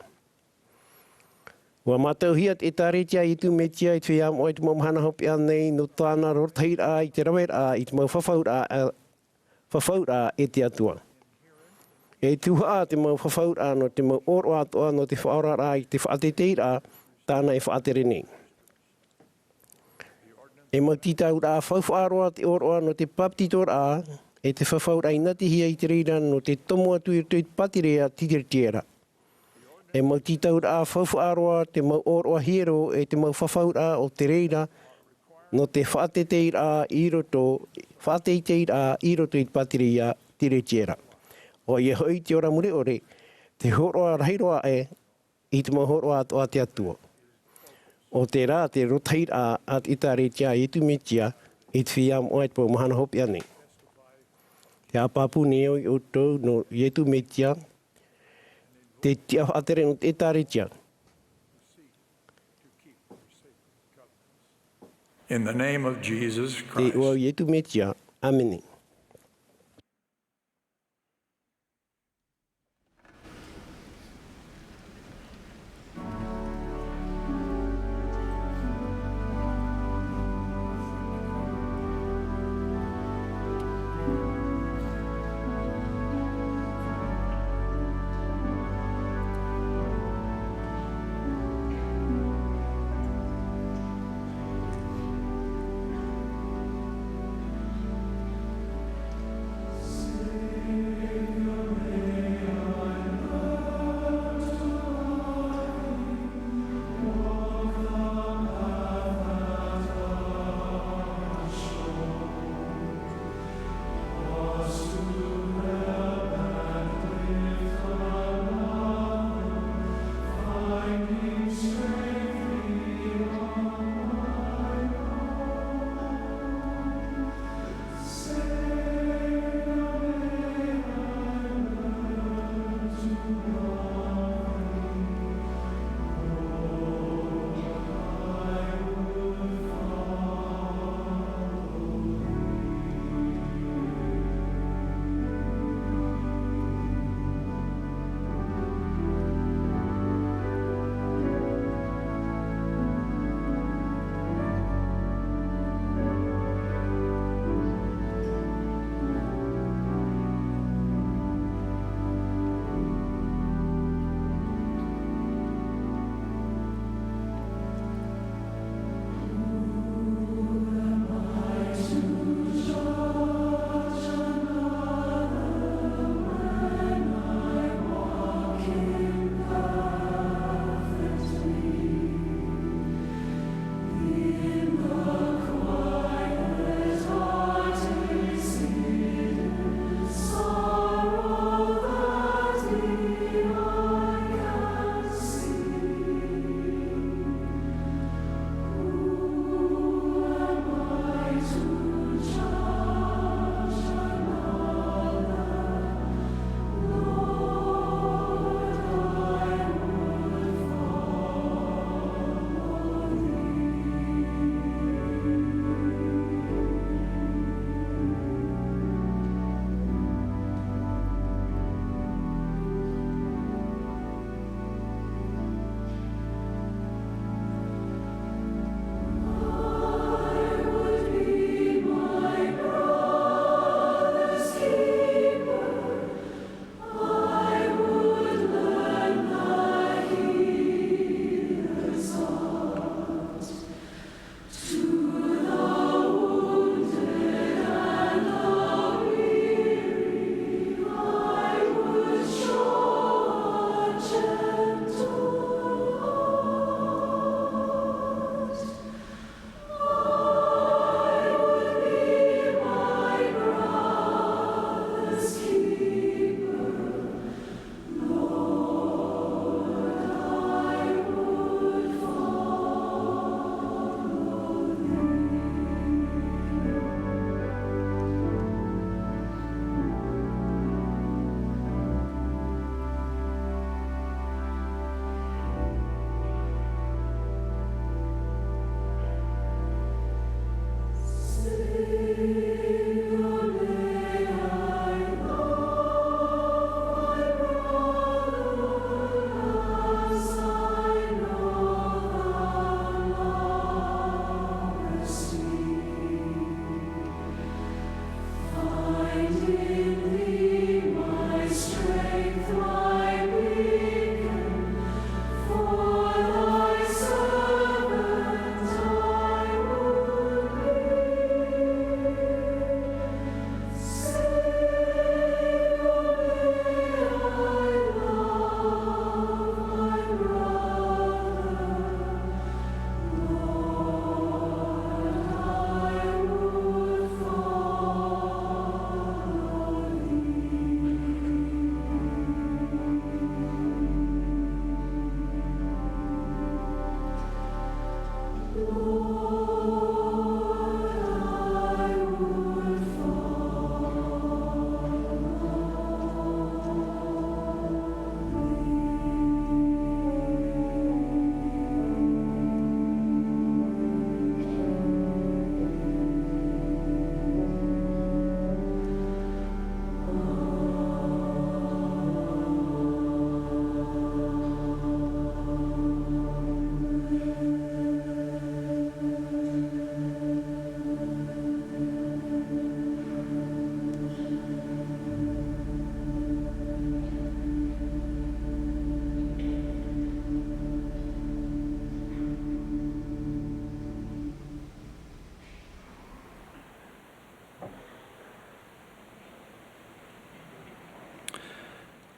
ʻUa mātauhia te ʻĒtārētia a Iesu Mesia i te feiā moʻa i te mau mahana hopeʻa nei nō tāna rotahiraʻa i te raveraʻa i te mau fafauraʻa, ā, fafauraʻa e te Atua. E tuhaʻa te mau fafauraʻa nō te mau ʻōroʻa atoʻa nō te faʻaoraraʻa i te faʻateiteiraʻa tāna e faʻatere nei. E mau tītauraʻa faufaʻa roa te ʻōroʻa nō te bāpetizoraʻa, e te fafauraʻa i natihia i te reira nō te tomo atu i roto i te pātireia tiretiera. E mau tītauraʻa faufaʻa roa te mau ʻōroʻa hiero e te mau fafauraʻa o te reira nō te faʻateiteiraʻa i roto, faʻateiteiraʻa i roto i te pātireia tiretiera. ʻOia hoʻi te ora mure ʻore, te hōroʻa rahi roa aʻe i te mau hōroʻa atoʻa a te Atua. ʻO terā te rotahiraʻa a te ʻĒtārētia a Iesu Mesia i te feiā moʻa i te mau mahana hopeʻa nei. Te haʻapāpū nei au ia ʻoutou nō Iesu Mesia, te tiʻa faʻatere nō te ʻĒtārētia. In the name of Jesus Christ. Te iʻoa o Iesu Mesia. ʻĀmene.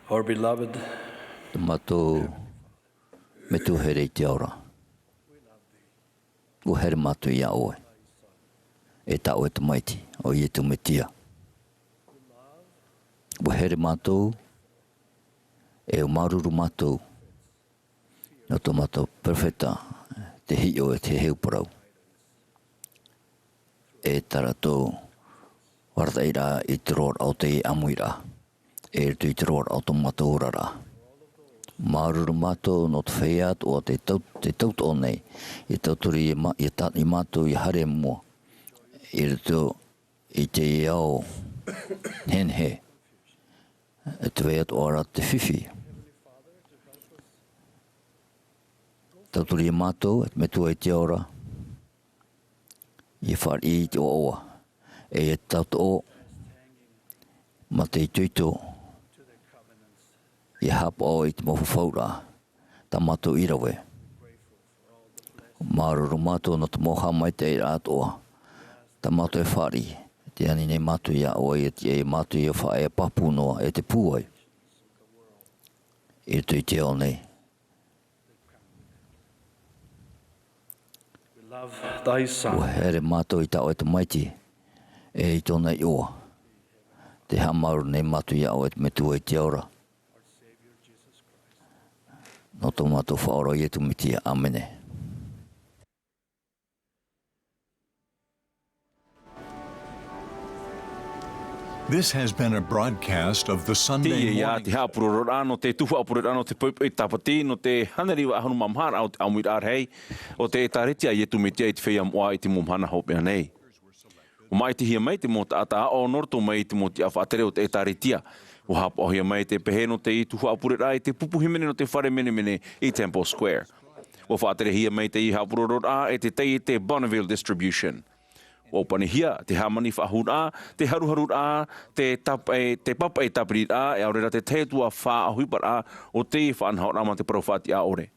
Our beloved. Tō mātou Metua here i te ao ra. ʻUa here mātou iā ʻoe. E tā ʻoe Tamaiti, ʻo Iesu Mesia. ʻUa here mātou, e ʻua māuruuru mātou. Nō tō mātou perofeta, te hiʻo e te heheu parau. E tā rātou arataʻiraʻa i te roaraʻa o te ʻāmuiraʻa. E i roto i te roaraʻa o tō mātou oraraʻa. Māuruuru mātou nō te feiā atoʻa tei tau, tei tauturu nei, ʻia tauturu ia mā-, ʻia tā-, ia mātou ʻia haere i mua. I roto i te ao nehenehe, e te vai atoʻa ra te fifi. Tauturu ia mātou, e te Metua i te ao ra, ʻia fāriʻi i te ʻoaʻoa, e ʻia tauturu mā te itoito, ʻia haʻapaʻo i te mau fafauraʻa tā mātou i rave. Māuruuru mātou nō te mau haʻamaitaʻiraʻa atoʻa tā mātou e fāriʻi, tē ani nei mātou iā ʻoe, ʻia tiʻa ia mātou ʻia faʻaea pāpū noa e te pūai i roto i te ao nei. We love thy son. ʻUa here mātou i tā ʻoe Tamaiti, e i tōna iʻoa. Tē haʻamāuruuru nei mātou iā ʻoe, Metua i te ao ra. Nō tō mātou Faʻaora ʻo Iesu Mesia. ʻĀmene. This has been a broadcast of the Sunday Teie ia morning. Te haʻapurororaʻa nō te tuhaʻa pureraʻa nō te poʻipoʻi Tāpati, nō te hānere iva ʻahuru mā maha raʻa o te ʻāmuiraʻa rahi o te ʻĒtārētia a Iesu Mesia i te feiā moʻa i te mau mahana hopeʻa nei. ʻUa māʻitihia mai te mau taʻata aʻo nō roto mai i te mau tiʻa faʻatere o te ʻĒtārētia. ʻUa haʻapaʻohia mai te pehe nō te tuhaʻa pureraʻa i te pupu hīmene nō te fare menemene i Temple Square. ʻUa faʻaterehia mai teie haʻapurororaʻa e te taiete Bonneville Distribution. ʻUa ʻōpanihia te hāmani faʻahou ra, te haruharu ra, te tāpaʻe, te pāpaʻi tāpiriraʻa, e ʻaore rā te tahi atu ā faʻaʻohiparaʻa o te faʻanahoraʻa mā te parau faʻatiʻa ʻore.